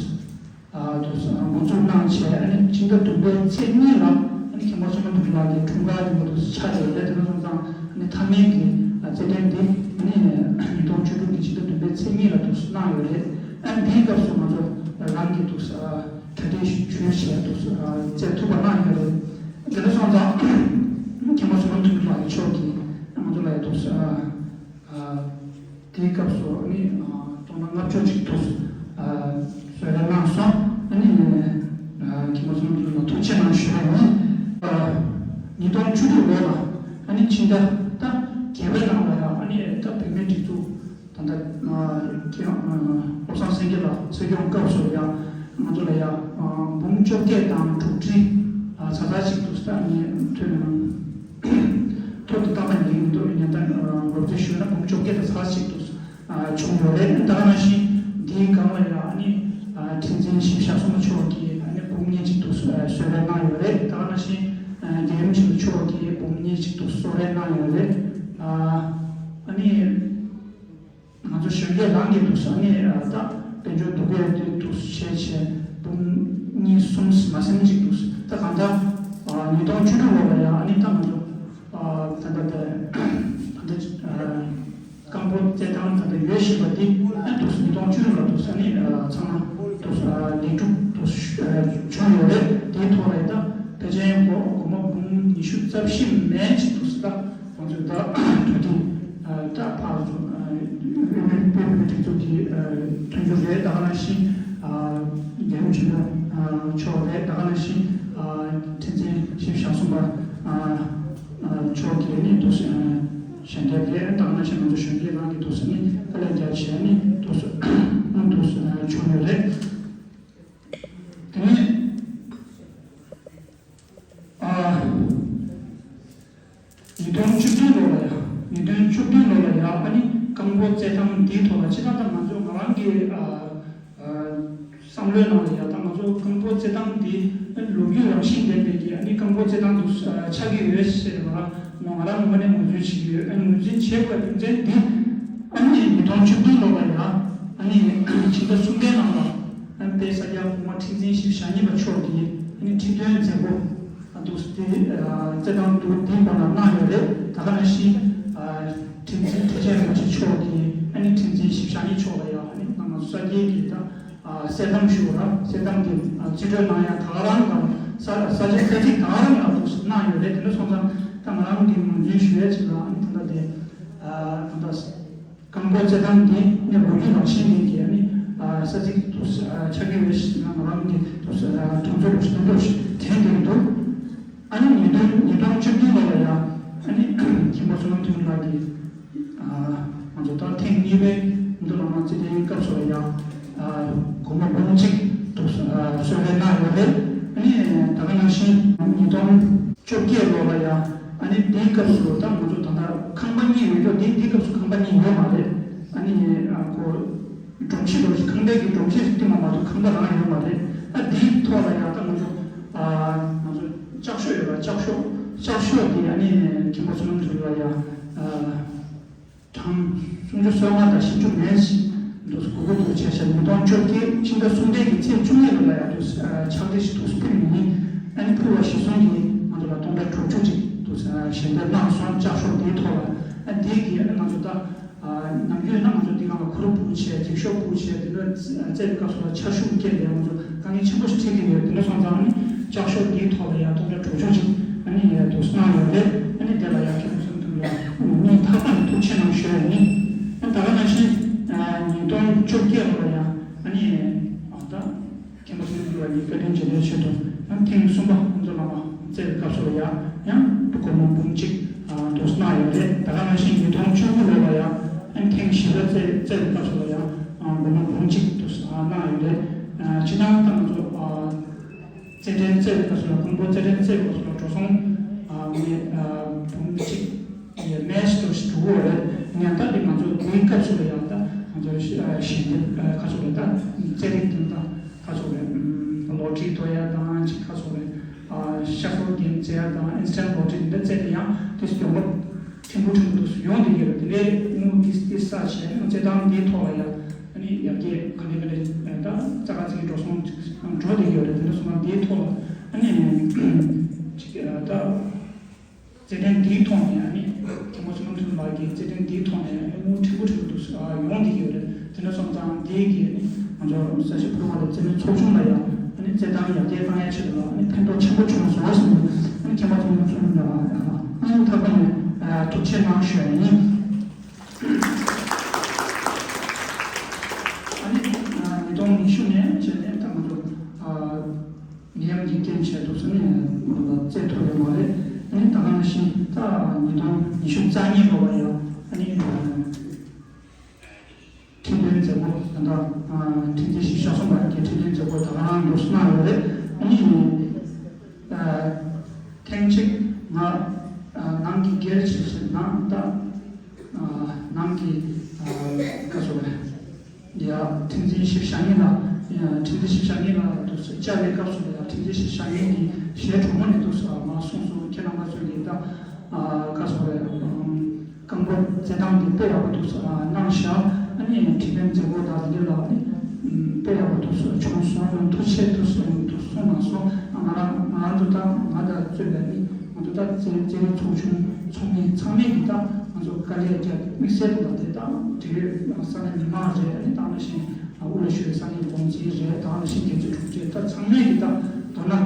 ཨ་དུ་འགོ་འཛུགས་གནང་བྱས་ཨ་ནི་ཕྱི་ཟླ་བདུན་པའི་ཚེས་གཉིས་ལ་ཨ་ནི་མཁན་པོ་བསོད་ནམས་འཛོམས་ལགས་ཀྱི་འཁྲུངས་སྐར་ཡིན་པ་དུ་ཆགས་ཡོད་རེད། དེ་འདྲ་སོང་ཙང་ཨ་ནི་མཐའ་མའི་གི་རྩེད་འགྲན་འདི་ཨ་ནི་ཉིས་སྟོང་བཅུ་དྲུག་གི་ཕྱི་ཟླ་བདུན་པའི་ཚེས་གཉིས་ལ་དུ་གནང་ཡོད་རེད། ཨ་ནི་འདིའི་སྐབས་སུ་ང་ཚོ་རང་གི་དུ་གྲ་སྒྲིག་ཞུ་བྱས་དུ་རྩེད་ཐུབ་པ་གནང་ཡོད་རེད། དེ་འདྲ་སོང་ཙང་མཁན་པོ་བསོད་ནམས་འཛོམས་ལགས་ཀྱི་ཕྱོགས་ཀྱི་ང་ཚོ་ལ་ཡ་དུ། དེའི་སྐབས་སུ་ཨ་ནི་སྟོང་ཕྲག་ལྔ་བཅུ་ཅིག་ཐུགས་གསོལ་རས་གནང་སོང་། ཨ་ནི་མཁན་པོ་བསོད་ནམས་འཛོམས་ལ་ཐུགས་རྗེ་གནང་ཞུ་བ་ཡིན། ཉིས་སྟོང་བཅུ་དྲུག་ལོ་ལ་ཨ་ནི་ཕྱི་ཟླ་ད་བརྒྱད་པའི་ནང་ལ་ཡང་ཨ་ནི་ད་བོད་མིའི་སྒྲིག་འཛུགས་ད་ལྟ་བློ་བཟང་སེང་གེ་ལགས་འཛིན་སྐྱོང་སྐབས་སུ་ཡང་ང་ཚོ་ལ་ཡང་འབུམ་བཅོ་བརྒྱད་དང་དྲུག་ཁྲི་ཚ་ཚ་ཅིག་ཏུ་ད་ཨ་ནི་ཐོན་ཡོང་། ཐོག་ཏུ་བཏང་བ་ཡིན་འདུག་ཉེན་བརྡ་ལོ་རྒྱུས་ཞུས་ན་འབུམ་བཅོ་བརྒྱད་དང་ཚེག་གཅིག་ཏུ་བྱུང་ཡོད་རེད། ད་ག་ནང་བཞིན་འདིའི་སྒང་ལ་ཡང་ཨ་ནི་ཁྲི་འཛིན་བཞི་བཅུ་ཞེ་གསུམ་མཆོག་གིས་ཨ་ནི་འབུམ་གཉིས་གཅིག་ཏུ་གསོལ་རས་གནང་ཡོད་རེད། ད་ག་ནང་བཞིན་རྒྱལ་ཡུམ་ཆེན་པོ་མཆོག་གིས་འབུམ་གཉིས་གཅིག་ཏུ་གསོལ་རས་གནང་ཡོད་རེད། ཨ་ནི། ང་ཚོ་གཞོན་སྐྱེས་རང་གི་འདུག་ས་ནས་ད་དཔལ་འབྱོར་འདུ་འགོད་དེ་འདུག་བྱས་བྱས་འབུམ་གཉིས་གསུམ་མ་ཟིན་ཅིག་འདུག་ད་གང་ལྟར་ཉིས་སྟོང་བཅུ་དྲུག་ལོ་ལ་ཡང་ཨ་ནི་ད་ང་ཚོ་ད་ལྟ་དེ་ད་ལྟ་རྐང་སྤོལ་རྩེད་ཐང་ད་ལྟ་ཡོད་བཞིན་པ་འདི་ཨ་འདུག་ཉིས་སྟོང་བཅུ་དྲུག་ལ་འདུག་ས་ནས་ཚང་མ་འདུག་ལེགས་གྲུབ་འདུག་བྱུང་ཡོད་རེད། དེའི་ཐོག་ལ་ད་ཕལ་ཆེར་སྒོར་སྒོར་མོ་འབུམ་ཉི་ཤུ་རྩ་བཞི་མན་ཅིག་འདུག་ད། ང་ཚོས་ད་གྲ་སྒྲིག་ད་ཕར་ཚུར་དབུས་མི་དབུས་མི་སྒྲིག་འཛུགས་ཀྱི་མཐུན་འགྱུར་རེད། ད་ག་ནང་བཞིན་རྒྱལ་ཡུམ་ཆེན་པོ་མཆོག་རེད། ད་ག་ནང་བཞིན་ཁྲི་འཛིན་བཞི་བཅུ་ཞེ་གསུམ་པ་མཆོག་གི་ནི་འདུག་ཞལ་འདེབས་རེད། ད་ག་ནང་བཞིན་ང་ཚོ་གཞོན་སྐྱེས་རང་གི་འདུག་ནི་དཀའ་ལས་རྒྱབ་བྱས་ནི་འདུག་འདུག་བྱུང་ཡོད་རེད། དེ་ནས། ཉིས་སྟོང་བཅུ་བདུན་ལོ་ལ་ཡ། ཉིས་སྟོང་བཅུ་བདུན་ལོ་ལ་ཡ་ཨ་ནི་རྐང་སྤོལ་རྩེད་ཐང་འདིའི་ཐོག་ལ་ཕྱི་ཐང་དང་ང་ཚོ་ང་རང་གི་ཨ་ཨ་བསམ་བློའི་ནང་ལ་ཡ་ད་ང་ཚོ་རྐང་སྤོལ་རྩེད་ཐང་འདི་ལོ་རྒྱུས་རང་བཞིན་ལྡན་པའི་གི་ཨ་ནི་རྐང་སྤོལ་རྩེད་ཐང་དུ་ཨ་ཆགས་ཀྱི་ཡོད་ཟེར་ང་རང་ང་རང་ངོས་ནས་ངོས་འཛིན་བྱེད་ཀྱི་ཡོད། ཨ་ནི་ངོས་འཛིན་བྱེད་དགོས་རྒྱུ་མཚན་འདི་ཨ་ནི་ཉིས་སྟོང་བཅུ་བདུན་ལོ་ལ་ཡ་ཨ་ནི་ཕྱི་ཟླ་གསུམ་པའི་ནང་ལ་ཨ་ནི་དཔལ་ས་སྐྱ་གོང་མ་ཁྲི་འཛིན་བཞི་བཅུ་ཞེ་གཉིས་པ་མཆོག་གིས་ཨ་ནི་ཁྲི་འདོན་མཛད་སྒོ། ཨ་འདུག་སེ་དེ་ཨ་རྩེད་ཐང་འདུག་དེའི་སྐོར་ལ་གནང་ཡོད་རེད། ད་ག་ནང་བཞིན་ཨ་ཁྲི་འཛིན་ཐེག་ཆེན་རིན་པོ་ཆེ་མཆོག་གིས་ཨ་ནི་ཁྲི་འཛིན་བཞི་བཅུ་ཞེ་གཉིས་མཆོག་ལ་ཡང་ཨ་ནི་ང་ཚོ་ས་སྐྱའི་གི་ད་ཨ་གསེར་ཐང་ཞུ་བ་ར་གསེར་ཐང་གི་ཨ་རྩིས་སྤྲོད་གནང་ཡ་ད་ག་རང་དང་ས་ས་ཆའི་ས་ཚིགས་ད་ག་རང་ལ་འདུག་སེ་གནང་ཡོད་རེད། དེ་འདྲ་སོང་ཙང་ད་ང་རང་གི་ངོས་འཛིན་ཞུ་ཡ་ཅིག་ལ་ཨ་ནི་ད་ལྟ་དེ་ཨ་ད་ལྟ། རྐང་སྤོལ་རྩེད་ཐང་འདི་ནི་ལོ་རྒྱུས་རང་བཞིན་ལྡན་གྱི་ཨ་ནི་ཨ་ས་ཚིགས་དུ་ཨ་ཆགས་ཀྱི་ཡོད་ཞེས་ང་རང་གི་དུ་ཨ་གྲོང་ཚོའི་ལུགས་སུ་དོན་དུ་དྲན་གྱི་འདུག་ཨ་ནི་ཉིས་སྟོང་ཉིས་སྟོང་བཅུ་བདུན་ལོ་ལ་ཡང་ཨ་ནི་མཁན་པོ་བསོད་ནམས་འཛོམས་ལགས་ཀྱིས་ཨ་ང་ཚོ་ད་ཐེངས་གཉིས་པའི་མདོ་ལ་མ་རྩེད་འགྲན་སྐབས་སུ་ལ་ཡང་ཨ་སྒོར་མོ་འབུམ་གཅིག་དུ་ཨ་གསོལ་རས་གནང་ཡོད་རེད། ཨ་ནི་ད་ག་ནང་བཞིན་ཉིས་སྟོང་བཅོ་བརྒྱད་ལོ་ལ་ཡང་ཨ་ནི། དེའི་སྐབས་སུ་ད་ང་ཚོ་ད་ལྟ་ཁང་པ་གཉིས་ཡོད་ཀྱོག་དེ་དེའི་སྐབས་སུ་ཁང་པ་གཉིས་ཡོད་མ་རེད། ཨ་ནི་ཨ་ཁོ་སྒྲོམ་གཞི་རོ་ཁང་པའི་གི་སྒྲོམ་གཞི་ཞིག་བཏིང་བ་མ་གཏོགས་ཁང་པ་རང་ཡོད་མ་རེད། ཨ་དེའི་ཐོག་ལ་ཡང་ད་ང་ཚོ་ཨ་ང་ཚོ་ལྕགས་ཤོག་ཡོད་པ་ལྕགས་ཤོག་ལྕགས་ཤོག་དེ་ཨ་ནི་མཁན་པོ་བསོད་ནམས་འབྱུང་གནས་ལ་ཡང་ཨ་གྲངས་སུམ་ཅུ་སོ་ལྔ་དང་བཞི་བཅུ་མེད་ཞིག་འདུག་དགུ་དགུ་འདུག་བྱས་ཤག་ཉིས་སྟོང་བཅོ་བརྒྱད་ཕྱི་ཟླ་གསུམ་པའི་གི་ཚེས་བཅུ་གཉིས་ལོ་ལ་ཡང་འདུག་ཕྱག་བྲིས་ཤིག་འདུག་ཕུལ་ཡིན། ཨ་ནི་ཕུལ་བ་གཞིར་བཟུང་གིས་ང་ཚོ་ལ་སྟོང་ཕྲག་དྲུག་ཅུ་ཅིག་འདུག་ཞལ་འདེབས་གནང་སོང་། ལྕགས་ཤོག་དེའི་ཐོག་ལ་ཨ་དེའི་གི་ཨ་ནི་ང་ཚོ་ད་ནམ་རྒྱུན་ན་ང་ཚོ་འདི་སྒང་ལ་ཁུ་རུ་ཕུབ་བྱས་འགྱིག་ཤོག་ཕུབ་བྱས་དེ་ལ་རྩེད་པའི་སྐབས་སུ་ལ་ཆར་ཤུགས་བསྐྱེད་ནས་ང་ཚོ་དཀའ་ངལ་ཆེན་པོ་ཞིག་འཕྲད་ཀྱི་ཡོད། དེ་འདྲ་སོང་ཙང་ཨ་ནི་ལྕགས་ཤོག་འདིའི་ཐོག་ལ་ཡང་སྟོང་ཕྲག་དྲུག་ཅུ་ཅིག་ཨ་ནི་ཡར་དུ་གནང་ཡོད་རེད། ཨ་ནི་དེ་ལ་ཡང་མཁན་པོ་བསོད་ནམས་ལ་སྙིང་ཐག་པ་ནས་ཐུགས་རྗེ་གནང་ཞུ་ཡ་ཡིན། ཨ་ད་ག་ནང་བཞིན་ཉིས་སྟོང་བཅོ་བརྒྱད་ལོ་ལ་ཡང་ཨ་ནི་ད། མཁན་པོ་བསོད་ནམས་འབྱུང་གནས་ཀྱི་བཀའ་དྲིན་རྗེས་དྲན་ཆེད་དུ་ཡང་ཐེངས་གསུམ་པ་ཁོང་ཚོ་བླ་མ་བཙལ་བའི་སྐབས་སུ་ལ་ཡང་ཡང་སྒོར་མོ་འབུམ་གཅིག་འདུག་གནང་ཡོད་རེད། ད་ག་ནང་བཞིན་ཉིས་སྟོང་བཅུ་དགུ་ལོ་ལ་ཡང་ཡང་ཐེངས་བཞི་པ་བཙལ་བཙལ་བའི་སྐབས་སུ་ལ་ཡང་སྒོར་མོ་འབུམ་གཅིག་འདུག་གནང་ཡོད་རེད། སྤྱིར་བཏང་ད་ང་ཚོ་རྩེད་འགྲན་རྩེད་པའི་སྐབས་སུ་ལ་ཀོང་པོ་རྩེད་འགྲན་རྩེད་པའི་སྐབས་སུ་ལ་འགྲོ་སོང་ངས་འབུམ་གཅིག་ཡས་མས་ཞིག་འདུག་འགྲོ་གི་ཡོད་རེད། ཡང་ད་དེ་ང་ཚོ་དེའི་སྐབས་སུ་ལ་ཡང་ད་ང་ཚོ་ཞལ་འདེབས་ཁ་ཕྱོགས་རེད། ད་རྩེད་རིགས་དེ་ད་ཁ་ཕྱོགས་རེད། ལོ་ཊི་དོ་ཡ་དང་ཅིག་ཁ་ཕྱོགས་རེད། ཤ་ཚོགས་འགེམས་རྩེ་ཡ་དང་ཨིན་སི་ཊན་ལོ་ཊི་འདི་རྩེད་དེ་ཡང་དེ་ཡོང་འབབ་ཕྲན་བུ་ཕྲན་བུ་དུ་ཡོང་བསྡད་ཡོད་རེད། དེ་ལས་དངུལ་དེ་དེ་བསགས་བྱས་རྩེད་ཐང་འདིའི་ཐོག་ལ་ཡང་ཨ་ནི་ཡར་རྒྱས་ག་ནས་ག་ནས་ད་རྩ་ཁ་ཚིག་འགྲོ་སོང་འགྲོ་བསྡད་ཡོད་རེད། དེ་འདྲ་སོང་ན་འདིའི་ཐོག་ལ་ཨ་ནི་ཅིག་ད། རྩེད་འགྲན་འདིའི་ཐོག་ནས་ཨ་ནི་མཁན་པོ་བསོད་ནམས་འབྱུང་གནས་ལགས་ཀྱིས་རྩེད་འགྲན་འདིའི་ཐོག་ནས་ཨ་ནི་དངུལ་ཕྲན་བུ་ཕྲན་བུ་དུ་ཡོང་བསྡད་ཀྱི་ཡོད་རེད། དེ་འདྲ་སོང་ཙང་འདིའི་གི་ཨ་ནི་ང་ཚོ་ས་གཞི་ཕུ་ནུ་ཝ་ལའི་རྩེད་མོའི་ཚོགས་ཆུང་ལ་ཡང་ཨ་ནི་རྩེད་ཐང་ཡར་རྒྱས་གཏང་ཡ་ཆེད་དུ་ལ་ཨ་ནི་ཕན་ཐོགས་ཆེན་པོ་བྱུང་སོང་ཟེར་ནས་ཨ་ནི་མཁན་པོ་བསོད་ནམས་འབྱུང་གནས་ལགས་ཨ་སྙིང་ཐག་པ་ནས་ཐུགས་རྗེ་གནང་ཞུ་ཡ་ཡིན། ཨ་ནི་ཉིས་སྟོང་ཉི་ཤུ་ནས་བྱས་ནས་ད་ང་ཚོ། ནད་ཡམས་ཀྱི་རྐྱེན་བྱས་འདུག་ཟེར་ནས་རྩེད་ཐུབ་ཡོད་མ་རེད། ཨ་ནི་ད་ག་ནང་བཞིན་ད་ཉིས་སྟོང་ཉི་ཤུ་རྩ་གཉིས་ལོ་ལ་ཡང་ཨ་ནི་ཁྲི་འདོན་མཛད་སྒོ་ད་ལྟ་ཁྲི་འཛིན་ཞིག་ཤག་སོང་བ་གི་ཁྲི་འདོན་མཛད་སྒོ་ད་ག་རང་འདུག་གནང་ཡོད་རེད། ཨ་ནི་ཐེངས་གཅིག་ང་ནང་གི་སྒེར་བྱས་ཟེར་ནང་ད་ནང་གི་བཀའ་ཟུར་རེད། ཡ། ཁྲི་འཛིན་ཞིབ་བཤེར་གཉིས་ལ། ཡ། ཁྲི་འཛིན་ཞིབ་བཤེར་གཉིས་ལ་དུ་བཅར་བའི་སྐབས་སུ་ཡ་ཁྲི་འཛིན་ཞིབ་བཤེར་གཉིས་ཀྱིས་ཞལ་དྲོན་མོ་ནས་དུ་མ་གསུངས་སོང་། ཁྱེད་རྣམ་པ་ཚོས་ཀྱིས་ད་ཁ་སོ་རེ་རྐང་པ་རྩེད་ཐང་འདི་དཔེ་ཡག་པོ་དུ་གནང་ཤག་ཨ་ནི་ཁྲི་འདོན་མཛད་སྒོ་དང་འདི་ལ་ནི་དཔེ་ཡག་པོ་དུ་བྱུང་སོང་། ཐུགས་རྗེ་ཆེ་དུ་གསུངས་གནང་སོང་། ང་རང་ང་རང་ཚོ་ད་ང་དང་གཙོས་པའི་ནི་ང་ཚོ་ད་རྩེད་རྩེད་རིགས་ཚོགས་ཆུང་ཚོགས་མི་ཚང་མས་ཀྱིས་ད་ང་ཚོ་དཀའ་ལས་བརྒྱབ། དམིགས་བསལ་དུ་ད་དེ་དང་འབྲེལ་ཡོད་ས་གནས་མི་མང་རེད། ཨ་ནི་ད་ག་ནང་བཞིན་དབུ་ལ་བཞུགས་པའི་ས་གནས་འགོ་འཛིན་རེད། ད་ག་ནང་བཞིན་དགེ་ཚུལ་དྲུང་ཆེ་ད་ཚང་མས་ཀྱིས་ད་མདོར་ན་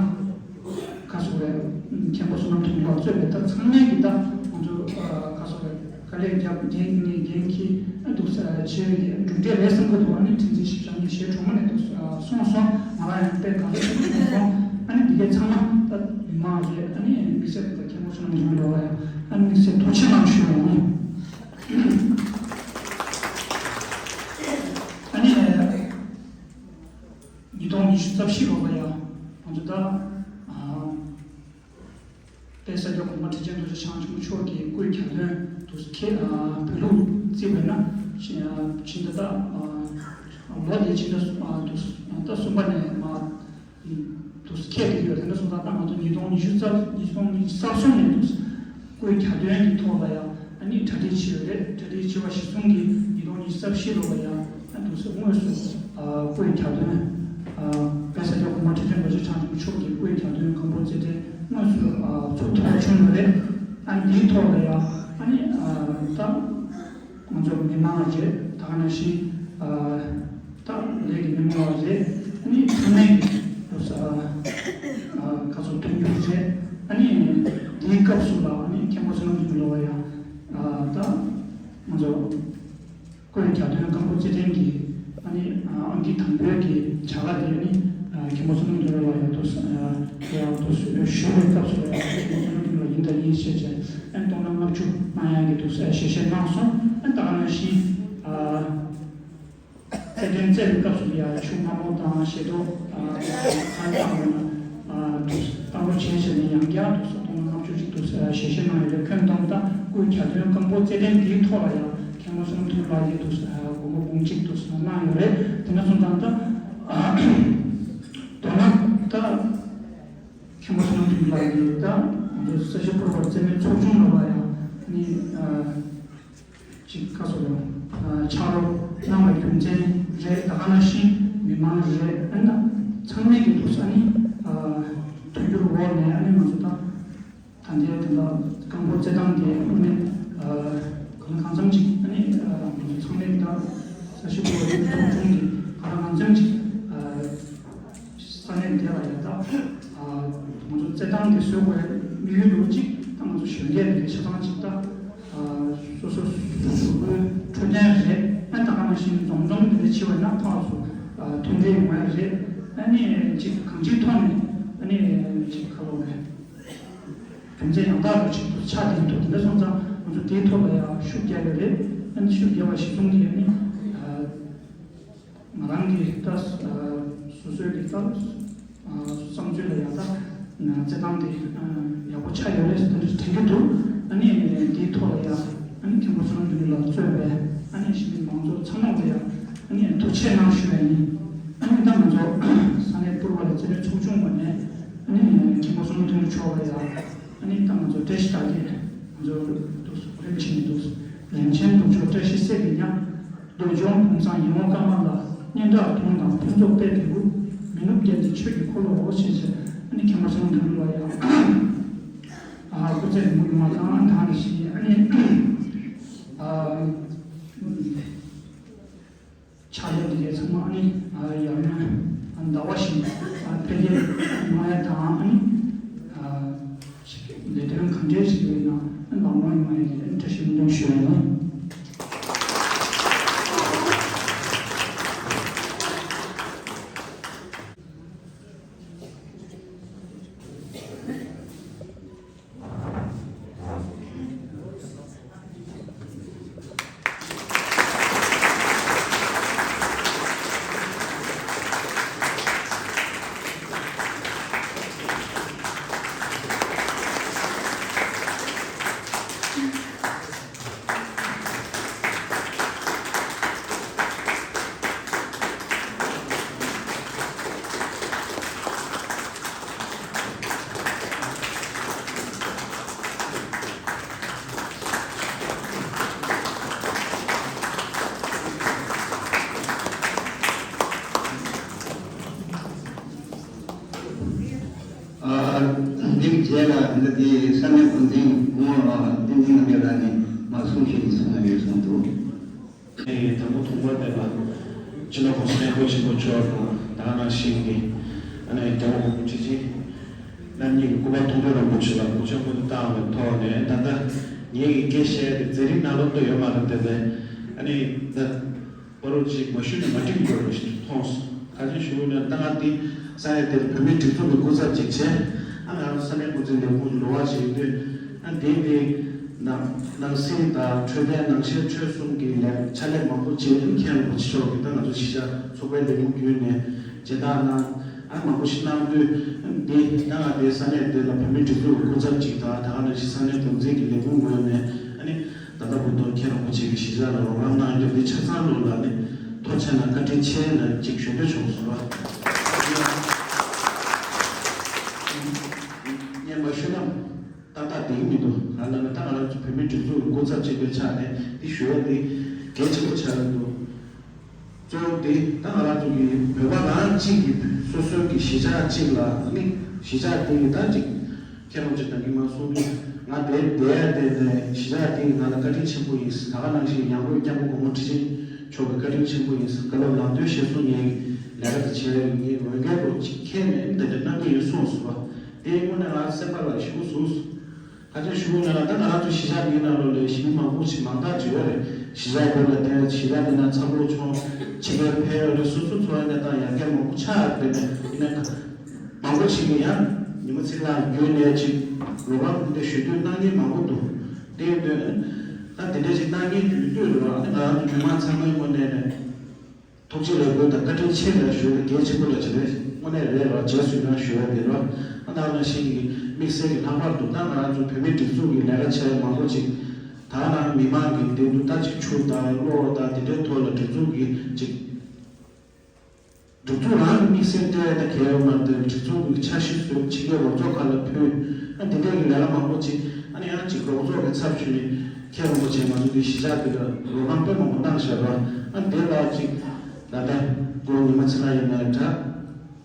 ཁ་སོ་རེ་མཁན་པོ་བསོད་ནམས་དོན་གྲུབ་ལགས་གཙོས་པའི་ད་ཚང་མས་ཀྱིས་ད་ང་ཚོ་ཁ་སོ་རེ་དཀའ་ལས་བརྒྱབ། འགན་ནས་འགན་འཁྱེར་འདུག་ས་བྱས་ཀྱི་གྲུབ་འབྲས་རེད་བསམ་གྱི་འདུག་ཨ་ནི་ཁྲི་འཛིན་ཞིབ་བཤེར་གཉིས་ཞལ་དྲོན་མོ་ནས་འདུག་གསུངས་སོང་། ང་རང་ཡང་དཔེ་དགའ་པོ་ཞིག་བྱུང་སོང་། ཨ་ནི་འདི་གའི་ཚང་མ་ད་མི་མང་རེད། ཨ་ནི་དམིགས་བསལ་དུ་ད་མཁན་པོ་བསོད་ནམས་འབྱུང་གནས་ལགས་ལ་ཡང་ཨ་ནི་དམིགས་བསལ་ཐུགས་རྗེ་གནང་ཞུ་ཡ་ཡིན། ཨ་ནི་ཉིས་སྟོང་ཉི་ཤུ་རྩ་བཞི་ལོ་ལ་ཡང་ང་ཚོ་ད་ཨ། དཔལ་ས་སྐྱ་གོང་མ་ཁྲི་ཆེན་རྡོ་རྗེ་འཆང་ཆེན་པོ་མཆོག་གི་སྐུའི་གྱ་སྟོན་དུ་ཁྱེད་བོད་ལུགས་བརྩིས་པས་ན་ཕྱིན་ད་ལྟ་ལོ་དེ་ཕྱིན་ད་དུ་ད་གསུམ་པ་ནས་མ་དུ་ཁྱེད་དེ་ཡོད། དེ་འདྲ་སོང་ཙང་ད་ང་ཚོ་ཉིས་སྟོང་ཉི་ཤུ་རྩ་ཉིས་སྟོང་ཉི་ཤུ་རྩ་གསུམ་ནས་དུ་སྐུའི་གྱ་སྟོན་གྱི་ཐོག་ལ་ཡང་ཨ་ནི་གྲ་སྒྲིག་བྱས་ཡོད་རེད། གྲ་སྒྲིག་བྱས་པ་གཞིར་བཟུང་གིས་ཉིས་སྟོང་ཉི་ཤུ་རྩ་བཞི་ལོ་ལ་ཡང་ཨ་དུ་དངོས་སུ་སྐུའི་གྱ་སྟོན་བཀའ་ས་སྐྱ་གོང་མ་ཁྲི་ཆེན་རྡོ་རྗེ་འཆང་ཆེན་པོ་མཆོག་གི་སྐུའི་གྱ་སྟོན་སྒམ་པོ་རྩེད་འགྲན་དངོས་སུ་ཚུགས་ཐུབ་པ་བྱུང་ཡོད་རེད། ཨ་ནི་འདིའི་ཐོག་ལ་ཡང་ཨ་ནི་ད་ང་ཚོ་མི་མང་རེད། ད་ག་ནང་བཞིན་ད་ལས་ཀྱི་མི་མང་རེད། ཨ་ནི་ཚང་མས་ཀྱི་ཁ་སོ་དོན་འགྱུར་རེད། ཨ་ནི་འདིའི་སྐབས་སུ་ལ་ཨ་ནི་མཁན་པོ་བསོད་ནམས་འབྱུང་གནས་ལ་ཡང་ད་ང་ཚོ། སྐུའི་གྱ་སྟོན་སྒམ་པོ་རྩེད་འགྲན་གྱི་ཨ་ནི་ཨང་ཀི་དང་པོའི་གི་བྱ་དགའ་དེ་ནི་མཁན་པོ་བསོད་ནམས་འབྱུང་གནས་ལ་ཡང་དུ་ཡང་དུ་ཞུ་བའི་སྐབས་སུ་ཡང་མཁན་པོ་བསོད་ནམས་འབྱུང་གནས་ལ་ཡིན་དང་ཡིན་ཞེས་བྱས་ཨ་ནི་སྟོང་ཕྲག་ལྔ་བཅུ་གནང་ཡག་གི་དུ་ཞལ་བཞེས་གནང་སོང་། ཨ་ནི་ད་ག་ནང་བཞིན་རྩེད་འགྲན་རྩེད་པའི་སྐབས་སུ་ཡང་ཆུ་མངར་མོ་དང་ཞལ་ཏོག་ཨ་ནི་ཁ་བཏང་བ་ན་དུ་བཏང་རོགས་བྱས་བྱས་ནས་ཡང་བསྐྱར་དུ་སྟོང་ཕྲག་ལྔ་བཅུ་ཞིག་ དུ་ཞལ་བཞེས་གནང་ཡོད་རེད། ཁོས་མདོར་ན་ད་སྐུའི་གྱ་སྟོན་སྐམ་པོ་རྩེད་འགྲན་འདིའི་ཐོག་ལ་ཡང་མཁན་པོ་བསོད་ནམས་ཕུན་ཚོགས་ལགས་ཀྱིས་དུ་དགོངས་པ་དགོངས་གཅིག་དུ་གནང་ཡོད་རེད། དེ་འདྲ་སོང་ཙང་ད་མདོར་ན་ད་མཁན་པོ་བསོད་ནམས་ཕུན་ཚོགས་ལགས་ཀྱིས་ད་ང་ཚོ་ས་གཞི་ཕུར་བ་རྩེད་མོའི་ཚོགས་ཆུང་ལ་ཡང་ནི། ཅིག་ཁ་སོ་ལ་ཕྱག་རོགས་གནང་བའི་རྒྱུ་མཚན་རེད། ད་ག་ནང་བཞིན་མི་མང་རེད། ཨ་ནི་ཚང་མས་ཀྱི་འདུག་ས་ནི་མཐུན་འགྱུར་འོག་ནས་ཨ་ནི་ང་ཚོ་ད་ད་ལྟའི་ད་ལྟ་སྐམ་པོ་རྩེད་ཐང་དེ་དངོས་གནས་གང་ལ་གང་འཚམ་ཅིག་ཨ་ནི་ང་ཚོ་ཚང་མས་ད་ས་གཞི་པུ་བ་ཚོགས་ཆུང་གི་གང་ལ་གང་འཚམ་ཅིག་ས་གནས་དེ་ལ་ཡང་ད་ང་ཚོ་རྩེད་ཐང་དེ་བཟོ་དགོས་ཡ་དམིགས་ཡུལ་འདུག་ཅིག་ད་ང་ཚོ་གཞོན་སྐྱེས་དེ་གའི་ཆ་ཚང་ཅིག་ད་སོ་སོ་སོ་སོའི་འཕྲོད་བསྟེན་རེད། ཨ་ད་ག་ནང་བཞིན་འཛོམས་འཛོམས་དེ་འདྲ་བྱེད་པ་ན་ཕར་ཚུར་མཐུན་འབྲེལ་ཡོང་ཡ་རེད། ཨ་ནི་ཅིག་གང་ཅིའི་ཐོག་ནས་ཨ་ནི་ཅིག་ཁ་ལོ་རེད། རྒྱུ་མཚན་ཡང་དག་ཏུ་ཆགས་ཆགས་བསྡད་འདུག་དེ་འདྲ་སོང་ཙང་ང་ཚོ་དེའི་ཐོག་ལ་ཡང་ཤུགས་རྒྱག་ཡོད་རེད། ཨ་ནི་ཤུགས་རྒྱག་པ་གཞི་བཟུང་གིས་ཨ་ནི་ང་རང་གིས་ད་སོ་སོའི་གི་ད་བསམ་ཚུལ་ལ་ཡང་ད་རྩེད་ཐང་དེ་ཡག་པོ་ཆགས་ཡོད་རེད་ཟེར་དེ་འདྲ་དྲན་གྱི་འདུག་ཨ་ནི་དེའི་ཐོག་ལ་ཡང་ཨ་ནི་མཁན་པོ་བསོད་ནམས་ཕུན་ཚོགས་ལགས་གཙོས་པའི་ཨ་ནི་གཞིས་མི་མང་ཚོགས་ཚང་མ་ལ་ཡང་ཨ་ནི་ཐུགས་རྗེ་གནང་ཞུ་བ་ཡིན། ཨ་ནི་ད་ང་ཚོ་ས་གནས་པུར་བ་ལ་རྩེད་མོའི་ཚོགས་ཆུང་ངོས་ནས་ཨ་ནི་མཁན་པོ་བསོད་ནམས་ཕུན་ཚོགས་མཆོག་ལ་ཡང་ཨ་ནི་ད་ང་ཚོ་བཀྲ་ཤིས་རྟགས་བརྒྱད་ང་ཚོ་འདུག་རིམ་བྱས་ནས་འདུག་རིན་ཆེན་ནུབ་ཕྱོགས་བཀྲ་ཤིས་སྲས་ཀྱི་ཉ། འདོད་འཇོ་བུམ་བཟང་ཡིད་འོང་ཀརྨ་ལ། སྙན་གྲགས་དུང་དང་ཕུན་ཚོགས་དཔལ་གྱི་སྐུ། མི་ནུབ་རྒྱལ་མཚན་ཆོས་ཀྱི་འཁོར་ལོ་འོ་ཞེས་བྱས། ཨ་ནི་མཁན་པོ་བསོད་ནམས་ཕུན་ཚོགས་ལ་ཡང་ཨ་སྐུ་ཚེ་རིང་པོ་ཡོང་བ་དང་ད་ནི་ཞིག་ཨ་ནི་ཨ། ཕྱག་ལས་འདི་གའི་ཚང་མ་ཨ་ནི་ཡར་སྔོན་ཟླ་བ་བཞིན་འཕེལ་རྒྱས་ཡོང་ཡ་དང་ཨ་ནི་ལས་དོན་གང་འདྲ་ཞིག་ཡོད་ན་ལམ་ལྷོང་ཡོང་ཡ་གི་བཀྲ་ཤིས་སྨོན་འདུན་ཞུ་ཡ་ཡིན། འདིའི་རྗེས་ལ་འདི་དེའི་ས་གནས་འགོ་འཛིན་ངོ་བསྟན་འཛིན་རྣམ་རྒྱལ་ལགས་ནས་མར་གསུང་བཤད་ཅིག་གསུང་གནང་ཡོད་གསུངས་འདུག་དང་པོ་དུང་དཀར་ལྡན་པ་སྤྱི་ནོར་༸གོང་ས་༸སྐྱབས་མགོན་ཆེན་པོ་མཆོག་དང་ད་ག་ནང་བཞིན་གྱི་ཨ་ནི་རྒྱལ་བ་དབུ་ཁྲིད་ཆེན་རྣམ་གཉིས་ཀྱི་སྐུ་པར་མཐོང་གྲོལ་རིན་པོ་ཆེ་ལ་སྐུ་ཕྱག་སྔོན་དུ་བཏང་བའི་ཐོག་ནས་ད་ལྟ་ངེད་ཀྱི་སྐད་བཤད་དེ་མཛད་རིམ་ནང་ལོགས་ཏུ་ཡོད་མ་རེད་དེ་བས་ཨ་ནི་ད་པ་རོ་ཅིག་མ་ཞུས་ནས་མ་འགྲིག་འགྲོ་རེད་ཞེས་མཐོང་སོང་། ག་ཅི་ཞུ་ན་ད་ང་འདི་ས་གནས་དེར་བོད་མིའི་སྒྲིག་འཛུགས་ཀྱི་སྐུ་ཚབ་ཅིག་བྱས། ཨ་ང་རང་ས་གནས་འགོ་འཛིན་ལས་ཁུངས་ཀྱི་ལོ་བ་ཞིག་ཡིན་དུས་ཨ་དེ་དེ་ནང་ནང་སྲིད་དང་འཕྲོད་བསྟེན་ནང་བཤད་འཕྲོད་གསུམ་གྱི་ལས་ཕྱག་ལས་མང་པོ་བྱས་ནས་མཁན་རིན་པོ་ཆེ་མཆོག་གིས་ད་ང་ཚོ་གཞིས་ཆགས་ཚོགས་པའི་ལས་ཁུངས་བརྒྱུད་ནས་མཇལ་དར་གནང་། ཨ་མང་པོ་ཞིག་གནང་དུས་འདི་ད་ང་དེ་ས་གནས་དེ་ལ་བོད་མིའི་སྒྲིག་འཛུགས་ཀྱི་སྐུ་ཚབ་ཅིག་དང་ད་ག་ནང་བཞིན་ས་གནས་འགོ་འཛིན་གྱི་ལས་ཁུངས་ངོས་ནས་ཨ་ནི་ད་ལྟ་བར་དུ་མཁན་རིན་པོ་ཆེ་གི་གཞིས་ཆགས་ལ་རོགས་རམ་གནང་རྒྱུ་འདི་ཆ་ཚང་ལོ་ལ་ནི་ཐུགས་རྗེ་ཆེ་གནང་བཀའ་དྲིན་ཆེ་གནང་ཅིག་ཞུ་འདོད་བྱུང་སོང་བ། ངས་མ་ཞུས་ན་ཏག་ཏག་བསྡད་ཀྱི་མི་འདུག་ང་ལ་ནི་ད་ང་རང་ཚོ་བོད་མིའི་སྒྲིག་འཛུགས་ཀྱི་སྐུ་ཚབ་ཅིག་པའི་ཆ་ནས་འདི་ཞུ་ཡ་འདི་གལ་ཆེན་པོ་ཆགས་ཀྱི་འདུག་གཙོ་བོ་དེ་ད་ང་རང་ཚོ་གི་བོད་པ་རང་གཅིག་གིས་སོ་སོའི་གི་གཞིས་ཆགས་གཅིག་ལ་ནི་གཞིས་ཆགས་དེ་གི་ད་གཅིག་མཁན་རིན་པོ་ཆེ་ད་གིན་མ་གསུངས་དུས་ང་དེར་བསྡད་ཡ་དེ་ནས་གཞིས་ཆགས་དེ་གི་ང་ལ་བཀའ་དྲིན་ཆེན་པོ་ཡིན། ད་ག་ནང་བཞིན་ཡང་སྒོས་སྐྱབས་མགོན་གོང་མ་ཁྲི་ཆེན་མཆོག་གི་བཀའ་དྲིན་ཆེན་པོ་ཡིན། བཀའ་སློབ་ལམ་སྟོན་ཞེས་གསུངས་ངེས་ལས་ཀ་དེ་བྱས་ངས་འོས་འགན་པོ་གཅིག་འཁྱེར་ནས་ད་ཆ་གནང་གི་ཡོད་གསུངས་སོང་བ། དེ་དངོས་གནས་ང་སེམས་པ་ལ་ཞེ་པོ་ཟུག་སོང་། ཁ་ཆེ་ཞུ་ན་ད་ང་རང་ཚོ་གཞིས་ཆགས་འདིའི་ནང་ལོགས་ལ་གཞིས་མི་མང་པོ་ཞིག་མང་དག་ཅིག་ཡོད་རེད། གཞིས་ཆགས་བོད་ལ་བསྡད་གཞིས་ཆགས་འདི་ནང་འཚར་ལོངས་བྱུང་ཕྱི་རྒྱལ་ཕེབས་ཡོད་རེད། སོ་སོ་འཚོ་བའི་གནས་སྟངས་ཡར་རྒྱས་མང་པོ་ཆགས་ཡོད་རེད། ཡིན་ན་མང་པོ་ཞིག་གིས་ཡང་ཉི་མ་ཚེ་རིང་ལགས་བརྒྱུད་ནས་ཅིག་རོགས་རམ་དེ་འདྲ་ཞུ་འདོད་གནང་མཁན་མང་པོ་འདུག་དེ་ཡིན་དུས་ད་དེ་འདྲ་ཞིག་གནང་མཁན་རྒྱུན་མཐུད་རེད་བ། ང་རང་ཚོ་མི་མང་ཚང་མའི་ངོས་ནས་ནས། ཐུགས་རྗེ་ལེགས་འབུལ་དང་བཀའ་དྲིན་ཆེ་ལ་ཞུ་བའི་གལ་ཆེན་པོ་ལ་བྱེད་པས་དངོས་གནས་རེད་ར། རྗེས་སུ་ཡང་ཞུ་བ་དེ་ར། ད་ནང་བཞིན་གྱི་དམིགས་བསལ་གྱི་ལྷག་པར་དུ་ད་ང་རང་ཚོ་བོད་མིའི་སྒྲིག་འཛུགས་ཀྱི་ལས་ཀ་བྱས་མང་པོ་ཅིག་ད་ནང་མི་མང་གི་མདུན་དུ་ད་ཅིག་ཆུ་དང་གློག་དང་དེ་འདྲའི་ཐོག་ལ་སྒྲིག་འཛུགས་ཀྱི་ཅིག་སྒྲིག་འཛུགས་རང་གི་དམིགས་བསལ་སྤྲད་ད་གལ་ཡོད་མ་རེད། སྒྲིག་འཛུགས་ཀྱི་འཆར་གཞི་བཟོས་ཕྱི་རྒྱལ་རོགས་ཚོགས་ཁག་ལ་ཕུལ། ཨ་འདི་འདྲའི་གི་ལས་ཀ་མང་པོ་ཅིག་ཨ་ནི་ཡང་ཅིག་རོགས་ཚོགས་ཀྱི་ཚབ་ཞུས་ནས་མཁན་རིན་པོ་ཆེ་ང་ཚོ་འདི་གཞིས་ཆགས་འདི་ལ་རོགས་རམ་དཔེ་མང་པོ་གནང་བཞག་པ། ཨ་འདི་ལ་ཅིག་ད་ལྟ་སྒོ་ཉི་མ་ཚེ་ལྷ་ཡིན་ནའི་འདྲ།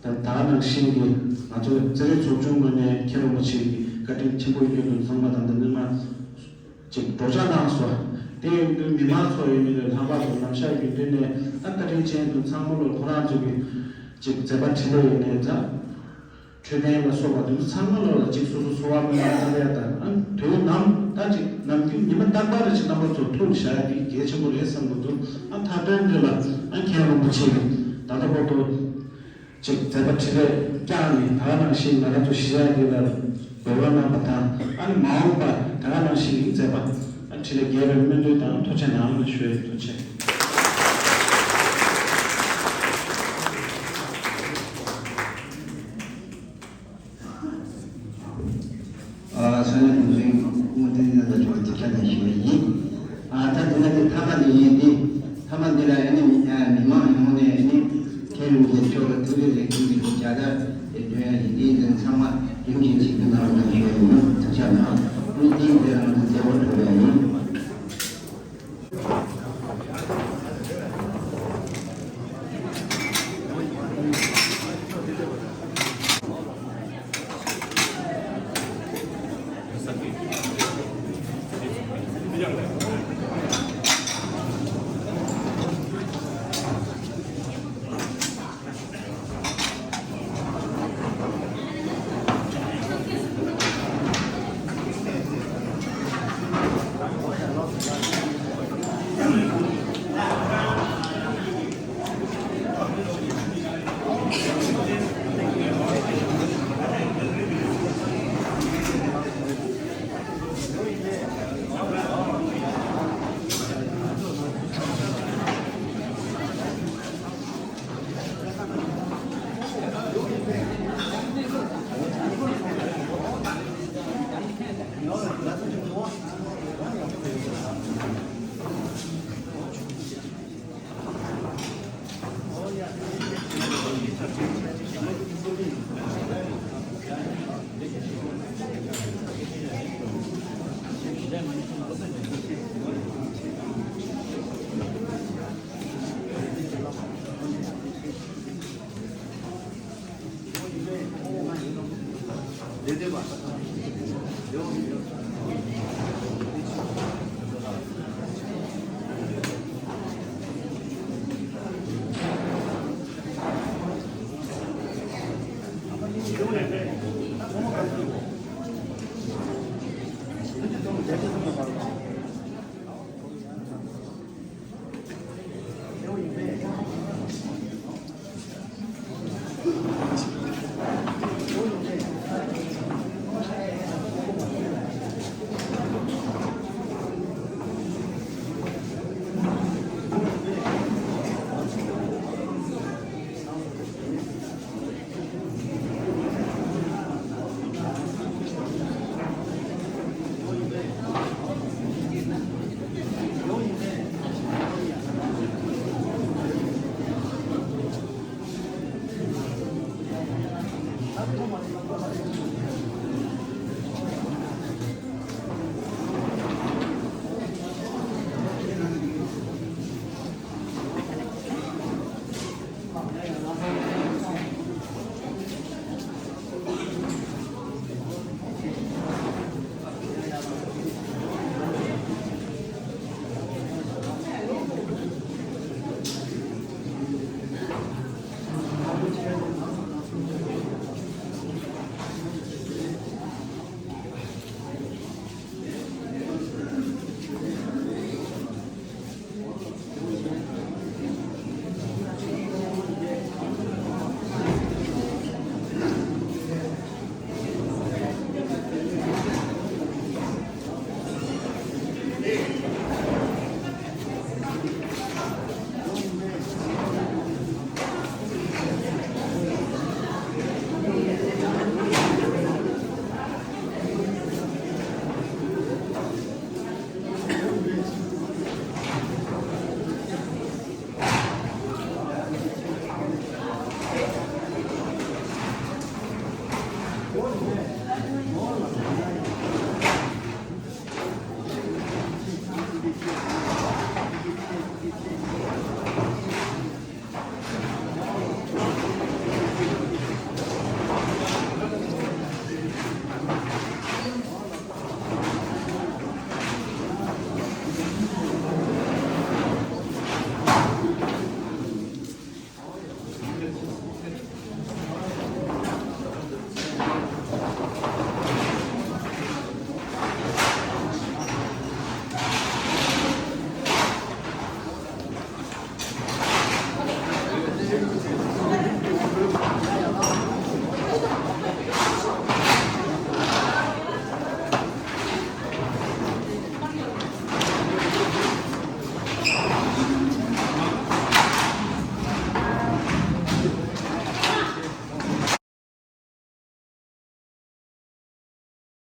ད་ད་ག་ནང་བཞིན་གྱི་ང་ཚོ་རྩེད་རིགས་ཚོགས་ཆུང་ངོས་ནས་མཁན་རིན་པོ་ཆེ་གི་བཀའ་དྲིན་ཆེན་པོ་ཡིན་དུས་ཚང་མ་དང་ད་ནི་མ་ཅིག་སྒྲོག་སྦྱང་གནང་སོང་། དེ་ཡིན་དུས་མི་མང་ཚོ་ཡིན་ནའི་ལྷག་པར་དུ་ནམ་ཞག་རྒྱུན་ལྡན་ནས་ད་བཀའ་དྲིན་ཅན་དུ་ཚང་མ་ལོ་ཁོ་རང་ཚོ་གི་ཅིག་མཛད་པ་འཕྲིན་ལས་ཡིན་ནའི་ད་འཕྲོད་བསྟེན་ལ་སོགས་པ་དེ་ཚོ་ཚང་མ་ལོ་ལ་ཅིག་སོ་སོ་འཚོ་བ་སྨོན་ལམ་བཏབ་ཡ་དང་ཨ་དུས་ནམ་ད་ཅིག་ནམ་རྒྱུན་ཉི་མ་རྟག་པར་ཅིག་རྣམ་པ་ཚོ་ཐུག་བཞག་ཡ་དེ་གལ་ཆེན་པོ་རེད་བསམ་གྱི་འདུག་ཨ་མཐའ་དོན་དེ་ལ་ཨ་མཁན་རིན་པོ་ཆེ་གི་ད་ལྟ་བར་དུ། ཅིག་མཛད་པ་འཕྲིན་ལས་བསྐྱངས་ནས་ད་ག་ནང་བཞིན་ང་རང་ཚོ་གཞིས་ཆགས་འདི་ལ་འབད་བརྩོན་གནང་བ་དང་ཨ་ནི་མ་འོངས་པ་ད་ག་ནང་བཞིན་མཛད་པ་ཨ་འཕྲིན་ལས་རྒྱས་པའི་སྨོན་འདུན་དང་ཐུགས་རྗེ་གནང་ཞུ་ཡི། ཐུགས་རྗེ་ཆེ། ཨ་ས་གནས་གུང་སེང་སྐུ་ངོ་བསྟན་འཛིན་ལགས་ཀྱི་ཐུགས་རྗེ་ཆེ་ཞུ་བ་ཡིན། ཨ་ད་འདི་ལ་དེ་མཐའ་མ་དེ་ཡིན་ཏེ། མཐའ་མ་འདི་ལ་ཨ་ནི་མི་ཨ་མི་མང་ཡོངས་ནས་ཨ་ནི་མཁན་རིན་པོ་ཆེ་མཆོག་ལ་ཐུགས་རྗེ་ཆེ་ཞུ་རྒྱུ་ཡིན། དེ་འདྲ་ཡིན་ཏེ་འདི་ཚང་མ་རིམ་བཞིན་ཞིག་ཏུ་གནང་རོགས་གནང་ཞུ་བ་ཡིན། ཐུགས་རྗེ་གནང་། ཨ་ནི་དེ་འདི་ལ་ང་ཚོ་མཛད་སྒོ་གྲོལ་བ་ཡིན།